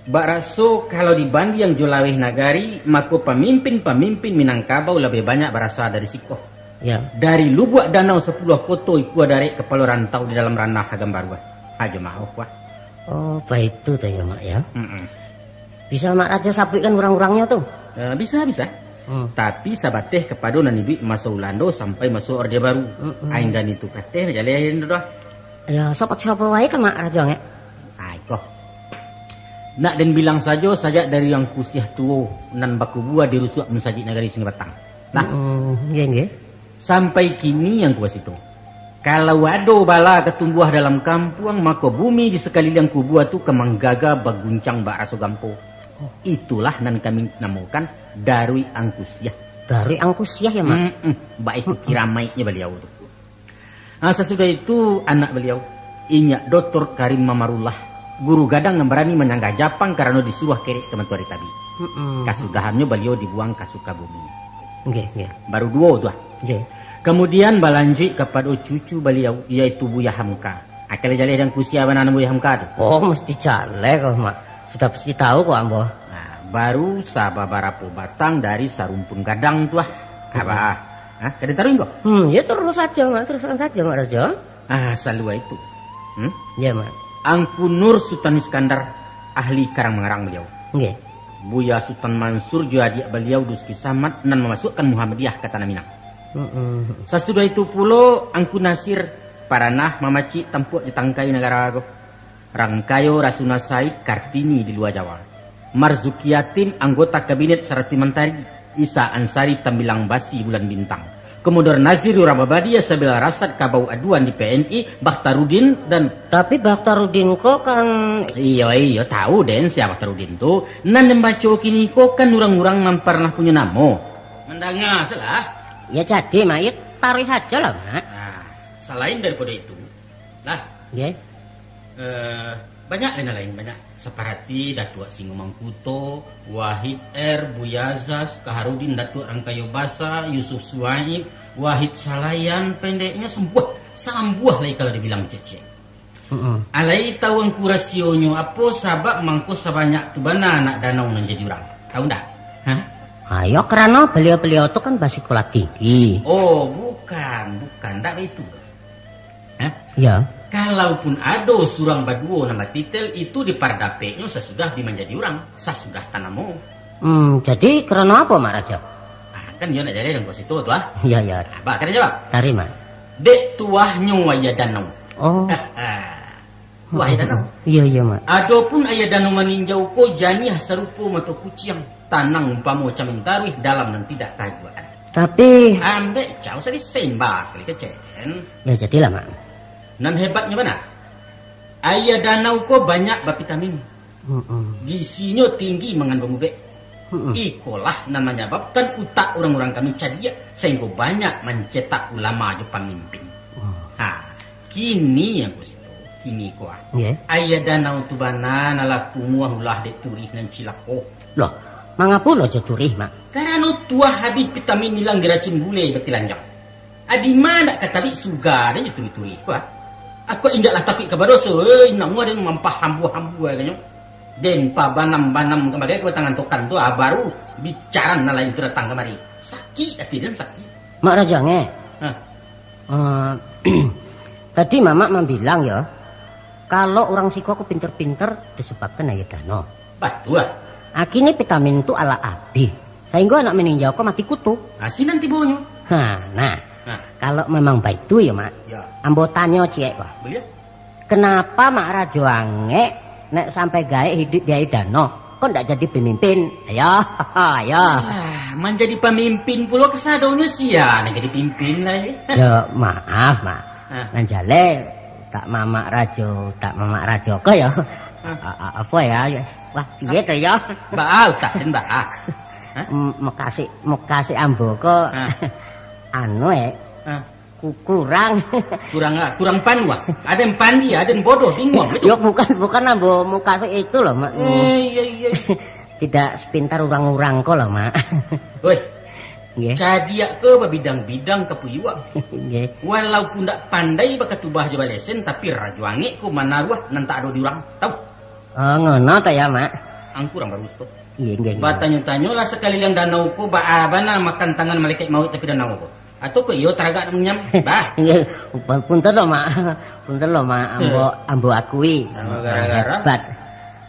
Bak raso kalau dibandiang jo laweh nagari, mako pamimpin-pamimpin Minangkabau labiah banyak barasal dari siko. Ya. Dari Lubuak Danau Sapuluah Koto, ikua darek kapalo rantau di dalam ranah Agam Baruah. Ajo maoh, wah. Oh, baitu tu ya, Mak, ya. Mm-mm. Bisa Mak Rajo sabuikkan urang-urangnyo tu? Eh, bisa, bisa. Hmm. Tapi sabateh kapado nan iduik maso Ulando sampai maso Orde Baru. Mm-mm. Ainggan itu kateh jaleh tu doh. Ya, sapa-sapa wae ka Mak Rajo, ngek? Ai, koh. Nak den bilang sajo, sajak dari Angku Siah Tuo nan bakubua di rusuak masajik nagari Sungai Batang. Nah. Mm-mm, nggih, nggih. Sampai kini, Angku Wasito, kalau ado bala ka tumbuah dalam kampuang, mako bumi di sakaliliang kubua tu ka manggaga baguncang bak raso gampo. Oh. Itulah nan kami namokan Daruik Angku Siah. Daruik Angku Siah ya, Mak? Mm-mm. Baitu kiramaiknyo baliau tu. Ah, sasudah itu, anak baliau, inyak Doktor Karim Mamarullah, guru gadang nan barani manyanggah Japang karano disuruah kerek ka matuari tabik. Mm-mm. Kasudahannyo baliau dibuang ka Sukabumi. Nggih, nggih. Baru duo tu ah. Nggih. Kamudian balanjuik kapado cucu baliau, yaitu Buya Hamka. Alah jaleh dek Angku Siah bana Buya Hamka tu? Oh, mesti jaleh ko, Mak. Sudah pasti tahu ko ambo. Nah, baru sababarapo batang dari sarumpun gadang tu ah. Mm-mm. Abah. Hah? Kada taruih ko? Hmm, ya terus saja, Mak. Teruskan saja, Mak Rajo. Ah, salua itu. Hmm? Ya, Mak. Angku Nur Sutan Iskandar, ahli karang mangarang baliau. Nggih. Buya Sutan Mansur jo adiak baliau Duski Samad nan mamasuakkan Muhammadiyah ka Tanah Minang. Mm-mm. Sasudah itu pulo, Angku Nasir paranah mamacik tampuak di tangkai nagara ko. Rangkayo Rasuna Said Kartini di lua Jawa. Marzuki Yatim, anggota kabinet Sarati Mantari. Isa Ansari, Tambilang Basi Bulan Bintang. Komodor Nazir Urang Babadi, Sabila Rasad Kabau Aduan di P N I, Bakhtarudin dan... Tapi Bakhtarudin ko kan... Iyo, iyo, tahu den sia Bakhtarudin tu. Nan den baco kini ko kan urang-urang nan parnah punyo namo. Mandanga salah. Ya jadi, Mak, ya taruih saja lah, Mak. Nah, salain daripado itu, lah. Nggih. Eh, banyak lain-lain, banyak. Saparati Datuak Singo Mangkuto, Wahid R, Buya Zas, Kaharudin, Datuak Rangkayo Basa, Yusuf Suwaib, Wahid Salayan, pendeknyo sambuah, sambuah lai kalau dibilang cek-cek. Mm-mm. Alai tahu angku rasionyo apo sabab mangko sabanyak tu bana anak danau nan jadi urang? Tahu ndak? Hah? Ayo, karano baliau-baliau tu kan basikolah tinggi. Oh, bukan, bukan, ndak baitu. Hah? Ya. Kalaupun ado surang baduo nan batitel, itu dipardapeknyo sasudah bi manjadi urang, sasudah tanamo. Hmm, jadi karano apo, Mak Rajo? Ah, kan iyo nak jaleh dek Angku Wasito tu ah. Ya, ya. Ah, ba, kada jawab. Tarimo. Dek tuahnyo Ayah Danau. Oh. Tuah Ayah Danau. Iya, iya, Mak. Adopun Ayah Danau Maninjau ko janiah sarupo mato kuciang, tanang umpamo camin taruih dalam nan tidak kajuaan. Tapi ambek cau sari semba sakali kecen. Ya, jadilah, Mak. Nan hebatnyo bana, Ayah Danau ko banyak bavitamin. Mm-mm. Gizinyo tinggi mangandung ubek. Mm-mm. Ikolah nan manyababkan utak urang-urang kami cadiak, sainggo banyak mancetak ulama jo pamimpin. Mm. Ha, kini Angku Wasito, kini ko ah. Nggih. Ayah Danau tu bana nan lah kumuah ulah dek turih nan cilako. Loh, mangapo lo jo turih, Mak? Karano tuah habih vitamin ilang diracun gulai batilanjang. Adi ma ndak ka taruih suga den jo turih-turih ko ah. Aku indak lah takuik ka badoso, eh, indak muah den mampah hambua-hambua kanyo. Den pabanam-banam ka bagai ka batangan tokan tu, ah, baru bicaran nan lain tu datang kamari. Sakik ati den, sakik. Mak Rajo Angek. Hah? Eh, tadi Mamak mambilang yo, kalau urang siko ko pinter-pinter disebabkan Ayah Danau. Batua. Akhirnyo vitamin tu alah abih, sainggo anak maninjau ko mati kutu. Nah, sinan tibonyo. Ha, nah. Nah. Kalau memang baitu yo, Mak. Ya. Ambo tanyo ciek ko. Buliah. Kenapa Mak Rajo Angek nek sampai gaek hiduik di Ayah Danau, kok ndak jadi pemimpin? Ayo, ayo. Alah, manjadi pamimpin pulo kasadonyo sia nak jadi pimpin lai. Yo, maaf, Mak. Hah? Nan jaleh, tak Mamak Rajo, tak Mamak Rajo ko yo. Hah? A-, a-, apo yo? Wah, piye tu yo? Baa utak den baa? Hah? M-, mukasuik, mukasuik ambo ko, hah? Anu, eh. Hah? Ku-, kurang. Kurang ah, kurang panduah. Ada yang pandi, ada yang bodoh, bingung, betul? Yo, bukan, bukan ambo muka se itu loh, Mak. Eh, iya, iya. Tidak sepintar urang-urang ko loh, Mak. Weh, Nggih. Cadiak ko babidang-bidang ka puyuak. Nggih. Walaupun dak pandai bakatubah jo balesen, tapi Rajo Angek ko manaruah nan tak ado di urang. Tahu? Oh, ngono ta ya, Mak? Angku urang baru ko. Iya, nggih, nggih. Batanyo-tanyolah sakaliliang danau ko, baa bana makan tangan malaikat mauik tapi danau ko. Atau ko iyo taragak nak manyam? Bah. Nggih, pun-, punten lo, Mak. Punten lo, Mak. Ambo, Hmm. ambo akui. Ambo gara-gara. Hebat.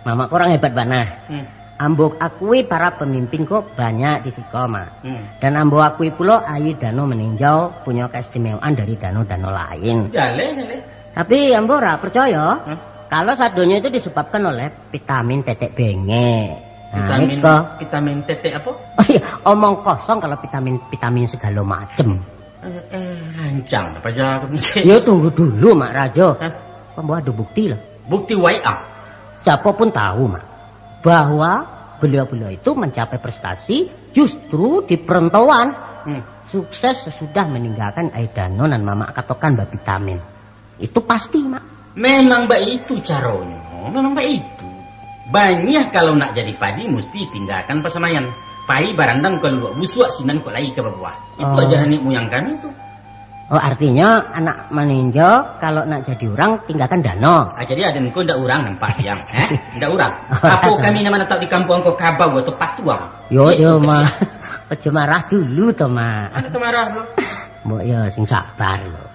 Mamak ko urang hebat bana. Hmm. Ambo akui para pamimpin ko banyak di siko, Mak. Hmm. Dan ambo akui pulo aia Danau Maninjau punyo keistimewaan dari danau-danau lain. Jaleh, jaleh. Tapi ambo ra percaya, Hah? kalau sadonyo itu disebabkan oleh vitamin tetek bengek. Nah, Vitamin, iko. vitamin tetek apa? Oh iya, omong kosong kalau vitamin-vitamin segala macem. Eh, eh, rancang apa aja aku mikir. Yo, tunggu dulu, Mak Rajo. Hah? Ambo ado bukti lah. Bukti wai ah. Siapa pun tahu, Mak, bahwa beliau-beliau itu mencapai prestasi justru di perantauan. Hmm. Sukses sesudah meninggalkan aia danau nan Mamak katokan bavitamin. Itu pasti, Mak. Memang baitu caronyo, memang baitu. Banyak kalau nak jadi padi, musti tinggakan pasamaian. Pai barandang ka luluak busuak, sinan kok lai ka babuah. Itu Oh. ajaran nek muyang kami tu. Oh, artinyo anak maninjo, kalau nak jadi urang, tinggakan danau. Ah, jadi aden ko ndak urang nampak, Yang? Eh? Ndak urang? Apo kami nan manatap di kampuang ko, kabau atau patuang? Yo, Itu yo, kesian. Mak. Ojo marah dulu to, Mak. Ado tamarah, Bro? Mbok yo sing sabar lo.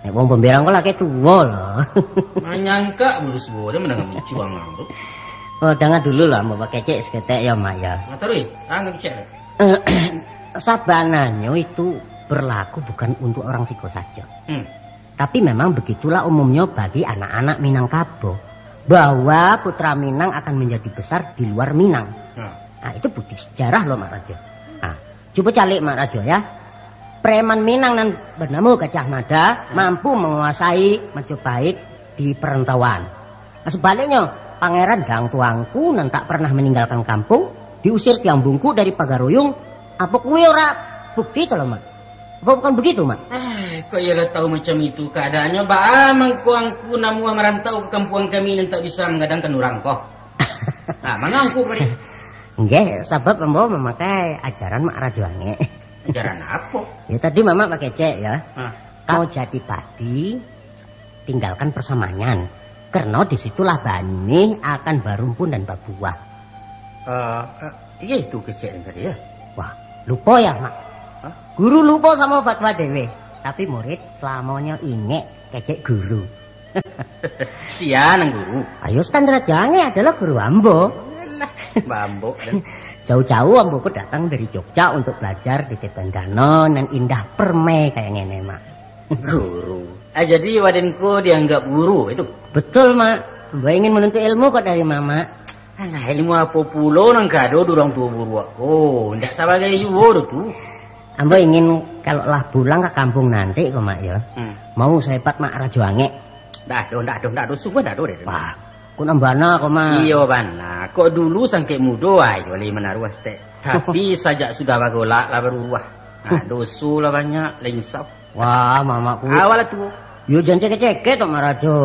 Nek wong pamberang ko laki tuo lo. Manyangka bulu suo dia mandanga mincuang tu. Oh, danga dulu lah, mbok bakecek saketek yo, Mak, yo. Nah, taruih. Ah, nggak kecek lah. Sabananyo itu berlaku bukan untuk orang siko sajo. Hmm. Tapi memang begitulah umumnyo bagi anak-anak Minangkabau, bahwa putra Minang akan menjadi besar di luar Minang. Nah. Nah, itu bukti sejarah lo, Mak Rajo. Nah, cubo caliak, Mak Rajo, ya. Preman Minang nan banamo Gajah Mada Hmm. mampu manguasai Majapahit di parantauan. Nah, sabaliknyo, Pangeran Dang Tuanku nan tak pernah maninggalkan kampuang, diusir Tiang Bungku dari Pagaruyung, apo kuwi ora bukti tu lo, Mak? Apa bukan begitu, Mak? Ah, kok iyolah tahu macam itu keadaannya, baa mangko angku namuah marantau ka kampuang kami nan tak bisa manggadangkan urang ko? Ah, mangangku mari. Nggih, sabab ambo mamakai ajaran Mak Rajo Angek. Ajaran apo? Ya, tadi Mamak bakecek, ya. Ah. Kalau jadi padi, tinggalkan persamangan. Karena di situlah banih akan barumpun dan babuah. Eh, eh, iya itu kecek tadi, ya? Wah, lupo ya, Mak? Hah? Guru lupo samo fatwa dewe. Tapi murid selamonyo ingek kecek guru. Sia nan guru? Ayo, Standar Jange adalah guru ambo. Alah, bambok dah. Jauh-jauh ambo ko datang dari Jogja untuk belajar di Tebandano nan indah permai kayak ngene, Mak. Guru. Ah, jadi waden ko dianggap guru itu? Betul, Mak. Ambo ingin menuntut ilmu kok dari Mamak. Alah, ilmu apo pulo nan ka ado di urang tuo buruak ko? Ndak sabagai juo doh tu. Ambo ingin kalau lah pulang ka kampung nanti ko, Mak, yo. Hmm. Mau sahebat Mak Rajo Angek. Ndak ado, ndak ado, ndak ado. Sungguah ndak ado deh. Wah, kok nan bana ko, Mak? Iyo bana. Kok dulu sangkek mudo, ayo lai manaruah stek. Tapi sajak sudah bagolak lah baruruah. Nah, doso lah banyak, lah insaf. Wah, Mamak ku. Awak lah tuo. Yo, jan cekek-cekek tok, Mak Rajo.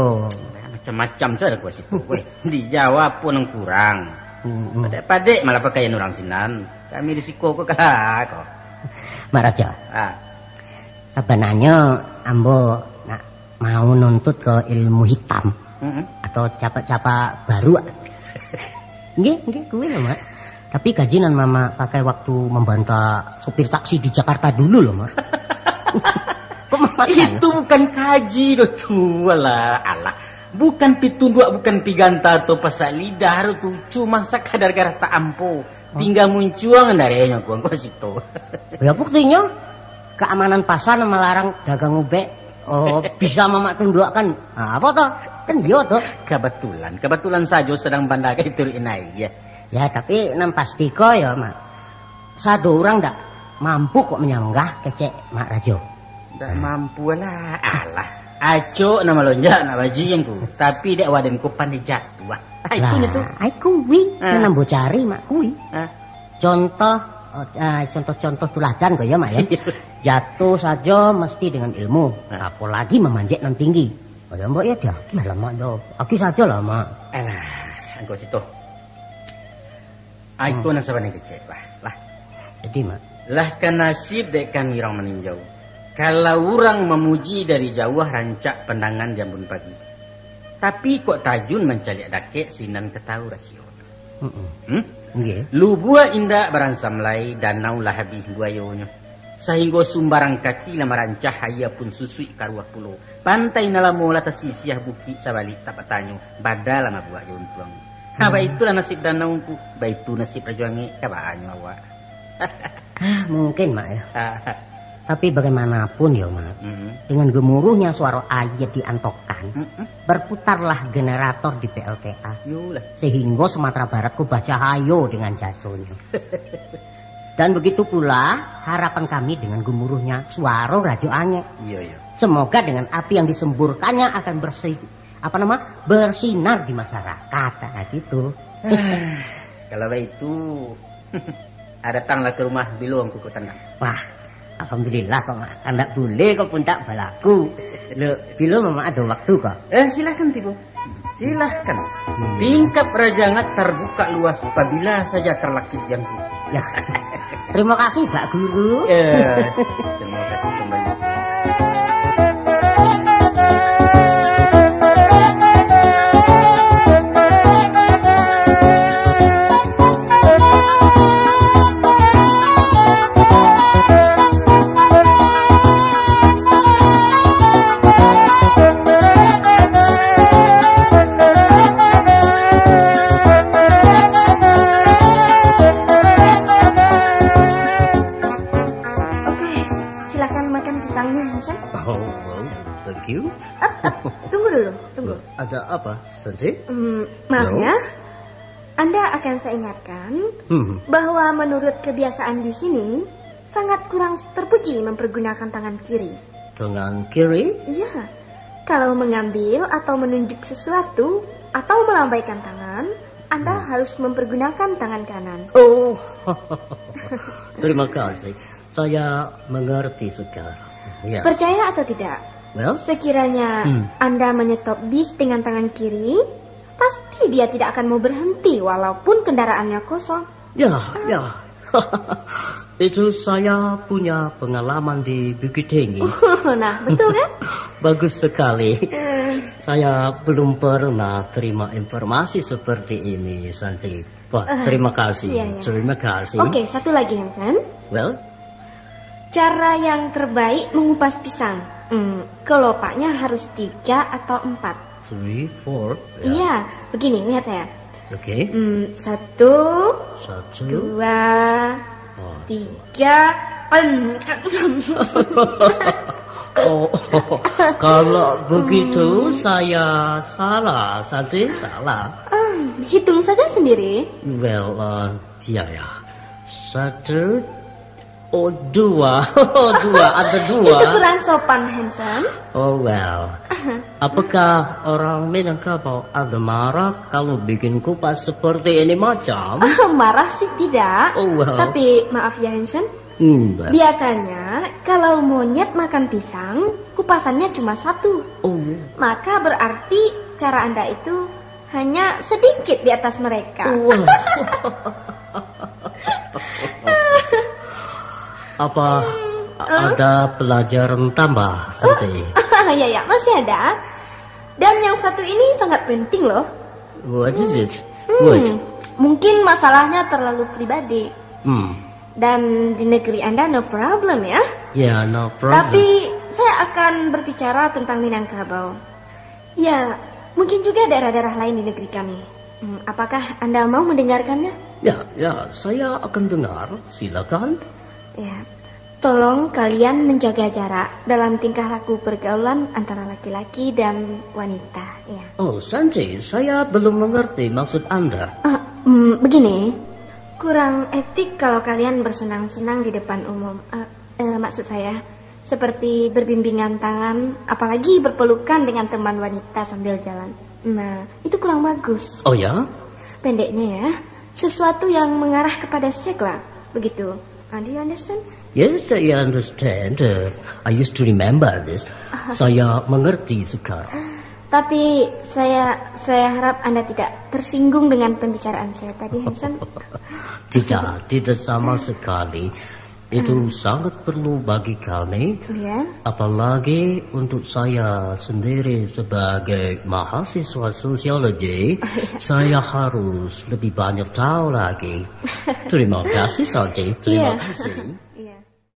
Macam-macam saja kuah situ. Weh, di Jawa pun nan kurang. Hmm, hmm. Padek-padek malah pakaian urang sinan. Kami di siko ko kalah ko. Mak Rajo. Ah. Sabananyo ambo nak mau nuntut ke ilmu hitam. Mm-mm. Atau capak-capak baruak. Nggih, nggih, kuwi lho, Mak. Tapi gaji nan Mamak pakai waktu membantah sopir taksi di Jakarta dulu loh, Mak. Kok Mamak tahu? Itu bukan kaji doh tu, alah, alah. Bukan pitunduak, bukan piganta atau pasak lidah doh tu. Cuma sakadar garah tak ampo. Tingga muncuang darehnyo, kuang-kuang situ. Ya, buktinyo, keamanan pasar nan malarang dagang ubek, oh, bisa Mamak tunduakkan. Nah, apa toh? Kan iyo toh. Kebetulan, kebetulan sajo sadang banda ka itu inai, ya. Ya, tapi nan pasti ko yo, Mak. Sado urang dak mampu kok manyanggah kecek Mak Rajo. Dak mampu lah. Alah. Acok nan malonjak nak bajing ku. Tapi dek waden ku pandai jatuah. Ah, itu nyo tu. Lah, ai kuwi, ah, nan ambo cari, Mak, kuwi. Ah. Contoh Oh, ah, contoh-contoh tuladan ko ya, Mak, ya. Jatuh sajo mesti dengan ilmu, apolagi mamanjek nan tinggi. Alah, Mbak, ya, diagiah lah, Mak, yo. Agiah sajo lah, Mak. Alah, angko situ. Ah, iko nan sabananyo kecek, bah. Lah. Jadi, Mak. Lah ka nasib dek kami urang maninjau. Kalau urang mamuji dari jauah, rancak pandangan di ambun pagi. Tapi kok tajun mancaliak dakek, sinan ka tahu rasio. Mm-mm. Hmm? Nggih. Lubuak indak baransamlai, danau lah habih buayonyo. Sahinggo sumbarang kaki lah marancah, aia pun susuik karuah pulo. Pantai nan lamo lah tasisiah, bukik sabalik tak batanyo, bada lah mabuak jo untuang. Ha, hmm, baitulah nasib danau, Ngku. Baitu nasib Rajo Angek, ka baanyo awak. Ah, mungkin, Mak, ya. Tapi bagaimanapun, yo, Mak, mm-mm, dengan gemuruhnya suaro aia di antokan, mm-mm, berputarlah generator di P L T A. Yolah. Sehingga Sumatera Barat ko bacahayo dengan jasonyo. Dan begitu pula harapan kami dengan gemuruhnya suaro Rajo Angek. Iya, iya. Semoga dengan api yang disemburkannya akan bersih, apa nama, bersinar di masyarakat. Nah, gitu. Kalau baitu, ah, datanglah ka rumah bilo Ngku ko tanang. Wah, alhamdulillah kok, Mak. Kandak buleh kok pun tak balaku. Lo, bilo Mamak ado waktu kok? Eh, silahkan tibo. Silahkan. Hmm. Tingkap Rajo Angek tarbuka luas, pabila sajo talakik jangku. Ya. Terima kasih, Pak Guru. Ya, terima kasih kembali. Oke, silakan makan pisangnya, Hasan. Oh, well, thank you. Ah, ah, tunggu dulu, tunggu. Ada apa, Santi? Hmm, maaf ya. Anda akan saya ingatkan, hmm, bahwa menurut kebiasaan di sini, sangat kurang terpuji mempergunakan tangan kiri. Tangan kiri? Iya. Kalau mengambil atau menunjuk sesuatu, atau melambaikan tangan, Anda, hmm, harus mempergunakan tangan kanan. Oh, terima kasih. Saya mengerti sekarang. Ya. Percaya atau tidak? Well? Sekiranya, hmm, Anda menyetop bis dengan tangan kiri, pasti dia tidak akan mau berhenti walaupun kendaraannya kosong. Ya, ah, ya. Itu saya punya pengalaman di Bukittinggi. Nah, betul kan? Bagus sekali. Eh. Saya belum pernah terima informasi seperti ini, Santi. Wah, ah, terima kasih, iya, iya, terima kasih. Oke, satu lagi, Hansen. Well? Cara yang terbaik mengupas pisang. Hmm, kelopaknya harus tiga atau empat. Three, four, ya. Iya, begini, lihat saya. Oke. Hmm, satu, satu, dua, oh, tiga. Em. Oh, kalau begitu, hmm, saya salah, Santi, salah. Em, hitung saja sendiri. Well, uh, ya, ya. Satu, oh, dua. Oh, dua, ada dua. Itu kurang sopan, Hansen. Oh, well. Apakah orang Minangkabau ada marah kalau bikin kupas seperti ini macam? Marah sih tidak. Oh, well. Tapi, maaf ya, Hansen. Hmm, well. Biasanya, kalau monyet makan pisang, kupasannya cuma satu. Oh. Maka berarti cara Anda itu hanya sedikit di atas mereka. Wah. Apa, hmm, eh, ada pelajaran tambah, Santi? Oh, ya, ya, masih ada. Dan yang satu ini sangat penting, loh. What is it? Hmm, what? Mungkin masalahnya terlalu pribadi. Hmm. Dan di negeri Anda no problem, ya? Ya, no problem. Tapi saya akan berbicara tentang Minangkabau. Ya, mungkin juga daerah-daerah lain di negeri kami. Hmm, apakah Anda mau mendengarkannya? Ya, ya, saya akan dengar. Silakan. Ya. Tolong kalian menjaga jarak dalam tingkah laku pergaulan antara laki-laki dan wanita, ya. Oh, Santi, saya belum mengerti maksud Anda. Ah, hmm, begini, kurang etik kalau kalian bersenang-senang di depan umum. Eh, eh, maksud saya, seperti berbimbingan tangan, apalagi berpelukan dengan teman wanita sambil jalan. Nah, itu kurang bagus. Oh ya? Pendeknya ya, sesuatu yang mengarah kepada seks lah. Begitu. Uh, do you understand? Yes, I understand. Uh, I used to remember this. Saya mengerti sekarang. Tapi saya saya harap Anda tidak tersinggung dengan pembicaraan saya tadi, Hanson. Tidak, tidak sama sekali. Itu sangat perlu bagi kami, Ya. apalagi untuk saya sendiri sebagai mahasiswa sosiologi, saya harus lebih banyak tahu lagi. Terima kasih, Salji. Terima Iya. kasih.